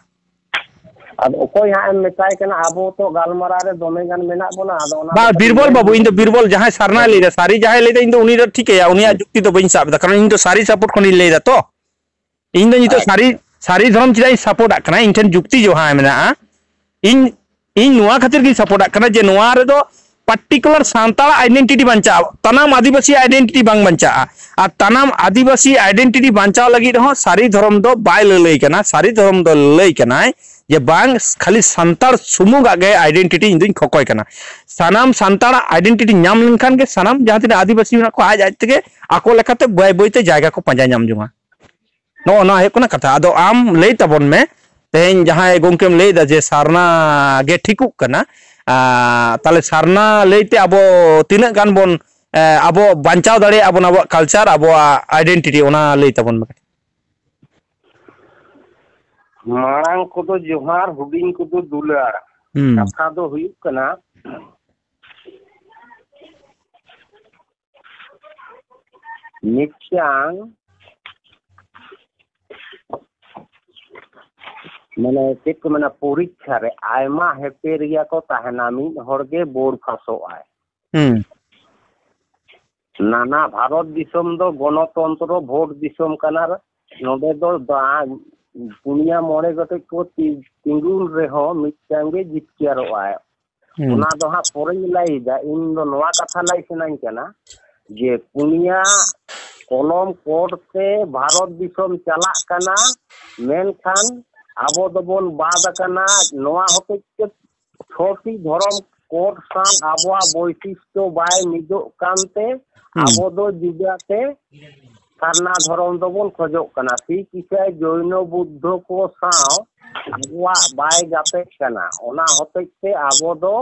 ᱟᱫᱚ ᱚᱠᱚᱭ ᱦᱟᱸᱜ ᱮᱢ ᱢᱮᱛᱟᱭ ᱠᱟᱱᱟ? ᱟᱵᱚ ᱛᱚ ᱜᱟᱞᱢᱟᱨᱟᱣ ᱨᱮ ᱫᱚᱢᱮ ᱜᱟᱱ ᱢᱮᱱᱟᱜ ᱵᱚᱱᱟ, ᱟᱫᱚ ᱚᱱᱟ ᱵᱟ, ᱫᱚ ᱠᱟᱹᱴᱤᱡ ᱵᱤᱨᱵᱚᱞ ᱞᱟᱹᱭ ᱵᱟᱹᱵᱩ, ᱤᱧ ᱫᱚ ᱵᱤᱨᱵᱚᱞ, ᱡᱟᱦᱟᱸᱭ ᱥᱟᱨᱱᱟᱭ ᱞᱟᱹᱭᱫᱟ, ᱥᱟᱹᱨᱤ ᱡᱟᱦᱟᱸᱭ ᱞᱟᱹᱭᱫᱟ, ᱤᱧ ᱫᱚ ᱩᱱᱤ ᱫᱚ ᱴᱷᱤᱠᱟᱹᱭᱟ, ᱩᱱᱤᱭᱟᱜ ᱡᱩᱠᱛᱤ ᱫᱚ ᱵᱟᱹᱧ ᱥᱟᱵ ᱮᱫᱟ, ᱠᱟᱨᱚᱱ ᱤᱧ ᱫᱚ ᱥᱟᱹᱨᱤ ᱥᱟᱯᱳᱨᱴ ᱠᱷᱚᱱᱤᱧ ᱞᱟᱹᱭᱫᱟ ᱛᱚ᱾ ᱤᱧ ᱫᱚ ᱱᱤᱛᱚᱜ ᱟᱪᱪᱷᱟ᱾ ᱥᱟᱹᱨᱤ, ᱥᱟᱹᱨᱤ ᱫᱷᱚᱨᱚᱢ ᱪᱮᱫᱟᱜ ᱤᱧ ᱥᱟᱯᱳᱨᱴᱟᱜ ᱠᱟᱱᱟ, ᱤᱧ ᱴᱷᱮᱱ ᱡᱩᱠᱛᱤ ᱡᱟᱦᱟᱸ ᱢᱮᱱᱟᱜᱼᱟ, ᱤᱧ, ᱤᱧ ᱱᱚᱣᱟ ᱠᱷᱟᱹᱛᱤᱨ ᱜᱤᱧ ᱥᱟᱯᱳᱨᱴᱟᱜ ᱠᱟᱱᱟ ᱡᱮ ᱱᱚᱣᱟ ᱨᱮᱫᱚ ᱯᱟᱨᱴᱤᱠᱩᱞᱟᱨ ᱥᱟᱱᱛᱟᱲᱟᱜ ᱟᱭᱰᱮᱱᱴᱤᱴᱤ ᱵᱟᱧᱪᱟᱜᱼᱟ, ᱛᱟᱱᱟᱢ ᱟᱹᱫᱤᱵᱟᱹᱥᱤ ᱟᱭᱰᱮᱱᱴᱤᱴᱤ ᱵᱟᱝ ᱵᱟᱧᱪᱟᱜᱼᱟ᱾ ᱟᱨ ᱛᱟᱱᱟᱢ ᱟᱹᱫᱤᱵᱟᱹᱥᱤ ᱟᱭᱰᱮᱱᱴᱤᱴᱤ ᱵᱟᱧᱪᱟᱣ ᱞᱟᱹᱜᱤᱫ ᱨᱮᱦᱚᱸ ᱥᱟᱹᱨᱤ ᱫᱷᱚᱨᱚᱢ ᱫᱚ ᱵᱟᱭ ᱞᱟᱹᱞᱟᱹᱭ ᱠᱟᱱᱟ᱾ ᱥᱟᱹᱨᱤ ᱫᱷᱚᱨᱚᱢ ᱫᱚ ᱞᱟᱹᱞᱟᱹᱭ ᱠᱟᱱᱟᱭ ᱡᱮ ᱵᱟᱝ, ᱠᱷᱟᱹᱞᱤ ᱥᱟᱱᱛᱟᱲ ᱥᱩᱢᱩᱝᱟᱜ ᱜᱮ ᱟᱭᱰᱮᱱᱴᱤᱴᱤ ᱤᱧ ᱫᱩᱧ ᱠᱷᱚᱠᱚᱭ ᱠᱟᱱᱟ᱾ ᱥᱟᱱᱟᱢ ᱥᱟᱱᱛᱟᱲᱟᱜ ᱟᱭᱰᱮᱱᱴᱤᱴᱤ ᱧᱟᱢ ᱞᱮᱱᱠᱷᱟᱱ ᱜᱮ ᱥᱟᱱᱟᱢ ᱡᱟᱦᱟᱸ ᱛᱤᱱᱟᱹᱜ ᱟᱹᱫᱤᱵᱟᱹᱥᱤ ᱢᱮᱱᱟᱜ ᱠᱚᱣᱟ ᱟᱡ ᱟᱡ ᱛᱮᱜᱮ ᱟᱠᱚ ᱞᱮᱠᱟᱛᱮ ᱵᱟᱹᱭ ᱵᱟᱹᱭ ᱛᱮ ᱡᱟᱭᱜᱟ ᱠᱚ ᱯᱟᱸᱡᱟ ᱧᱟᱢ ᱡᱚᱝᱟ᱾ ᱱᱚᱜᱼᱚ ᱱᱚᱣᱟ ᱦᱩᱭᱩᱜ ᱠᱟᱱᱟ ᱠᱟᱛᱷᱟ᱾ ᱟᱫᱚ ᱟᱢ ᱞᱟᱹᱭ ᱛᱟᱵᱚᱱ ᱢᱮ, ᱛᱮᱦᱮᱧ ᱡᱟᱦᱟᱸᱭ ᱜᱚᱢᱠᱮᱢ ᱞᱟᱹᱭᱫᱟ ᱡᱮ ᱥᱟᱨᱱᱟ ᱜᱮ ᱴᱷᱤᱠᱚᱜ ᱠᱟᱱᱟ, ᱟᱨ ᱛᱟᱦᱞᱮ ᱥᱟᱨᱱᱟ ᱞᱟᱹᱭᱛᱮ ᱟᱵᱚ ᱛᱤᱱᱟᱹᱜ ᱜᱟᱱ ᱵᱚᱱ, ᱮ, ᱟᱵᱚ ᱵᱟᱧᱪᱟᱣ ᱫᱟᱲᱮᱭᱟᱜᱼᱟ ᱵᱚᱱ ᱟᱵᱚᱣᱟᱜ ᱠᱟᱞᱪᱟᱨ, ᱟᱵᱚᱣᱟᱜ ᱟᱭᱰᱮᱱᱴᱤᱴᱤ, ᱚᱱᱟ ᱞᱟᱹᱭ ᱛᱟᱵᱚᱱ ᱢᱮ ᱠᱟᱹᱴᱤᱡ᱾ ᱢᱟᱲᱟᱝ ᱠᱚᱫᱚ ᱡᱚᱦᱟᱨ, ᱦᱩᱰᱤᱧ ᱠᱚᱫᱚ ᱫᱩᱞᱟᱹᱲ᱾ ᱦᱩᱸ᱾ ᱠᱟᱛᱷᱟ ᱫᱚ ᱦᱩᱭᱩᱜ ᱠᱟᱱᱟ, ᱢᱤᱫᱴᱟᱝ ᱢᱟᱱᱮ ᱪᱮᱫ ᱠᱚ ᱢᱮᱱᱟ, ᱯᱚᱨᱤᱠᱠᱷᱟ ᱨᱮ ᱟᱭᱢᱟ ᱦᱮᱯᱮᱨᱤᱭᱟ ᱠᱚ ᱛᱟᱦᱮᱱᱟ, ᱢᱤᱫ ᱦᱚᱲ ᱜᱮ ᱵᱳᱨᱰ ᱯᱷᱟᱥᱚᱜ ᱟᱭ᱾ ᱦᱩᱸ᱾ ᱱᱟᱱᱟ ᱵᱷᱟᱨᱚᱛ ᱫᱤᱥᱚᱢ ᱫᱚ ᱜᱚᱱᱚᱛᱚᱱᱛᱨᱚ ᱵᱷᱳᱴ ᱫᱤᱥᱚᱢ ᱠᱟᱱᱟ᱾ ᱱᱚᱰᱮ ᱫᱚ ᱫᱟ-, ᱯᱩᱱᱭᱟ ᱢᱚᱬᱮ ᱜᱚᱴᱮᱡ ᱠᱚ ᱛᱤ-, ᱛᱤᱸᱜᱩᱱ ᱨᱮᱦᱚᱸ ᱢᱤᱫᱴᱟᱝ ᱜᱮ ᱡᱤᱛᱠᱟᱹᱨᱚᱜᱼᱟᱭ᱾ ᱦᱩᱸ᱾ ᱚᱱᱟ ᱫᱚ ᱦᱟᱸᱜ ᱯᱚᱨᱮᱧ ᱞᱟᱹᱭᱫᱟ᱾ ᱤᱧ ᱫᱚ ᱱᱚᱣᱟ ᱠᱟᱛᱷᱟ ᱞᱟᱹᱭ ᱥᱟᱱᱟᱧ ᱠᱟᱱᱟ ᱡᱮ ᱯᱩᱱᱭᱟ ᱠᱚᱞᱚᱢ ᱠᱳᱰ ᱛᱮ ᱵᱷᱟᱨᱚᱛ ᱫᱤᱥᱚᱢ ᱪᱟᱞᱟᱜ ᱠᱟᱱᱟ, ᱢᱮᱱᱠᱷᱟᱱ ᱟᱵᱚ ᱫᱚᱵᱚᱱ ᱵᱟᱫ ᱟᱠᱟᱱᱟ᱾ ᱱᱚᱣᱟ ᱦᱚᱛᱮᱡ ᱛᱮ ᱪᱷᱚᱴᱤ ᱫᱷᱚᱨᱚᱢ ᱠᱳᱰ ᱥᱟᱶ ᱟᱵᱚᱣᱟᱜ ᱵᱳᱭᱥᱤᱥᱴᱚ ᱵᱟᱭ ᱢᱤᱫᱚᱜ ᱠᱟᱱᱛᱮ ᱦᱩᱸ᱾ ᱟᱵᱚ ᱫᱚ ᱡᱩᱫᱟᱹᱛᱮ ᱥᱟᱨᱱᱟ ᱫᱷᱚᱨᱚᱢ ᱫᱚᱵᱚᱱ ᱠᱷᱚᱡᱚᱜ ᱠᱟᱱᱟ᱾ ᱥᱤᱠᱷ, ᱤᱥᱟᱭ, ᱡᱚᱭᱱᱚ, ᱵᱩᱫᱽᱫᱷᱚ ᱠᱚ ᱥᱟᱶ ᱟᱵᱚᱣᱟᱜ ᱵᱟᱭ ᱜᱟᱛᱮᱜ ᱠᱟᱱᱟ᱾ ᱚᱱᱟ ᱦᱚᱛᱮᱡ ᱛᱮ ᱟᱵᱚ ᱫᱚ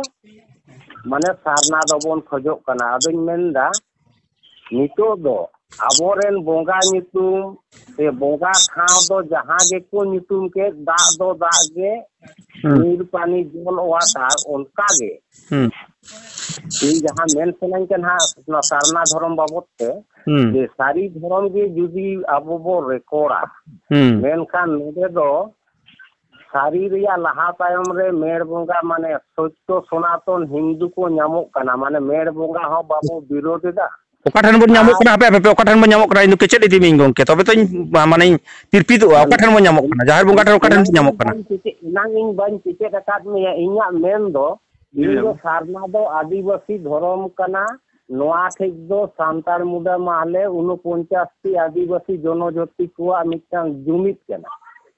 ᱢᱟᱱᱮ ᱥᱟᱨᱱᱟ ᱫᱚᱵᱚᱱ ᱠᱷᱚᱡᱚᱜ ᱠᱟᱱᱟ᱾ ᱟᱫᱚᱧ ᱢᱮᱱᱫᱟ ᱱᱤᱛᱚᱜ ᱫᱚ ᱟᱵᱚᱨᱮᱱ ᱵᱚᱸᱜᱟ ᱧᱩᱛᱩᱢ ᱥᱮ ᱵᱚᱸᱜᱟ ᱴᱷᱟᱶ ᱫᱚ ᱡᱟᱦᱟᱸ ᱜᱮᱠᱚ ᱧᱩᱛᱩᱢ ᱠᱮᱫ, ᱫᱟᱜ ᱫᱚ ᱫᱟᱜ ᱜᱮ, ᱦᱩᱸ᱾ ᱱᱤᱨ ᱯᱟᱱᱤ ᱡᱚᱞ ᱚᱣᱟᱴᱟᱨ ᱚᱱᱠᱟ ᱜᱮ᱾ ᱦᱩᱸ᱾ ᱤᱧ ᱡᱟᱦᱟᱸ ᱢᱮᱱ ᱥᱟᱱᱟᱧ ᱠᱟᱱᱟ ᱦᱟᱸᱜ, ᱚᱱᱟ ᱥᱟᱨᱱᱟ ᱫᱷᱚᱨᱚᱢ ᱵᱟᱵᱚᱫ ᱛᱮ, ᱦᱩᱸ᱾ ᱡᱮ ᱥᱟᱹᱨᱤ ᱫᱷᱚᱨᱚᱢ ᱜᱮ ᱡᱩᱫᱤ ᱟᱵᱚ ᱵᱚ ᱨᱮᱠᱚᱨᱰᱟ, ᱦᱩᱸ᱾ ᱢᱮᱱᱠᱷᱟᱱ ᱱᱚᱰᱮ ᱫᱚ ᱥᱟᱹᱨᱤ ᱨᱮᱭᱟᱜ ᱞᱟᱦᱟ ᱛᱟᱭᱚᱢ ᱨᱮ ᱢᱮᱲ ᱵᱚᱸᱜᱟ, ᱢᱟᱱᱮ ᱥᱚᱛᱭᱚ ᱥᱚᱱᱟᱛᱚᱱ ᱦᱤᱱᱫᱩ ᱠᱚ ᱧᱟᱢᱚᱜ ᱠᱟᱱᱟ, ᱢᱟᱱᱮ ᱢᱮᱲ ᱵᱚᱸᱜᱟ ᱦᱚᱸ ᱵᱟᱵᱚ ᱵᱤᱨᱳᱫ ᱮᱫᱟ᱾ ᱚᱠᱟ ᱴᱷᱮᱱ ᱵᱚᱱ ᱧᱟᱢᱚᱜ ᱟᱨ ᱠᱟᱱᱟ? ᱦᱟᱯᱮ, ᱦᱟᱯᱮ, ᱚᱠᱟ ᱴᱷᱮᱱ ᱵᱚᱱ ᱧᱟᱢᱚᱜ ᱠᱟᱱᱟ? ᱤᱧ ᱫᱚ ᱠᱮᱪᱮᱫ ᱤᱫᱤ ᱢᱤᱭᱟᱹᱧ ᱜᱚᱢᱠᱮ, ᱛᱚᱵᱮ ᱛᱚᱧ, ᱢᱟᱱᱮᱧ ᱛᱤᱨᱯᱤᱫᱚᱜᱼᱟ᱾ ᱚᱠᱟ ᱴᱷᱮᱱ ᱵᱚᱱ ᱧᱟᱢᱚᱜ ᱠᱟᱱᱟ? ᱡᱟᱦᱮᱨ ᱵᱚᱸᱜᱟ ᱴᱷᱮᱱ ᱚᱠᱟ ᱴᱷᱮᱱ ᱮᱱᱟᱝ ᱵᱚᱱ ᱤᱧ ᱧᱟᱢᱚᱜ ᱵᱟᱹᱧ ᱠᱟᱱᱟ? ᱠᱮᱪᱮᱫ, ᱮᱱᱟᱝ ᱤᱧ ᱵᱟᱹᱧ ᱠᱮᱪᱮᱫ ᱟᱠᱟᱫ ᱢᱮᱭᱟ᱾ ᱤᱧᱟᱹᱜ ᱢᱮᱱ ᱫᱚ, ᱤᱧ ᱫᱚ ᱥᱟᱨᱱᱟ ᱫᱚ ᱟᱹᱫᱤᱵᱟᱹᱥᱤ ᱫᱷᱚᱨᱚᱢ ᱠᱟᱱᱟ᱾ ᱱᱚᱣᱟ ᱴᱷᱮᱡ ᱫᱚ ᱥᱟᱱᱛᱟᱲ, ᱢᱩᱰᱟ, ᱢᱟᱦᱞᱮ, ᱩᱱᱚᱯᱚᱧᱪᱟᱥ ᱴᱤ ᱟᱹᱫᱤᱵᱟᱹᱥᱤ ᱡᱚᱱᱚᱡᱟᱹᱛᱤ ᱠᱚᱣᱟᱜ ᱢᱤᱫᱴᱟᱝ ᱡᱩᱢᱤᱫ ᱠᱟᱱᱟ᱾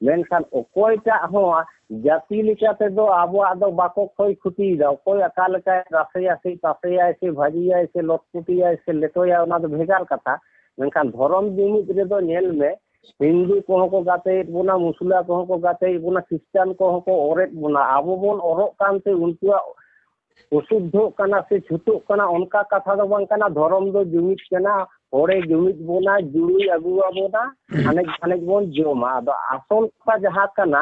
ᱢᱮᱱᱠᱷᱟᱱ ᱚᱠᱚᱭᱴᱟᱜ ᱦᱚᱸ ᱡᱟᱹᱛᱤ ᱞᱮᱠᱟ ᱛᱮᱫᱚ ᱟᱵᱚᱣᱟᱜ ᱫᱚ ᱵᱟᱠᱚ ᱠᱷᱚᱭ ᱠᱷᱚᱛᱤᱭᱮᱫᱟ᱾ ᱚᱠᱚᱭ ᱚᱠᱟ ᱞᱮᱠᱟᱭ ᱨᱟᱥᱮᱭᱟ ᱥᱮ ᱛᱟᱥᱮᱭᱟᱭ ᱥᱮ ᱵᱷᱟᱹᱡᱤᱭᱟᱭ ᱥᱮ ᱞᱚᱴᱯᱚᱴᱤᱭᱟᱭ ᱥᱮ ᱞᱮᱴᱚᱭᱟᱭ, ᱚᱱᱟ ᱫᱚ ᱵᱷᱮᱜᱟᱨ ᱠᱟᱛᱷᱟ᱾ ᱢᱮᱱᱠᱷᱟᱱ ᱫᱷᱚᱨᱚᱢ ᱡᱩᱢᱤᱫ ᱨᱮᱫᱚ ᱧᱮᱞ ᱢᱮ, ᱦᱤᱱᱫᱩ ᱠᱚᱦᱚᱸ ᱠᱚ ᱜᱟᱛᱮᱭᱮᱫ ᱵᱚᱱᱟ, ᱢᱩᱥᱞᱟ ᱠᱚᱦᱚᱸ ᱠᱚ ᱜᱟᱛᱮᱭᱮᱫ ᱵᱚᱱᱟ, ᱠᱷᱨᱤᱥᱴᱟᱱ ᱠᱚᱦᱚᱸ ᱠᱚ ᱚᱨᱮᱫ ᱵᱚᱱᱟ᱾ ᱟᱵᱚ ᱵᱚᱱ ᱚᱨᱚᱜ ᱠᱟᱱᱛᱮ ᱩᱱᱠᱩᱣᱟᱜ ᱚᱥᱩᱫᱷᱚᱜ ᱠᱟᱱᱟ ᱥᱮ ᱪᱷᱩᱛᱩᱜ ᱠᱟᱱᱟ, ᱚᱱᱠᱟ ᱠᱟᱛᱷᱟ ᱫᱚ ᱵᱟᱝ ᱠᱟᱱᱟ᱾ ᱫᱷᱚᱨᱚᱢ ᱫᱚ ᱡᱩᱢᱤᱫ ᱠᱟᱱᱟ, ᱦᱚᱲᱮ ᱡᱩᱢᱤᱫ ᱵᱚᱱᱟ, ᱡᱩᱲᱩᱭ ᱟᱹᱜᱩ ᱟᱵᱚᱱᱟ, ᱦᱟᱱᱮᱡ ᱦᱟᱱᱮᱡ ᱵᱚᱱ ᱡᱚᱢᱟ᱾ ᱟᱫᱚ ᱟᱥᱚᱞ ᱠᱟᱛᱷᱟ ᱡᱟᱦᱟᱸ ᱠᱟᱱᱟ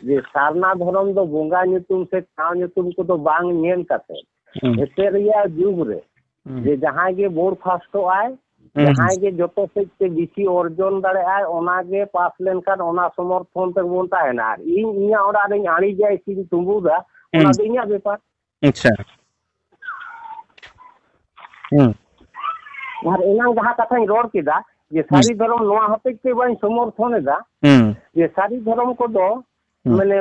ᱡᱮ ᱥᱟᱨᱱᱟ ᱫᱷᱚᱨᱚᱢ ᱫᱚ ᱵᱚᱸᱜᱟ ᱧᱩᱛᱩᱢ ᱥᱮ ᱴᱷᱟᱶ ᱧᱩᱛᱩᱢ ᱠᱚᱫᱚ ᱵᱟᱝ ᱧᱮᱞ ᱠᱟᱛᱮ, ᱦᱩᱸ᱾ ᱱᱤᱛᱚᱜ ᱨᱮᱭᱟᱜ ᱡᱩᱜᱽ ᱨᱮ ᱦᱩᱸ᱾ ᱡᱮ ᱡᱟᱦᱟᱸᱭ ᱜᱮ ᱵᱳᱨᱰ ᱯᱷᱟᱥᱴᱚᱜ ᱟᱭ, ᱦᱩᱸ᱾ ᱡᱟᱦᱟᱸᱭ ᱜᱮ ᱡᱚᱛᱚ ᱥᱮᱫ ᱛᱮ ᱵᱮᱥᱤ ᱚᱨᱡᱚᱱ ᱫᱟᱲᱮᱭᱟᱜ ᱟᱭ, ᱚᱱᱟ ᱜᱮ ᱯᱟᱥ ᱞᱮᱱᱠᱷᱟᱱ ᱚᱱᱟ ᱥᱚᱢᱚᱨᱛᱷᱚᱱ ᱛᱮᱜᱮ ᱵᱚᱱ ᱛᱟᱦᱮᱱᱟ᱾ ᱟᱨ ᱤᱧ ᱤᱧᱟᱹᱜ ᱚᱲᱟᱜ ᱨᱤᱧ ᱟᱹᱲᱤᱡᱟ, ᱤᱥᱤᱱ ᱛᱩᱸᱵᱩᱫᱟ, ᱚᱱᱟ ᱦᱩᱸ᱾ ᱫᱚ ᱤᱧᱟᱹᱜ ᱵᱮᱯᱟᱨ᱾ ᱟᱪᱪᱷᱟ᱾ ᱦᱩᱸ᱾ ᱟᱨ ᱮᱱᱟᱝ ᱡᱟᱦᱟᱸ ᱠᱟᱛᱷᱟᱧ ᱨᱚᱲ ᱠᱮᱫᱟ, ᱡᱮ ᱥᱟᱹᱨᱤ ᱫᱷᱚᱨᱚᱢ ᱱᱚᱣᱟ ᱦᱚᱛᱮᱡ ᱛᱮ ᱵᱟᱹᱧ ᱥᱚᱢᱚᱨᱛᱷᱚᱱ ᱮᱫᱟ᱾ ᱦᱩᱸ᱾ ᱡᱮ ᱥᱟᱹᱨᱤ ᱫᱷᱚᱨᱚᱢ ᱠᱚᱫᱚ ᱦᱩᱸ᱾ ᱢᱟᱱᱮ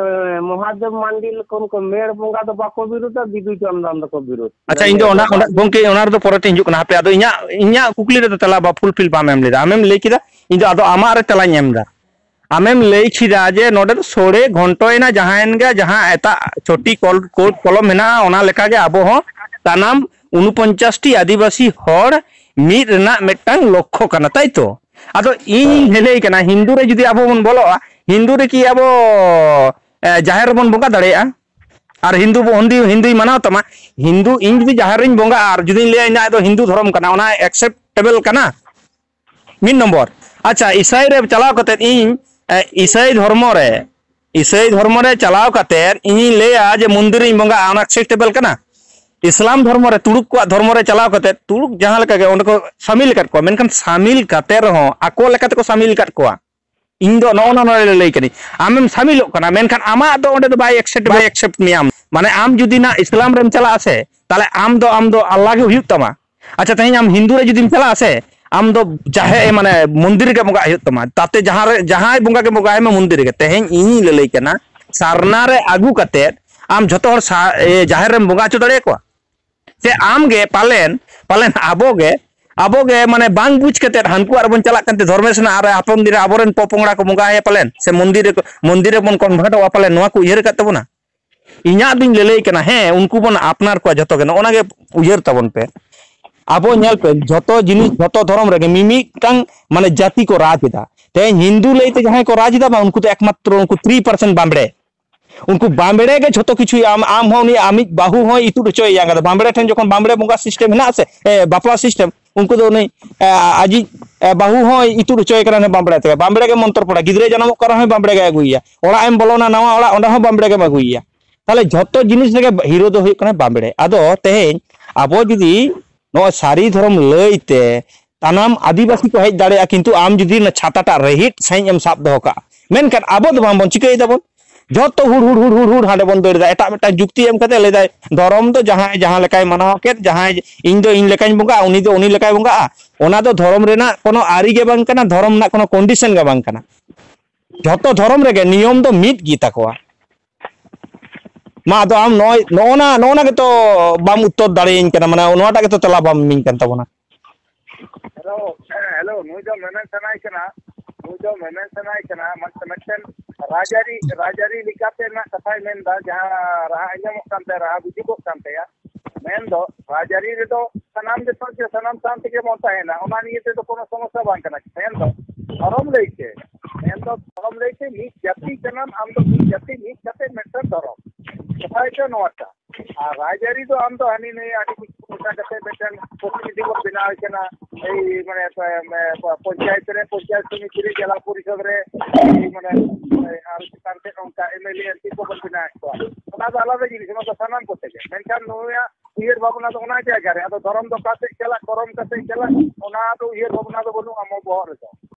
ᱢᱚᱦᱟᱫᱮᱵ ᱢᱟᱱᱰᱤ ᱞᱮᱠᱟᱱ ᱠᱚ ᱢᱮᱲ ᱵᱚᱸᱜᱟ ᱫᱚ ᱵᱟᱠᱚ ᱵᱤᱨᱳᱫᱟ, ᱵᱤᱫᱩ ᱪᱟᱸᱫᱟᱱ ᱫᱚᱠᱚ ᱵᱤᱨᱳᱫ᱾ ᱟᱪᱪᱷᱟ, ᱤᱧ ᱫᱚ ᱚᱱᱟ, ᱚᱱᱟ, ᱜᱚᱝᱠᱮ, ᱚᱱᱟ ᱨᱮᱫᱚ ᱯᱚᱨᱮ ᱛᱮ ᱦᱤᱡᱩᱜ ᱠᱟᱱᱟ᱾ ᱦᱟᱯᱮ, ᱟᱫᱚ ᱤᱧᱟᱹᱜ, ᱤᱧᱟᱹᱜ ᱠᱩᱠᱞᱤ ᱨᱮᱫᱚ ᱛᱮᱞᱟ ᱵᱟ fulfill ᱵᱟᱢ ᱮᱢ ᱞᱮᱫᱟ᱾ ᱟᱢᱮᱢ ᱞᱟᱹᱭ ᱠᱮᱫᱟ, ᱤᱧ ᱫᱚ ᱟᱫᱚ ᱟᱢᱟᱜ ᱨᱮ ᱛᱮᱞᱟᱧ ᱮᱢ ᱮᱫᱟ᱾ ᱟᱢᱮᱢ ᱞᱟᱹᱭ ᱠᱮᱫᱟ ᱡᱮ ᱱᱚᱰᱮ ᱫᱚ ᱥᱚᱲᱮ ᱜᱷᱚᱱᱴᱚᱭᱮᱱᱟ, ᱡᱟᱦᱟᱸᱭᱮᱱ ᱜᱮ, ᱡᱟᱦᱟᱸ ᱮᱴᱟᱜ ᱪᱷᱚᱴᱤ ᱠᱚᱞ-, code ᱠᱚᱞᱚᱢ ᱢᱮᱱᱟᱜᱼᱟ, ᱚᱱᱟ ᱞᱮᱠᱟᱜᱮ ᱟᱵᱚ ᱦᱚᱸ ᱥᱟᱱᱟᱢ ᱩᱱᱩᱯᱚᱧᱪᱟᱥ ᱴᱤ ᱟᱹᱫᱤᱵᱟᱹᱥᱤ ᱦᱚᱲ ᱢᱤᱫ ᱨᱮᱱᱟᱜ ᱢᱤᱫᱴᱟᱝ ᱞᱚᱠᱠᱷᱚ ᱠᱟᱱᱟ, ᱛᱟᱭ ᱛᱚ? ᱟᱫᱚ ᱤᱧ ᱞᱟᱹᱞᱟᱹᱭ ᱠᱟᱱᱟ, ᱦᱤᱱᱫᱩ ᱨᱮ ᱡᱩᱫᱤ ᱟᱵᱚ ᱵᱚᱱ ᱵᱚᱞᱚᱜᱼᱟ, ᱦᱤᱱᱫᱩ ᱨᱮ ᱠᱤ ᱟᱵᱚ, ᱮ, ᱡᱟᱦᱮᱨ ᱨᱮᱵᱚᱱ ᱵᱚᱸᱜᱟ ᱫᱟᱲᱮᱭᱟᱜᱼᱟ? ᱟᱨ ᱦᱤᱱᱫᱩ ᱵᱚ-, ᱦᱤᱱᱫᱩ, ᱦᱤᱱᱫᱩᱭ ᱢᱟᱱᱟᱣ ᱛᱟᱢᱟ, ᱦᱤᱱᱫᱩ, ᱤᱧ ᱡᱩᱫᱤ ᱡᱟᱦᱮᱨ ᱨᱤᱧ ᱵᱚᱸᱜᱟᱜᱼᱟ ᱟᱨ ᱡᱩᱫᱤᱧ ᱞᱟᱹᱭᱟ ᱤᱧᱟᱹᱜ ᱫᱚ ᱦᱤᱱᱫᱩ ᱫᱷᱚᱨᱚᱢ ᱠᱟᱱᱟ, ᱚᱱᱟ acceptable ᱠᱟᱱᱟ? ᱢᱤᱫ ᱱᱚᱢᱵᱚᱨ᱾ ᱟᱪᱪᱷᱟ, ᱤᱥᱟᱹᱭ ᱨᱮ ᱪᱟᱞᱟᱣ ᱠᱟᱛᱮᱫ ᱤᱧ, ᱮ, ᱤᱥᱟᱹᱭ ᱫᱷᱚᱨᱢᱚ ᱨᱮ, ᱤᱥᱟᱹᱭ ᱫᱷᱚᱨᱢᱚ ᱨᱮ ᱪᱟᱞᱟᱣ ᱠᱟᱛᱮᱫ ᱤᱧᱤᱧ ᱞᱟᱹᱭᱟ ᱡᱮ ᱢᱚᱱᱫᱤᱨ ᱨᱤᱧ ᱵᱚᱸᱜᱟᱜᱼᱟ, ᱚᱱᱟ acceptable ᱠᱟᱱᱟ? ᱤᱥᱞᱟᱢ ᱫᱷᱚᱨᱢᱚ ᱨᱮ ᱛᱩᱲᱩᱠ ᱠᱚᱣᱟᱜ ᱫᱷᱚᱨᱢᱚ ᱨᱮ ᱪᱟᱞᱟᱣ ᱠᱟᱛᱮᱫ ᱛᱩᱲᱩᱠ ᱡᱟᱦᱟᱸ ᱞᱮᱠᱟ ᱜᱮ ᱚᱸᱰᱮ ᱠᱚ ᱥᱟᱢᱤᱞ ᱟᱠᱟᱫ ᱠᱚᱣᱟ, ᱢᱮᱱᱠᱷᱟᱱ ᱥᱟᱢᱤᱞ ᱠᱟᱛᱮ ᱨᱮᱦᱚᱸ ᱟᱠᱚ ᱞᱮᱠᱟ ᱛᱮᱠᱚ ᱥᱟᱢᱤᱞ ᱟᱠᱟᱫ ᱠᱚᱣᱟ᱾ ᱤᱧ ᱫᱚ ᱱᱚᱜᱼᱚ ᱱᱚᱣᱟ ᱞᱟᱹᱭ ᱠᱟᱹᱱᱟᱹᱧ, ᱟᱢᱮᱢ ᱥᱟᱢᱤᱞᱚᱜ ᱠᱟᱱᱟ, ᱢᱮᱱᱠᱷᱟᱱ ᱟᱢᱟᱜ ᱫᱚ ᱚᱸᱰᱮ ᱫᱚ ᱵᱟᱭ accept, ᱵᱟᱭ accept ᱢᱮᱭᱟ᱾ ᱢᱟᱱᱮ ᱟᱢ ᱡᱩᱫᱤ ᱱᱟᱜ ᱤᱥᱞᱟᱢ ᱨᱮᱢ ᱪᱟᱞᱟᱜᱼᱟ ᱥᱮ, ᱛᱟᱦᱞᱮ ᱟᱢ ᱫᱚ, ᱟᱢ ᱫᱚ ᱟᱞᱞᱟ ᱜᱮ ᱦᱩᱭᱩᱜ ᱛᱟᱢᱟ᱾ ᱟᱪᱪᱷᱟ, ᱛᱮᱦᱮᱧ ᱟᱢ ᱦᱤᱱᱫᱩ ᱨᱮ ᱡᱩᱫᱤᱢ ᱪᱟᱞᱟᱜᱼᱟ ᱥᱮ, ᱟᱢ ᱫᱚ ᱡᱟᱦᱮᱨ, ᱢᱟᱱᱮ ᱢᱚᱱᱫᱤᱨ ᱨᱮᱜᱮ ᱵᱚᱸᱜᱟᱜ ᱦᱩᱭᱩᱜ ᱛᱟᱢᱟ᱾ ᱛᱟᱛᱮ ᱡᱟᱦᱟᱸ ᱨᱮ, ᱡᱟᱦᱟᱸᱭ ᱵᱚᱸᱜᱟ ᱜᱮ ᱵᱚᱸᱜᱟᱭ ᱢᱮ ᱢᱚᱱᱫᱤᱨ ᱨᱮᱜᱮ᱾ ᱛᱮᱦᱮᱧ ᱤᱧᱤᱧ ᱞᱟᱹᱞᱟᱹᱭ ᱠᱟᱱᱟ, ᱥᱟᱨᱱᱟ ᱨᱮ ᱟᱹᱜᱩ ᱠᱟᱛᱮᱫ ᱟᱢ ᱡᱷᱚᱛᱚ ᱦᱚᱲ ᱥᱟ-, ᱮ, ᱡᱟᱦᱮᱨ ᱨᱮᱢ ᱵᱚᱸᱜᱟ ᱦᱚᱪᱚ ᱫᱟᱲᱮᱭᱟᱠᱚᱣᱟ? ᱥᱮ ᱟᱢ ᱜᱮ ᱯᱟᱞᱮᱱ, ᱯᱟᱞᱮᱱ ᱟᱵᱚ ᱜᱮ, ᱟᱵᱚ ᱜᱮ ᱢᱟᱱᱮ ᱵᱟᱝ ᱵᱩᱡᱽ ᱠᱟᱛᱮᱫ ᱦᱟᱱᱠᱩᱣᱟᱜ ᱨᱮᱵᱚᱱ ᱪᱟᱞᱟᱜ ᱠᱟᱱᱛᱮ ᱫᱷᱚᱨᱢᱮᱥ ᱨᱮᱱᱟᱜ ᱟᱨ ᱦᱟᱯᱮᱱ ᱫᱤᱱ ᱨᱮ ᱟᱵᱚᱨᱮᱱ ᱯᱚᱯᱚᱝᱲᱟ ᱠᱚ ᱵᱚᱸᱜᱟ ᱟᱭᱟ ᱯᱟᱞᱮᱱ, ᱥᱮ ᱢᱚᱱᱫᱤᱨ ᱨᱮᱠᱚ, ᱢᱚᱱᱫᱤᱨ ᱨᱮᱵᱚᱱ convertᱚᱜᱼᱟ ᱯᱟᱞᱮᱱ, ᱱᱚᱣᱟ ᱠᱚ ᱩᱭᱦᱟᱹᱨ ᱟᱠᱟᱫ ᱛᱟᱵᱚᱱᱟ? ᱤᱧᱟᱹᱜ ᱫᱩᱧ ᱞᱟᱹᱞᱟᱹᱭ ᱠᱟᱱᱟ, ᱦᱮᱸ, ᱩᱱᱠᱩ ᱵᱚᱱ ᱟᱯᱱᱟᱨ ᱠᱚᱣᱟ ᱡᱷᱚᱛᱚ ᱜᱮ, ᱱᱚᱜᱼᱚ ᱱᱟ ᱜᱮ ᱩᱭᱦᱟᱹᱨ ᱛᱟᱵᱚᱱ ᱯᱮ᱾ ᱟᱵᱚ ᱧᱮᱞ ᱯᱮ, ᱡᱷᱚᱛᱚ ᱡᱤᱱᱤᱥ, ᱡᱷᱚᱛᱚ ᱫᱷᱚᱨᱚᱢ ᱨᱮᱜᱮ ᱢᱤᱢᱤᱫᱴᱟᱝ ᱢᱟᱱᱮ ᱡᱟᱹᱛᱤ ᱠᱚ ᱨᱟᱡᱽ ᱮᱫᱟ᱾ ᱛᱮᱦᱮᱧ ᱦᱤᱱᱫᱩ ᱞᱟᱹᱭᱛᱮ ᱡᱟᱦᱟᱸᱭ ᱠᱚ ᱨᱟᱡᱽ ᱮᱫᱟ ᱵᱟᱝ, ᱩᱱᱠᱩ ᱫᱚ ᱮᱠᱢᱟᱛᱨᱚ ᱩᱱᱠᱩ three percent ᱵᱟᱢᱵᱲᱮ᱾ ᱩᱱᱠᱩ ᱵᱟᱢᱵᱲᱮ ᱜᱮ ᱡᱷᱚᱛᱚ ᱠᱤᱪᱷᱩᱭ ᱟᱢ, ᱟᱢ ᱦᱚᱸ ᱩᱱᱤ ᱟᱢᱤᱡ ᱵᱟᱹᱦᱩ ᱦᱚᱸᱭ ᱤᱛᱩᱫ ᱦᱚᱪᱚᱭᱮᱭᱟ᱾ ᱟᱫᱚ ᱵᱟᱢᱵᱲᱮ ᱴᱷᱮᱱ ᱡᱚᱠᱷᱚᱱ ᱵᱟᱢᱵᱲᱮ ᱵᱚᱸᱜᱟ system ᱦᱮᱱᱟᱜ ᱥᱮ, ᱮ, ᱵᱟᱯᱞᱟ system, ᱩᱱᱠᱩ ᱫᱚ ᱩᱱᱤ, ᱮ, ᱟᱡᱤᱡ, ᱮ, ᱵᱟᱹᱦᱩ ᱦᱚᱸᱭ ᱤᱛᱩᱫ ᱦᱚᱪᱚᱭᱮ ᱠᱟᱱᱟ ᱩᱱᱤ ᱵᱟᱢᱵᱲᱮ ᱛᱮᱜᱮ᱾ ᱵᱟᱢᱵᱲᱮ ᱜᱮ ᱢᱚᱱᱛᱨᱚ ᱯᱟᱲᱟ, ᱜᱤᱫᱽᱨᱟᱹᱭ ᱡᱟᱱᱟᱢᱚᱜ ᱠᱟᱱ ᱨᱮᱦᱚᱸᱭ ᱵᱟᱢᱵᱲᱮ ᱜᱮ ᱟᱹᱜᱩᱭᱮᱭᱟ, ᱚᱲᱟᱜ ᱮᱢ ᱵᱚᱞᱚᱱᱟ ᱱᱟᱣᱟ ᱚᱲᱟᱜ, ᱚᱸᱰᱮ ᱦᱚᱸ ᱵᱟᱢᱵᱲᱮ ᱜᱮᱢ ᱟᱹᱜᱩᱭᱮᱭᱟ᱾ ᱛᱟᱦᱞᱮ ᱡᱷᱚᱛᱚ ᱡᱤᱱᱤᱥ ᱨᱮᱜᱮ hero ᱫᱚ ᱦᱩᱭᱩᱜ ᱠᱟᱱᱟ ᱵᱟᱢᱵᱲᱮ᱾ ᱟᱫᱚ ᱛᱮᱦᱮᱧ ᱟᱵᱚ ᱡᱩᱫᱤ ᱱᱚᱜᱼᱚᱭ ᱥᱟᱹᱨᱤ ᱫᱷᱚᱨᱚᱢ ᱞᱟᱹᱭ ᱛᱮ ᱥᱟᱱᱟᱢ ᱟᱹᱫᱤᱵᱟᱹᱥᱤ ᱠᱚ ᱦᱮᱡ ᱫᱟᱲᱮᱭᱟᱜᱼᱟ, ᱠᱤᱱᱛᱩ ᱟᱢ ᱡᱩᱫᱤ ᱚᱱᱟ ᱪᱷᱟᱛᱟᱴᱟᱜ ᱨᱮᱦᱤᱴ ᱥᱟᱺᱦᱤᱡ ᱮᱢ ᱥᱟᱵ ᱫᱚᱦᱚ ᱠᱟᱜᱼᱟ, ᱢᱮᱱᱠᱷᱟᱱ ᱟᱵᱚ ᱫᱚ ᱵᱟᱝᱵᱚᱱ ᱪᱤᱠᱟᱹᱭ ᱫᱟᱵᱚᱱ᱾ ᱡᱷᱚᱛᱚ ᱦᱩᱲ ᱦᱩᱲ ᱦᱩᱲ ᱦᱩᱲ ᱦᱩᱲ ᱦᱟᱸᱰᱮ ᱵᱚᱱ ᱫᱟᱹᱲ ᱮᱫᱟ᱾ ᱮᱴᱟᱜ ᱢᱤᱫᱴᱟᱝ ᱡᱩᱠᱛᱤ ᱮᱢ ᱠᱟᱛᱮ ᱞᱟᱹᱭ ᱫᱟᱭ, ᱫᱷᱚᱨᱚᱢ ᱫᱚ ᱡᱟᱦᱟᱸᱭ ᱡᱟᱦᱟᱸ ᱞᱮᱠᱟᱭ ᱢᱟᱱᱟᱣ ᱠᱮᱫ, ᱡᱟᱦᱟᱸᱭ ᱤᱧ ᱫᱚ ᱤᱧ ᱞᱮᱠᱟᱧ ᱵᱚᱸᱜᱟᱜᱼᱟ, ᱩᱱᱤ ᱫᱚ ᱩᱱᱤ ᱞᱮᱠᱟᱭ ᱵᱚᱸᱜᱟᱜᱼᱟ᱾ ᱚᱱᱟ ᱫᱚ ᱫᱷᱚᱨᱚᱢ ᱨᱮᱱᱟᱜ ᱠᱳᱱᱳ ᱟᱹᱨᱤ ᱜᱮ ᱵᱟᱝ ᱠᱟᱱᱟ, ᱫᱷᱚᱨᱚᱢ ᱨᱮᱱᱟᱜ ᱠᱳᱱᱳ ᱠᱚᱱᱰᱤᱥᱚᱱ ᱜᱮ ᱵᱟᱝ ᱠᱟᱱᱟ᱾ ᱡᱷᱚᱛᱚ ᱫᱷᱚᱨᱚᱢ ᱨᱮᱜᱮ ᱱᱤᱭᱚᱢ ᱫᱚ ᱢᱤᱫ ᱜᱮ ᱛᱟᱠᱚᱣᱟ᱾ ᱢᱟ ᱟᱫᱚ ᱟᱢ ᱱᱚᱜᱼᱚᱭ, ᱱᱚᱜᱼᱚ ᱱᱟ, ᱱᱚᱜᱼᱚ ᱱᱟ ᱜᱮᱛᱚ ᱵᱟᱢ ᱩᱛᱛᱚᱨ ᱫᱟᱲᱮᱭᱟᱹᱧ ᱠᱟᱱᱟ, ᱢᱟᱱᱮ ᱱᱚᱣᱟᱴᱟᱜ ᱜᱮᱛᱚ ᱛᱮᱞᱟ ᱵᱟᱢ ᱤᱢᱟᱹᱧ ᱠᱟᱱ ᱛᱟᱵᱚᱱᱟ᱾ ᱦᱮᱞᱳ, ᱦᱮᱸ, ᱦᱮᱞᱳ, ᱱᱩᱭ ᱫᱚ ᱢᱮᱢᱮᱱ ᱥᱟᱱᱟᱭ ᱠᱟᱱᱟ, ᱱᱩᱭ ᱫᱚ ᱢᱮᱢᱮᱱ ᱥᱟᱱᱟᱭ ᱠᱟᱱᱟ, ᱢᱟᱱᱮ ᱢᱤᱫᱴᱮᱱ ᱨᱟᱡᱽᱟᱹᱨᱤ, ᱨᱟᱡᱽᱟᱹᱨᱤ ᱞᱮᱠᱟᱛᱮ ᱨᱮᱱᱟᱜ ᱠᱟᱛᱷᱟᱭ ᱢᱮᱱᱫᱟ, ᱡᱟᱦᱟᱸ ᱨᱟᱦᱟ ᱟᱸᱡᱚᱢᱚᱜ ᱠᱟᱱ ᱛᱟᱭᱟ, ᱨᱟᱦᱟ ᱵᱩᱡᱩᱜᱚᱜ ᱠᱟᱱ ᱛᱟᱭᱟ᱾ ᱢᱮᱱᱫᱚ ᱨᱟᱡᱽᱟᱹᱨᱤ ᱨᱮᱫᱚ ᱥᱟᱱᱟᱢ ᱡᱚᱛᱚ ᱜᱮ ᱥᱟᱱᱟᱢ ᱥᱟᱶ ᱛᱮᱜᱮ ᱵᱚᱱ ᱛᱟᱦᱮᱱᱟ, ᱚᱱᱟ ᱱᱤᱭᱮ ᱛᱮᱫᱚ ᱠᱳᱱᱳ ᱥᱚᱢᱚᱥᱥᱟ ᱵᱟᱝ ᱠᱟᱱᱟ᱾ ᱢᱮᱱᱫᱚ ᱫᱷᱚᱨᱚᱢ ᱞᱟᱹᱭᱛᱮ, ᱢᱮᱱᱫᱚ ᱫᱷᱚᱨᱚᱢ ᱞᱟᱹᱭᱛᱮ ᱢᱤᱫ ᱡᱟᱹᱛᱤ ᱠᱟᱱᱟᱢ, ᱟᱢ ᱫᱚ ᱢᱤᱫ ᱡᱟᱹᱛᱤ ᱢᱤᱫ ᱠᱟᱛᱮ ᱢᱤᱫᱴᱮᱱ ᱫᱷᱚᱨᱚᱢ, ᱠᱟᱛᱷᱟ ᱦᱩᱭᱩᱜ ᱠᱟᱱᱟ ᱱᱚᱣᱟᱴᱟᱜ᱾ ᱟᱨ ᱨᱟᱡᱽᱟᱹᱨᱤ ᱫᱚ ᱟᱢ ᱫᱚ ᱦᱟᱹᱱᱤ ᱱᱟᱹᱭ ᱟᱹᱰᱤ ᱠᱤᱪᱷᱩ ᱢᱮᱥᱟ ᱠᱟᱛᱮ ᱢᱤᱫᱴᱮᱱ ᱯᱨᱚᱛᱤᱱᱤᱫᱷᱤ ᱵᱚᱱ ᱵᱮᱱᱟᱣ ᱮ ᱠᱟᱱᱟ᱾ ᱮᱭ ᱢᱟᱱᱮ, ᱯᱮ-, ᱢᱮ-, ᱯᱚᱧᱪᱟᱭᱮᱛ ᱨᱮ, ᱯᱚᱧᱪᱟᱭᱮᱛ ᱥᱚᱢᱤᱛᱤ ᱨᱮ, ᱡᱮᱞᱟ ᱯᱚᱨᱤᱥᱚᱫᱽ ᱨᱮ, ᱮᱭ ᱢᱟᱱᱮ, ᱮᱭ ᱟᱨ ᱪᱮᱛᱟᱱ ᱥᱮᱫ ᱚᱱᱠᱟ M L A, M P ᱠᱚᱵᱚᱱ ᱵᱮᱱᱟᱣᱮᱫ ᱠᱚᱣᱟ᱾ ᱚᱱᱟ ᱫᱚ ᱟᱞᱟᱫᱟ ᱡᱤᱱᱤᱥ, ᱚᱱᱟ ᱫᱚ ᱥᱟᱱᱟᱢ ᱠᱚᱛᱮ ᱜᱮ᱾ ᱢᱮᱱᱠᱷᱟᱱ ᱱᱩᱭᱟᱜ ᱩᱭᱦᱟᱹᱨ ᱵᱷᱟᱵᱽᱱᱟ ᱫᱚ ᱚᱱᱟ ᱡᱟᱭᱜᱟ ᱨᱮ, ᱟᱫᱚ ᱫᱷᱚᱨᱚᱢ ᱫᱚ ᱚᱠᱟ ᱥᱮᱫ ᱪᱟᱞᱟᱜ, ᱠᱚᱨᱚᱢ ᱚᱠᱟ ᱥᱮᱫ ᱪᱟᱞᱟᱜ, ᱚᱱᱟ ᱫᱚ ᱩᱭᱦᱟᱹᱨ ᱵᱷᱟᱵᱽᱱᱟ ᱫᱚ ᱵᱟᱹᱱᱩᱜᱼᱟ ᱟᱢᱟᱜ ᱵᱚᱦᱚᱜ ᱨᱮᱫᱚ᱾